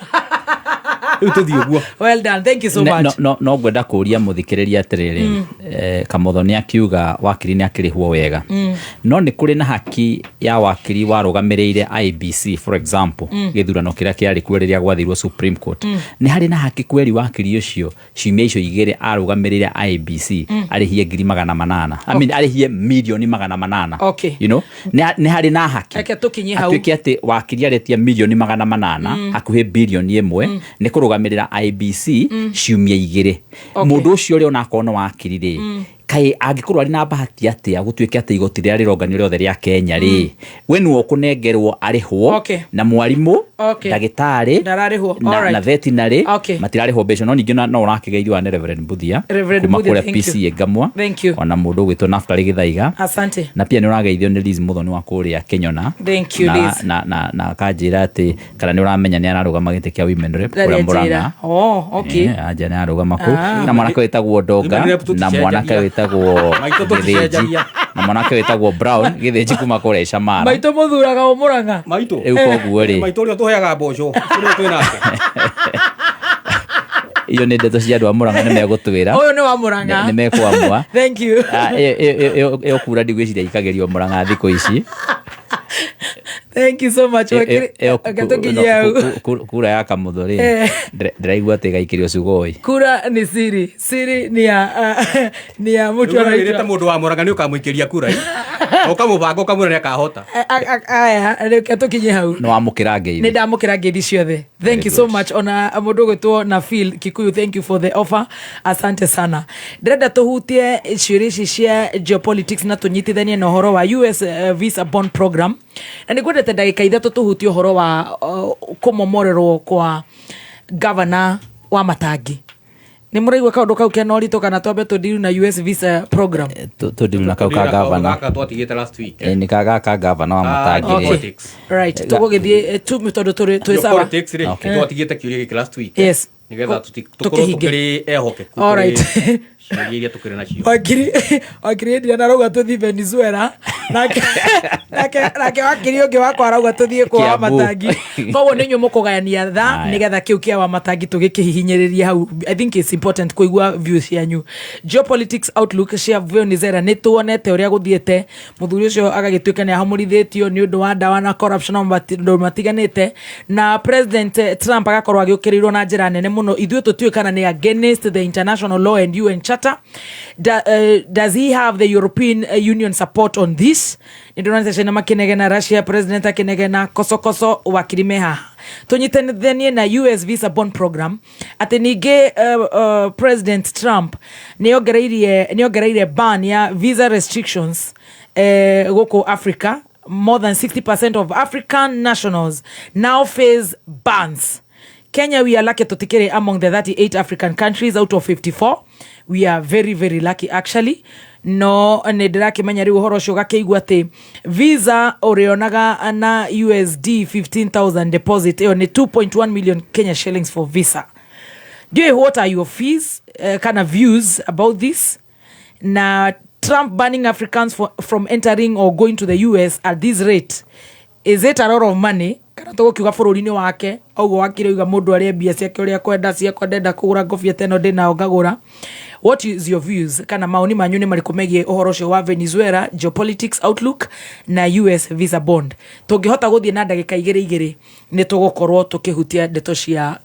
Rĩu tũthiĩ ũguo. Well done, thank you so Ne- much. No ngwenda kũria mũthikĩrĩria atĩrĩrĩ, Kamotho nĩ akiuga wakiri nĩ akĩrĩhwo wega, no nĩ kũrĩ na haki ya wakiri warũgamĩrĩire IBC, for example, gĩthurano kĩrĩa kĩarĩ kuo rĩrĩa gwathirwo Supreme Court. Nĩ harĩ na haki kweri wakiri ũcio ciumia icio igĩrĩ arũgamĩrĩire IBC arĩhie 800,000, I mean, arĩhie 800,000,000. Nĩ harĩ na haki Reke tũkinye hau. Atuĩke atĩ wakiri aretia 800,000, hakuhĩ 1 billion nĩ kũrũgamĩrĩra IBC ciumia 2. Mũndũ ũcio ũrĩa onakorwo nĩ wakiri rĩ, kaĩ angĩkorwo arĩ na bahati atĩa gũtuĩke atĩ igoti rĩrĩa rĩronganio rĩothe rĩa Kenya rĩ, we nĩwe ũkũnengerwo arĩhwo, na mwarimũ, ndagĩtarĩ Ndararĩhwo. na, na veterinary matirarĩhwo mbeca. No ningĩ no ũrakĩgeithio nĩ Reverend Mbuthia Reverend kuma Mbuthia, kũrĩa thank you. PCA Ngamwa, Thank you. ona mũndũ ũgwĩtwo Naftali Gĩthaiga. Asante. Na pia nĩ ũrageithio nĩ Liz Muthoni wa kũrĩa Kĩnyona. Thank you, na, Liz. na akanjĩra atĩ kana nĩ ũramenya nĩ ararũgama gĩtĩ kĩa women rep kũrĩa Ndarĩ Murang'a. njĩra. Oh, okay. Eh, anja nĩ ararũgama kũu Ah. na mwanake wĩtagwo Ndonga Women rep na tũticenjagia. mwanake wĩtagwo Maitũ Gĩthĩnji tũticenjagia. na mwanake wĩtagwo Brown Gĩthĩnji kuma kũrĩa Icamara. Maitũ mũthuraga o Mũrang'a. Maitũ. Rĩu koguo rĩ, Maitũ ũrĩa ũtũheaga mboco ũrĩa twĩ nake. Iyo nĩ ndeto cia andũ a Murang'a, nĩ megũtwĩra. Ũyũ nĩ wa Mũrang'a. Nĩ mekwamua. Thank you. Ah, ĩyo kura ndigwĩciria ikagĩrio Murang'a thikũ ici. Thank you so much. Ĩyo Reke tũkinye hau. kura ya Kamutho rĩ, ndĩraigua atĩ ĩgaikĩrio Sugoi. Kura ni siri, siri ni ya mũtu Rĩu wĩrĩte anaitwa mũndũ wa Mũrang'a nĩ ũkamũikĩria kura ĩ. Ũkamũbanga ũkamwĩra nĩ akahota. Aya, reke tũkinye hau. Nĩ wamũkĩra ngeithi. Nĩ ndamũkĩra ngeithi ciothe, thank you so much. Ona mũndũ ũgwĩtwo na Phil Kikuyu, thank you for the offer, asante sana. Ndĩrenda tũhutie ciũria ici cia geopolitics na tũnyitithanie na ũhoro wa US visa bond program, na nĩ ngwendete ndagĩka 3 tũhutie ũhoro wa kũmomorerwo kwa gavana wa Matangi. Nĩ mũraigua kaũndũ kau kena ũritũ, kana twambe tũndiru na US visa program? Tũndiru na kau ka gavana. Gaka twatigĩte last week. Eh, nĩ ka gaka gavana wa Ah, Matangi rĩ. geopolitics. Right, tũgũgĩthiĩ tondũ twĩ sawa. Geopolitics rĩ, twatigĩte kĩũria gĩkĩ last week. Nĩgetha tũkorwo Tũkĩhinge. tũkĩrĩ ehokeku All right. kũrĩ ciũria iria tũkĩrĩ nacio. Wakiri Adrian arauga tũthiĩ Venezuela, nake wakiri ũngĩ wakwa arauga tũthiĩ kwa Kiambu. Wamatangi. Koguo nĩ inyuĩ mũkũgayania tha nĩgetha kĩu kĩa Wamatangi tũgĩkĩhihinyĩrĩrie hau. I think it's important kũigua views cianyu, geopolitics outlook cia Venezuela. Nĩ tuonete ũrĩa gũthiĩte, mũthuri ũcio agagĩtuĩka nĩ ahamũrithĩtio nĩ ũndũ wa ndawa na corruption na maũndũ matiganĩte, na President Trump agakorwo agĩũkĩrĩirwo na njĩra nene mũno. Ithuĩ tũtiũĩ kana nĩ against the international law and UN Charter. Does he have the European Union support on this? Nĩ ndĩronete China makĩnegena, Russia president akĩnegena kosokoso. Wakiri me haha, tũnyitithanie na US visa bond program, atĩ ningĩ President Trump nĩ ongereire ban ya visa restrictions gũkũ Africa. More than 60% of African nationals now face bans. Kenya, we are lucky tutikiri among the 38 African countries out of 54. We are very, very lucky actually. No nä ndä rakĩmenya rä u å horo å cio ũgakĩigua atä visa ũrĩonaga na USD 15,000 deposit, ĩyo nĩ 2.1 million Kenya shillings for visa. Ndiũĩ what are your fees kana views about this, na Trump banning Africans from entering or going to the US at this rate, is it a lot of money, kana tũgũkiuga bũrũri-inĩ wake ũguo wakire uga mũndũ arĩe mbia ciake ũrĩa kwenda ciakwa, ndenda kũgũra ngobia ta ĩno ndĩnao ngagũra. What is your views, kana maoni manyu nĩ marĩkũ megiĩ ũhoro ũcio wa Venezuela geopolitics outlook na US visa bond? Tũngĩhota gũthiĩ na ndagĩka igĩrĩ igĩrĩ, nĩ tũgũkorwo tũkĩhutia ndeto cia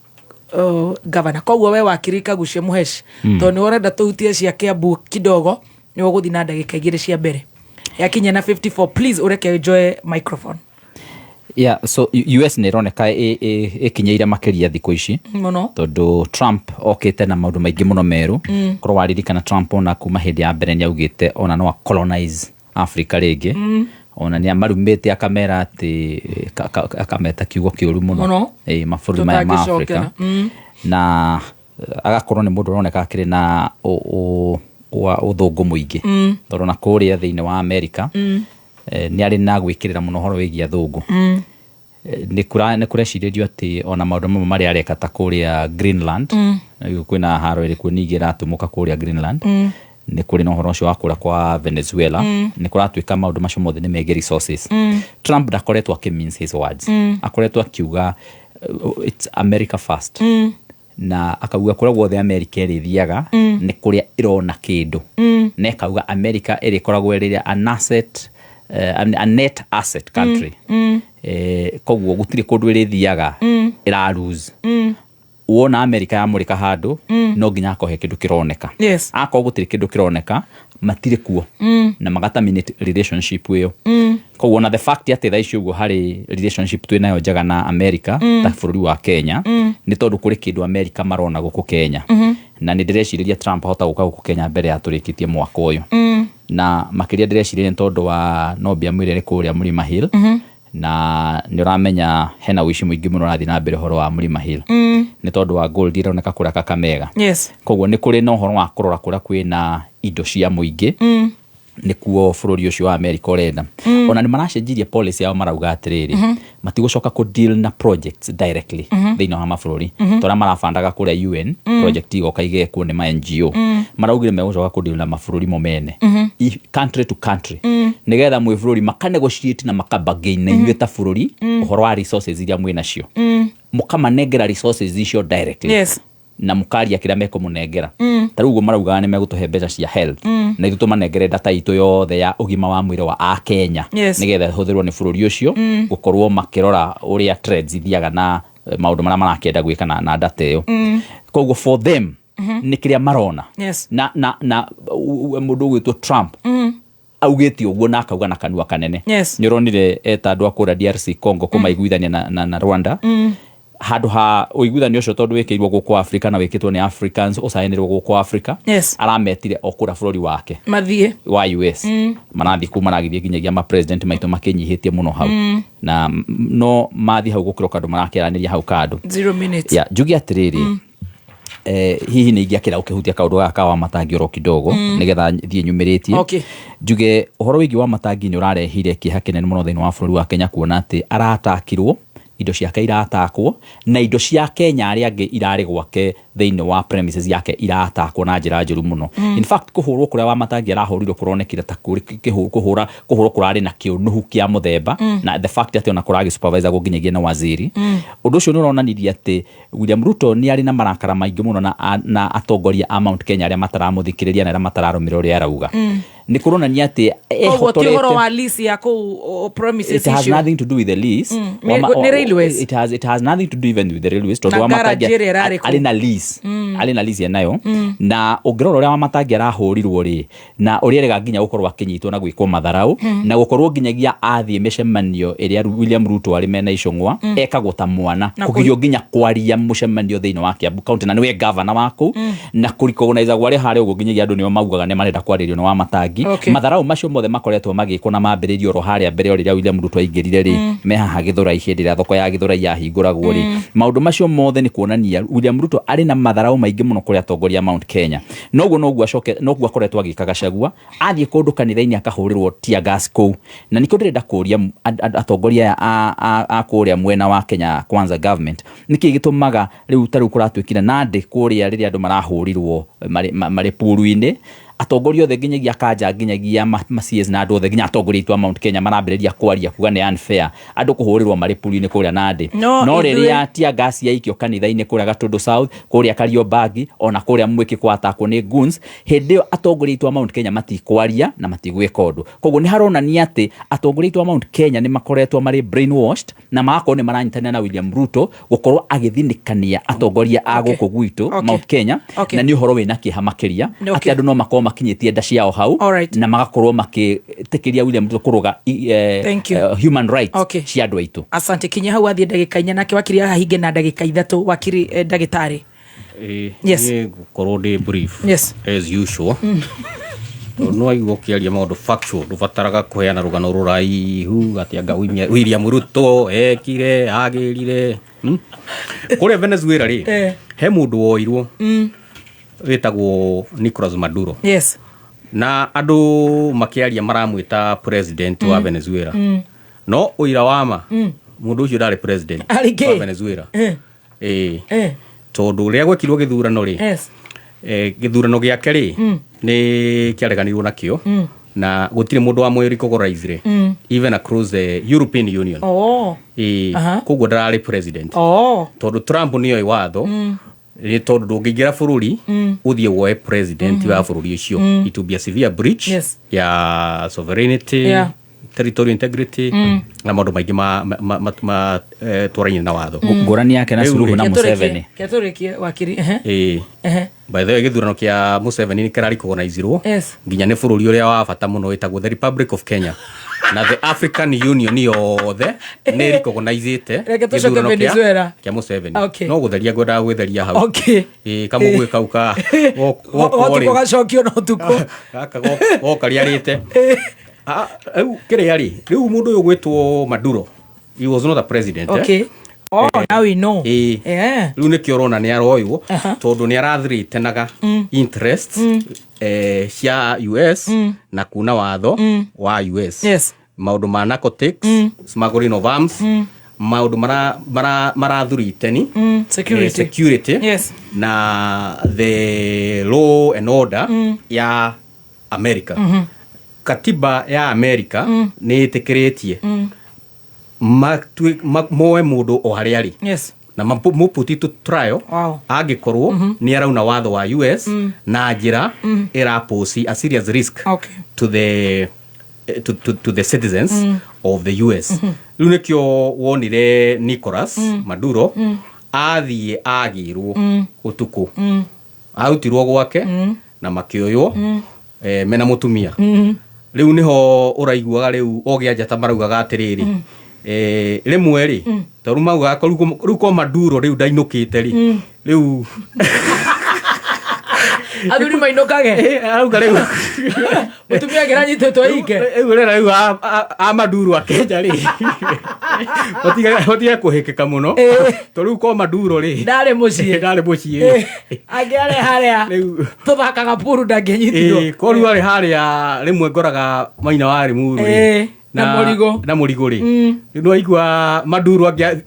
governor. Koguo we wakiri Kagucia Mũhesh, tondũ nĩ ũrenda tũhutie cia Kiambu kidogo, nĩ ũgũthiĩ na ndagĩka 2 cia mbere yakinya na 54. Please ũreke njoe microphone. Yeah, so US nä ĩroneka ĩkinyĩire makĩria thikũ ici mũno, tondũ Trump okĩte na maũndũ maingĩ mũno merũ. Korwo waririkana, Trump ona kuma hĩndĩ ya mbere nĩ augĩte ona no colonize Africa rĩngĩ. Ona nĩ amarumĩte akamera atĩ akameta kiugo kĩũru mũno. Mũno. Ĩ, mabũrũri maya ma Africa. Tũtangĩcokera. Na agakorwo nĩ mũndũ ũroneka akĩrĩ na wa ũthũngũ mũingĩ, tondũ na kũrĩa thĩinĩ wa America nĩ arĩ na gwĩkĩrĩra mũno ũhoro wĩgiĩ athũngũ. Nĩ kũrecirĩrio atĩ ona maũndũ mamwe marĩa areka ta kũrĩa Greenland, rĩu kwĩna haro ĩrĩkuo ningĩ ĩratumũka kũrĩa Greenland, nĩ kũrĩ na ũhoro ũcio wa kũra kwa Venezuela, nĩ kũratuĩka maũndũ macio mothe nĩ megiĩ resources. Trump ndakoretwo akĩ mince his words. Akoretwo akiuga it's America first. Na akauga kũrĩa guothe America ĩrĩthiaga nĩ kũrĩa ĩrona kĩndũ. Na ĩkauga America ĩrĩkoragwo ĩrĩ an asset, a net asset country. Koguo gũtirĩ kũndũ ĩrĩthiaga ĩra lose. Wona America yamũrĩka handũ, no nginya akohe kĩndũ kĩroneka. Akorwo gũtirĩ kĩndũ kĩroneka, matirĩ kuo na maga terminate relationship ĩyo. Koguo ona the fact atĩ thaa ici ũguo harĩ relationship twĩ nayo njega na America ta bũrũri wa Kenya, nĩ tondũ kũrĩ kĩndũ America marona gũkũ Kenya. Na nĩ ndĩrecirĩria Trump ahota gũka gũkũ Kenya mbere ya tũrĩkĩtie mwaka ũyũ. Na makĩria ndĩrecirĩria nĩ tondũ wa Nobia ĩrĩa ĩrĩ kũrĩa Mlima Hill. Na nĩ ũramenya hena ũici mũingĩ mũno ũrathiĩ na mbere ũhoro wa Mlima Hill. Nĩ tondũ wa gold ĩroneka kũrĩa Kakamega. Koguo nĩ kũrĩ na ũhoro wa kũrora kũrĩa kwĩna indo cia mũingĩ. Nĩkuo bũrũri ũcio wa America ũrenda. Ona nĩ maracenjirie policy yao, marauga atĩrĩrĩ, matigũcoka kũ deal na projects directly thĩinĩ wa mabũrũri. Ta ũrĩa marabandaga kũrĩa UN, project igoka igekwo nĩ ma NGO. Maraugire megũcoka kũ deal na mabũrũri mo mene. Country to country. Nĩgetha mwĩ bũrũri maka negotiate na maka bargain na inyuĩ ta bũrũri ũhoro wa resources iria mwĩ nacio. Mũkamanengera resources icio directly. Na mũkaria kĩrĩa mekũmũnengera. Ta rĩu ũguo maraugaga nĩ megũtũhe mbeca cia health. Na ithuĩ tũmanengere data itũ yothe ya ũgima wa mwĩrĩ wa akenya. Nĩgetha ĩhũthĩrwo nĩ bũrũri ũcio gũkorwo makĩrora ũrĩa trends ithiaga na maũndũ marĩa marakĩenda gwĩka na data ĩyo. Koguo for them nĩ kĩrĩa marona. Na mũndũ ũgwĩtwo Trump augĩte ũguo na akauga na kanua kanene. Nĩ ũronire eta andũ a kũrĩa DRC Congo kũmaiguithania na Rwanda. Handũ ha ũiguithanio ũcio tondũ wĩkĩirwo gũkũ Africa na wĩkĩtwo nĩ Africans, ũcainĩrwo gũkũ Africa. Arametire o kũrĩa bũrũri wake mathiĩ wa US. Marathiĩ kuu, maragĩthiĩ nginyagia ma president maitũ makĩnyihĩtie mũno hau. Na no mathiĩ hau gũkĩroka andũ marakĩaranĩria hau kando. 0 minutes. Ya njuge atĩrĩrĩ, hihi nĩ ingĩakĩra ũkĩhutia kaũndũ gaka ka Wamatangi oro kidogo nĩgetha thiĩ nyumĩrĩtie. Njuge ũhoro wĩgiĩ Wamatangi nĩ ũrarehire kĩeha kĩnene mũno thĩinĩ wa bũrũri wa Kenya, kuona atĩ aratakirwo, indo ciake iratakwo, na indo cia Kenya arĩa angĩ irarĩ gwake thĩinĩ wa premises yake iratakwo na njĩra njũru mũno. In fact, kũhũrwo kũrĩa Wamatangi arahũrirwo kũronekire ta kũrĩ kũhũrwo kũrarĩ na kĩũnũhu kĩa mũthemba. Na the fact atĩ ona kũragĩ supervisor nginyagia na waziri. Ũndũ ũcio nĩ ũronanirie atĩ William Ruto nĩ arĩ na marakara maingĩ mũno na atongoria a Mount Kenya arĩa mataramũthikĩrĩria na arĩa matararũmĩrĩra ũrĩa arauga. Nĩ kũronania atĩ Koguo ti ũhoro ehotorete wa lease ya kũu premises It has icio. nothing to do with the lease. Nĩ railways. It has nothing to do even with the railways tondũ Na Wamatangi garage ĩrĩa ĩrarĩ kũu. arĩ na lease. Arĩ na lease enayo. Na ũngĩrora ũrĩa Wamatangi arahũrirwo rĩ, na ũrĩa erega nginya gũkorwo akĩnyitwo na gwĩkwo matharau, na gũkorwo nginyagia athiĩ mĩcemanio ĩrĩa William Ruto arĩ mena Icũng'wa, ekagwo ta mwana, kũgirio nginya kwaria mũcemanio thĩinĩ wa Kiambu County, na nĩwe governor wa kũu, na kũrecognize arĩ harĩa ũguo nginyagia andũ nĩo maugaga nĩ marenda kwarĩrio nĩ Wamatangi. Matharau macio mothe makoretwo magĩkwo na mambĩrĩrio oro harĩa mbere o rĩrĩa William Ruto aingĩrire rĩ, me haha Gĩthũrai hĩndĩ ĩrĩa thoko ya Gĩthũrai yahingũragwo rĩ. Maũndũ macio mothe nĩ kuonania William Ruto arĩ na matharau maingĩ mũno kũrĩ atongoria a Mount Kenya. Noguo noguo acoke noguo akoretwo agĩka Gachagua, athiĩ kũndũ kanitha-inĩ akahũrĩrwo tear gas kũu. Na nĩkĩo ndĩrenda kũria atongoria aya a kũrĩa mwena wa Kenya Kwanza government, nĩkĩ gĩtũmaga rĩu ta rĩu kũratuĩkire Nandi kũrĩa rĩrĩa andũ marahũrirwo marĩ puru-inĩ, atongoria othe nginyagia kanja nginyagia ma CS na andũ othe nginya atongoria aitũ a Mount Kenya marambĩrĩria kwaria kuga nĩ unfair andũ kũhũrĩrwo marĩ puru-inĩ kũrĩa Nandi. No, No rĩrĩa tear gas yaikio kanitha-inĩ kũrĩa Gatundu South, kũrĩa Kariobangi, ona kũrĩa Mwiki kwatakwo nĩ goons, hĩndĩ ĩyo atongoria aitũ a Mount Kenya matikwaria na matigwĩka ũndũ. Koguo nĩ haronania atĩ atongoria aitũ a Mount Kenya nĩ makoretwo marĩ brainwashed na magakorwo nĩ maranyitanĩra na William Ruto gũkorwo agĩthinĩkania atongoria a gũkũ gwitũ Mount Kenya. Na nĩ ũhoro wĩna kĩeha makĩria atĩ andũ no makorwo makinyĩtie nda ciao hau na magakorwo makĩtĩkĩria William Ruto kũrũga Thank you. Human rights cia andũ aitũ. Asante. Kinya hau athiĩ ndagĩka 4, nake wakiri ahahinge na ndagĩka 3. Wakiri, ndagĩtarĩ. Yes. Niĩ ngũkorwo ndĩ brief as usual. Tondũ no aigua ũkĩaria maũndũ factual, ndũbataraga kũheana rũgano rũraihu atĩ anga William Ruto ekire agĩrire. Kũrĩa Venezuela rĩ, he mũndũ woirwo wĩtagwo Nicolas Maduro. Na andũ makĩaria maramwĩta president wa Venezuela. No ũira wa ma, mũndũ ũcio ndarĩ president Arĩ kĩ? wa Venezuela. Ĩĩ. Tondũ rĩrĩa gwekirwo gĩthurano rĩ, gĩthurano gĩake rĩ, nĩ kĩareganirwo nakĩo. Na gũtirĩ mũndũ wa recognize even across the European Union. Ĩĩ. Koguo ndararĩ president. Tondũ Trump nĩoĩ watho. Nĩ tondũ ndũngĩingĩra bũrũri ũthiĩ woe president wa bũrũri ũcio. It will be a severe breach ya sovereignty, territorial integrity na maũndũ maingĩ ma twaraine na watho. Ngũrani yake na Rĩu Suluhu rĩ, na Museveni. Ketũrĩkie wakiri, ehe. Ĩĩ. By the way, gĩthurano kĩa Museveni nĩ kĩrarecognizeirwo nginya nĩ bũrũri ũrĩa wa bata mũno wĩtagwo the Republic of Kenya, na the African Union yothe nĩ recognizĩte Reke tũcoke gĩthurano Venezuela. kĩa Museveni. Okay. No gũtheria ngwendaga gwĩtheria hau. Ĩĩ, kamũguĩ kau ka Gotukũ rĩ gacokio na ũtukũ. Gaka goka rĩarĩte. Ah, rĩu kĩrĩa rĩ, rĩu mũndũ ũyũ gwĩtwo Maduro, he was not a president, eh? Okay. Oh, now we know. Ĩĩ. Rĩu nĩkĩo ũrona nĩ aroywo, tondũ nĩ arathirĩtenaga interest cia US na kuna watho wa US, maũndũ ma narcotics, smuggling of arms, maũndũ marathũriteni Security. Security na the law and order ya America. Katiba ya America nĩ ĩtĩkĩrĩtie moe mũndũ o harĩa arĩ na mũput to trial angĩkorwo nĩ arauna watho wa US na njĩra ĩrapose a serious risk to the citizens of the US. Rĩu nĩkĩo wonire Nicolas Maduro athiĩ agĩrwo ũtukũ, arutirwo gwake na makĩoywo mena mũtumia. Rĩu nĩho ũraiguaga rĩu ogĩa njata maraugaga atĩrĩrĩ, rĩmwe rĩ, tondũ maugaga rĩu ko Maduro rĩu ndainũkĩte rĩ, rĩu Athuri mainũkage. Arauga rĩu Mũtumia angĩranyitĩtwo ike. Rĩu rĩra rĩu a Maduro a Kenya rĩ, matige kũhĩkĩka mũno, tondũ rĩu ko Maduro rĩ Ndarĩ mũciĩ. Ndarĩ mũciĩ rĩ. Angĩarĩ harĩa tũthakaga puru ndangĩnyitirwo. Ĩĩ, ko rĩu arĩ harĩa rĩmwe ngoraga maina wa Limuru rĩ, Na mũrigo. Na mũrigo rĩ, rĩu nĩwaigua Maduro angĩa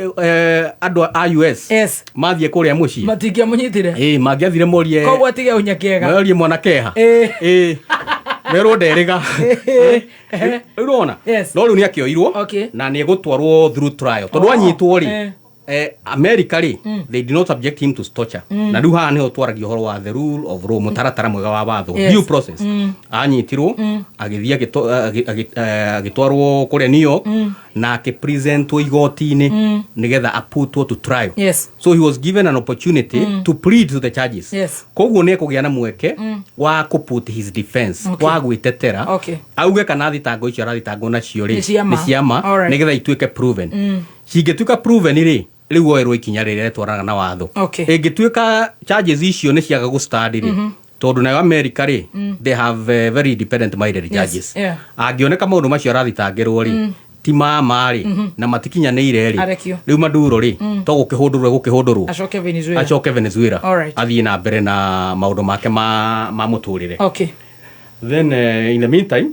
andũ a US mathiĩ kũrĩa mũciĩ Matingĩamũnyitire. Ĩĩ, mangĩathire morie. Koguo atige ũnyakiega. Morie mwana keha. Ĩĩ, merwo nderĩga rĩu ũrona. No rĩu nĩ akĩoirwo na nĩ egũtwarwo through trial tondũ anyitwo rĩ, America rĩ, they did not subject him to torture. Na rĩu haha nĩho twaragia ũhoro wa the rule of law, mũtaratara mwega wa watho, due process. Anyitirwo agĩthiĩ agĩtwarwo kũrĩa New York na akĩpresentwo igoti-inĩ nĩgetha aputwo to trial. So he was given an opportunity to plead to the charges. Koguo nĩ ekũgĩa na mweke wa kũ put his defense, wa gwĩtetera, auge kana thitango icio arathitangwo nacio rĩ Nĩ cia ma. Nĩ cia ma, nĩgetha ituĩke proven. Cingĩtuĩka proven rĩ, rĩu oerwo ikinya rĩrĩa rĩtwaranaga na watho. Ĩngĩtuĩka charges icio nĩ ciaga gũstand rĩ, tondũ nayo America rĩ, they have very independent minded judges. Angĩoneka maũndũ macio arathitangĩrwo rĩ ti mama rĩ na matikinyanĩire rĩ, Arekio. Rĩu Maduro rĩ, to gũkĩhũndũrwo gũkĩhũndũrwo Acoke Venezuela. Acoke Venezuela. Athiĩ na mbere na maũndũ make ma mũtũrĩre. Then in the meantime,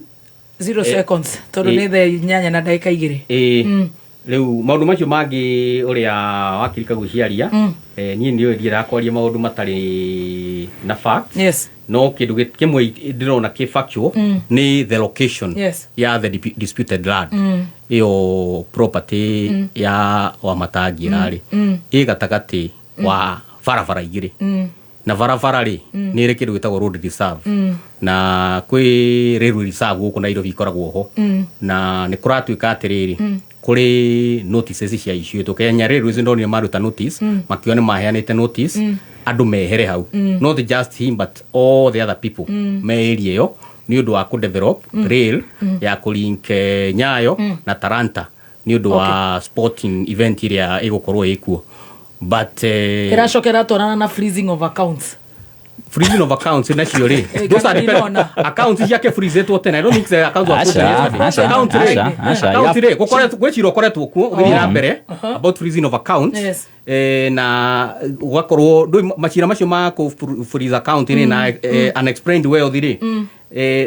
0 seconds tondũ nĩ thaa 8:02. Ĩĩ. Rĩu maũndũ macio mangĩ ũrĩa wakiri Kaguciaria, niĩ nĩ ndiendaga kwaria maũndũ matarĩ na facts. No kĩndũ kĩmwe ndĩrona kĩ factual nĩ the location ya the disputed land. Ĩyo property ya Wamatangi ĩrarĩ ĩ gatagatĩ wa barabara igĩrĩ, na barabara rĩ, nĩ ĩrĩ kĩndũ gĩtagwo road reserve, na kwĩ railway reserve gũkũ Nairobi ikoragwo ho, na nĩ kũratuĩka atĩrĩrĩ, kũrĩ notices cia iciũtwo Kenya Railways. Ndonire maruta notice, makiuga nĩ maheanĩte notice andũ mehere hau, not just him but all the other people me area ĩyo, nĩ ũndũ wa kũdevelop rail ya kũlink Nyayo na Talanta nĩ ũndũ wa sporting event ĩrĩa ĩgũkorwo ĩkuo, but Ĩracoka ĩratwarana na freezing of accounts. Freezing of accounts nacio rĩ, those are Ndinona. dependent accounts ciake freezetwo tene. I don't think the accounts were frozen Aca, yesterday. aca, Accounts rĩ, aca, aca, accounts rĩ, gwĩ cira ũkoretwo kuo ũgĩthiĩ na mbere about freezing of accounts. Na gũgakorwo ndũĩ macira macio ma kũ freeze account rĩ na unexplained wealth rĩ,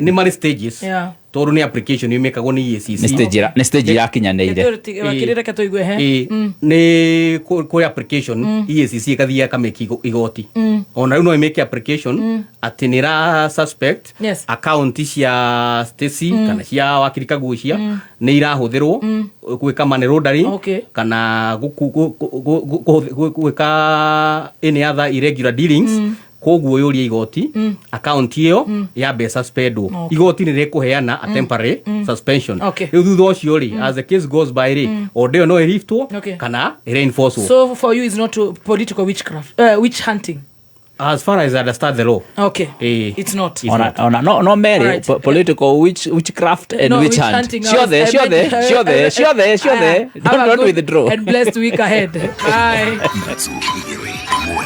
nĩ marĩ stages. Tondũ nĩ application ĩmĩkagwo nĩ EACC. Nĩ stage nĩ stage irakinyanĩire. Wakiri, reke tũigue he. Ĩĩ, nĩ kũrĩ application EACC ĩgathiĩ ĩkamĩki igoti. Ona rĩu no ĩmĩke application atĩ nĩ ra suspect account cia Stacy kana cia wakiri Kagucia nĩ irahũthĩrwo gwĩka money laundering kana gwĩka any other irregular dealings. Koguo yũrie igoti account ĩyo yambe suspendwo. Igoti nĩ rĩkũheana a temporary suspension. Rĩu thutha ũcio rĩ, as the case goes by rĩ, order ĩyo no ĩliftwo kana ĩreinforcwo. So for you is not to political witchcraft, witch hunting? As far as I understand the law. It's not. It's Ona not. Ona no merĩ. Alright. Political witchcraft and No, witch witch hunt. hunting. Ciothe, I ciothe, ciothe, ciothe, ciothe. Aya, have Don't, a don't good withdraw. and blessed week ahead. Bye. Igĩrĩ ĩmwe.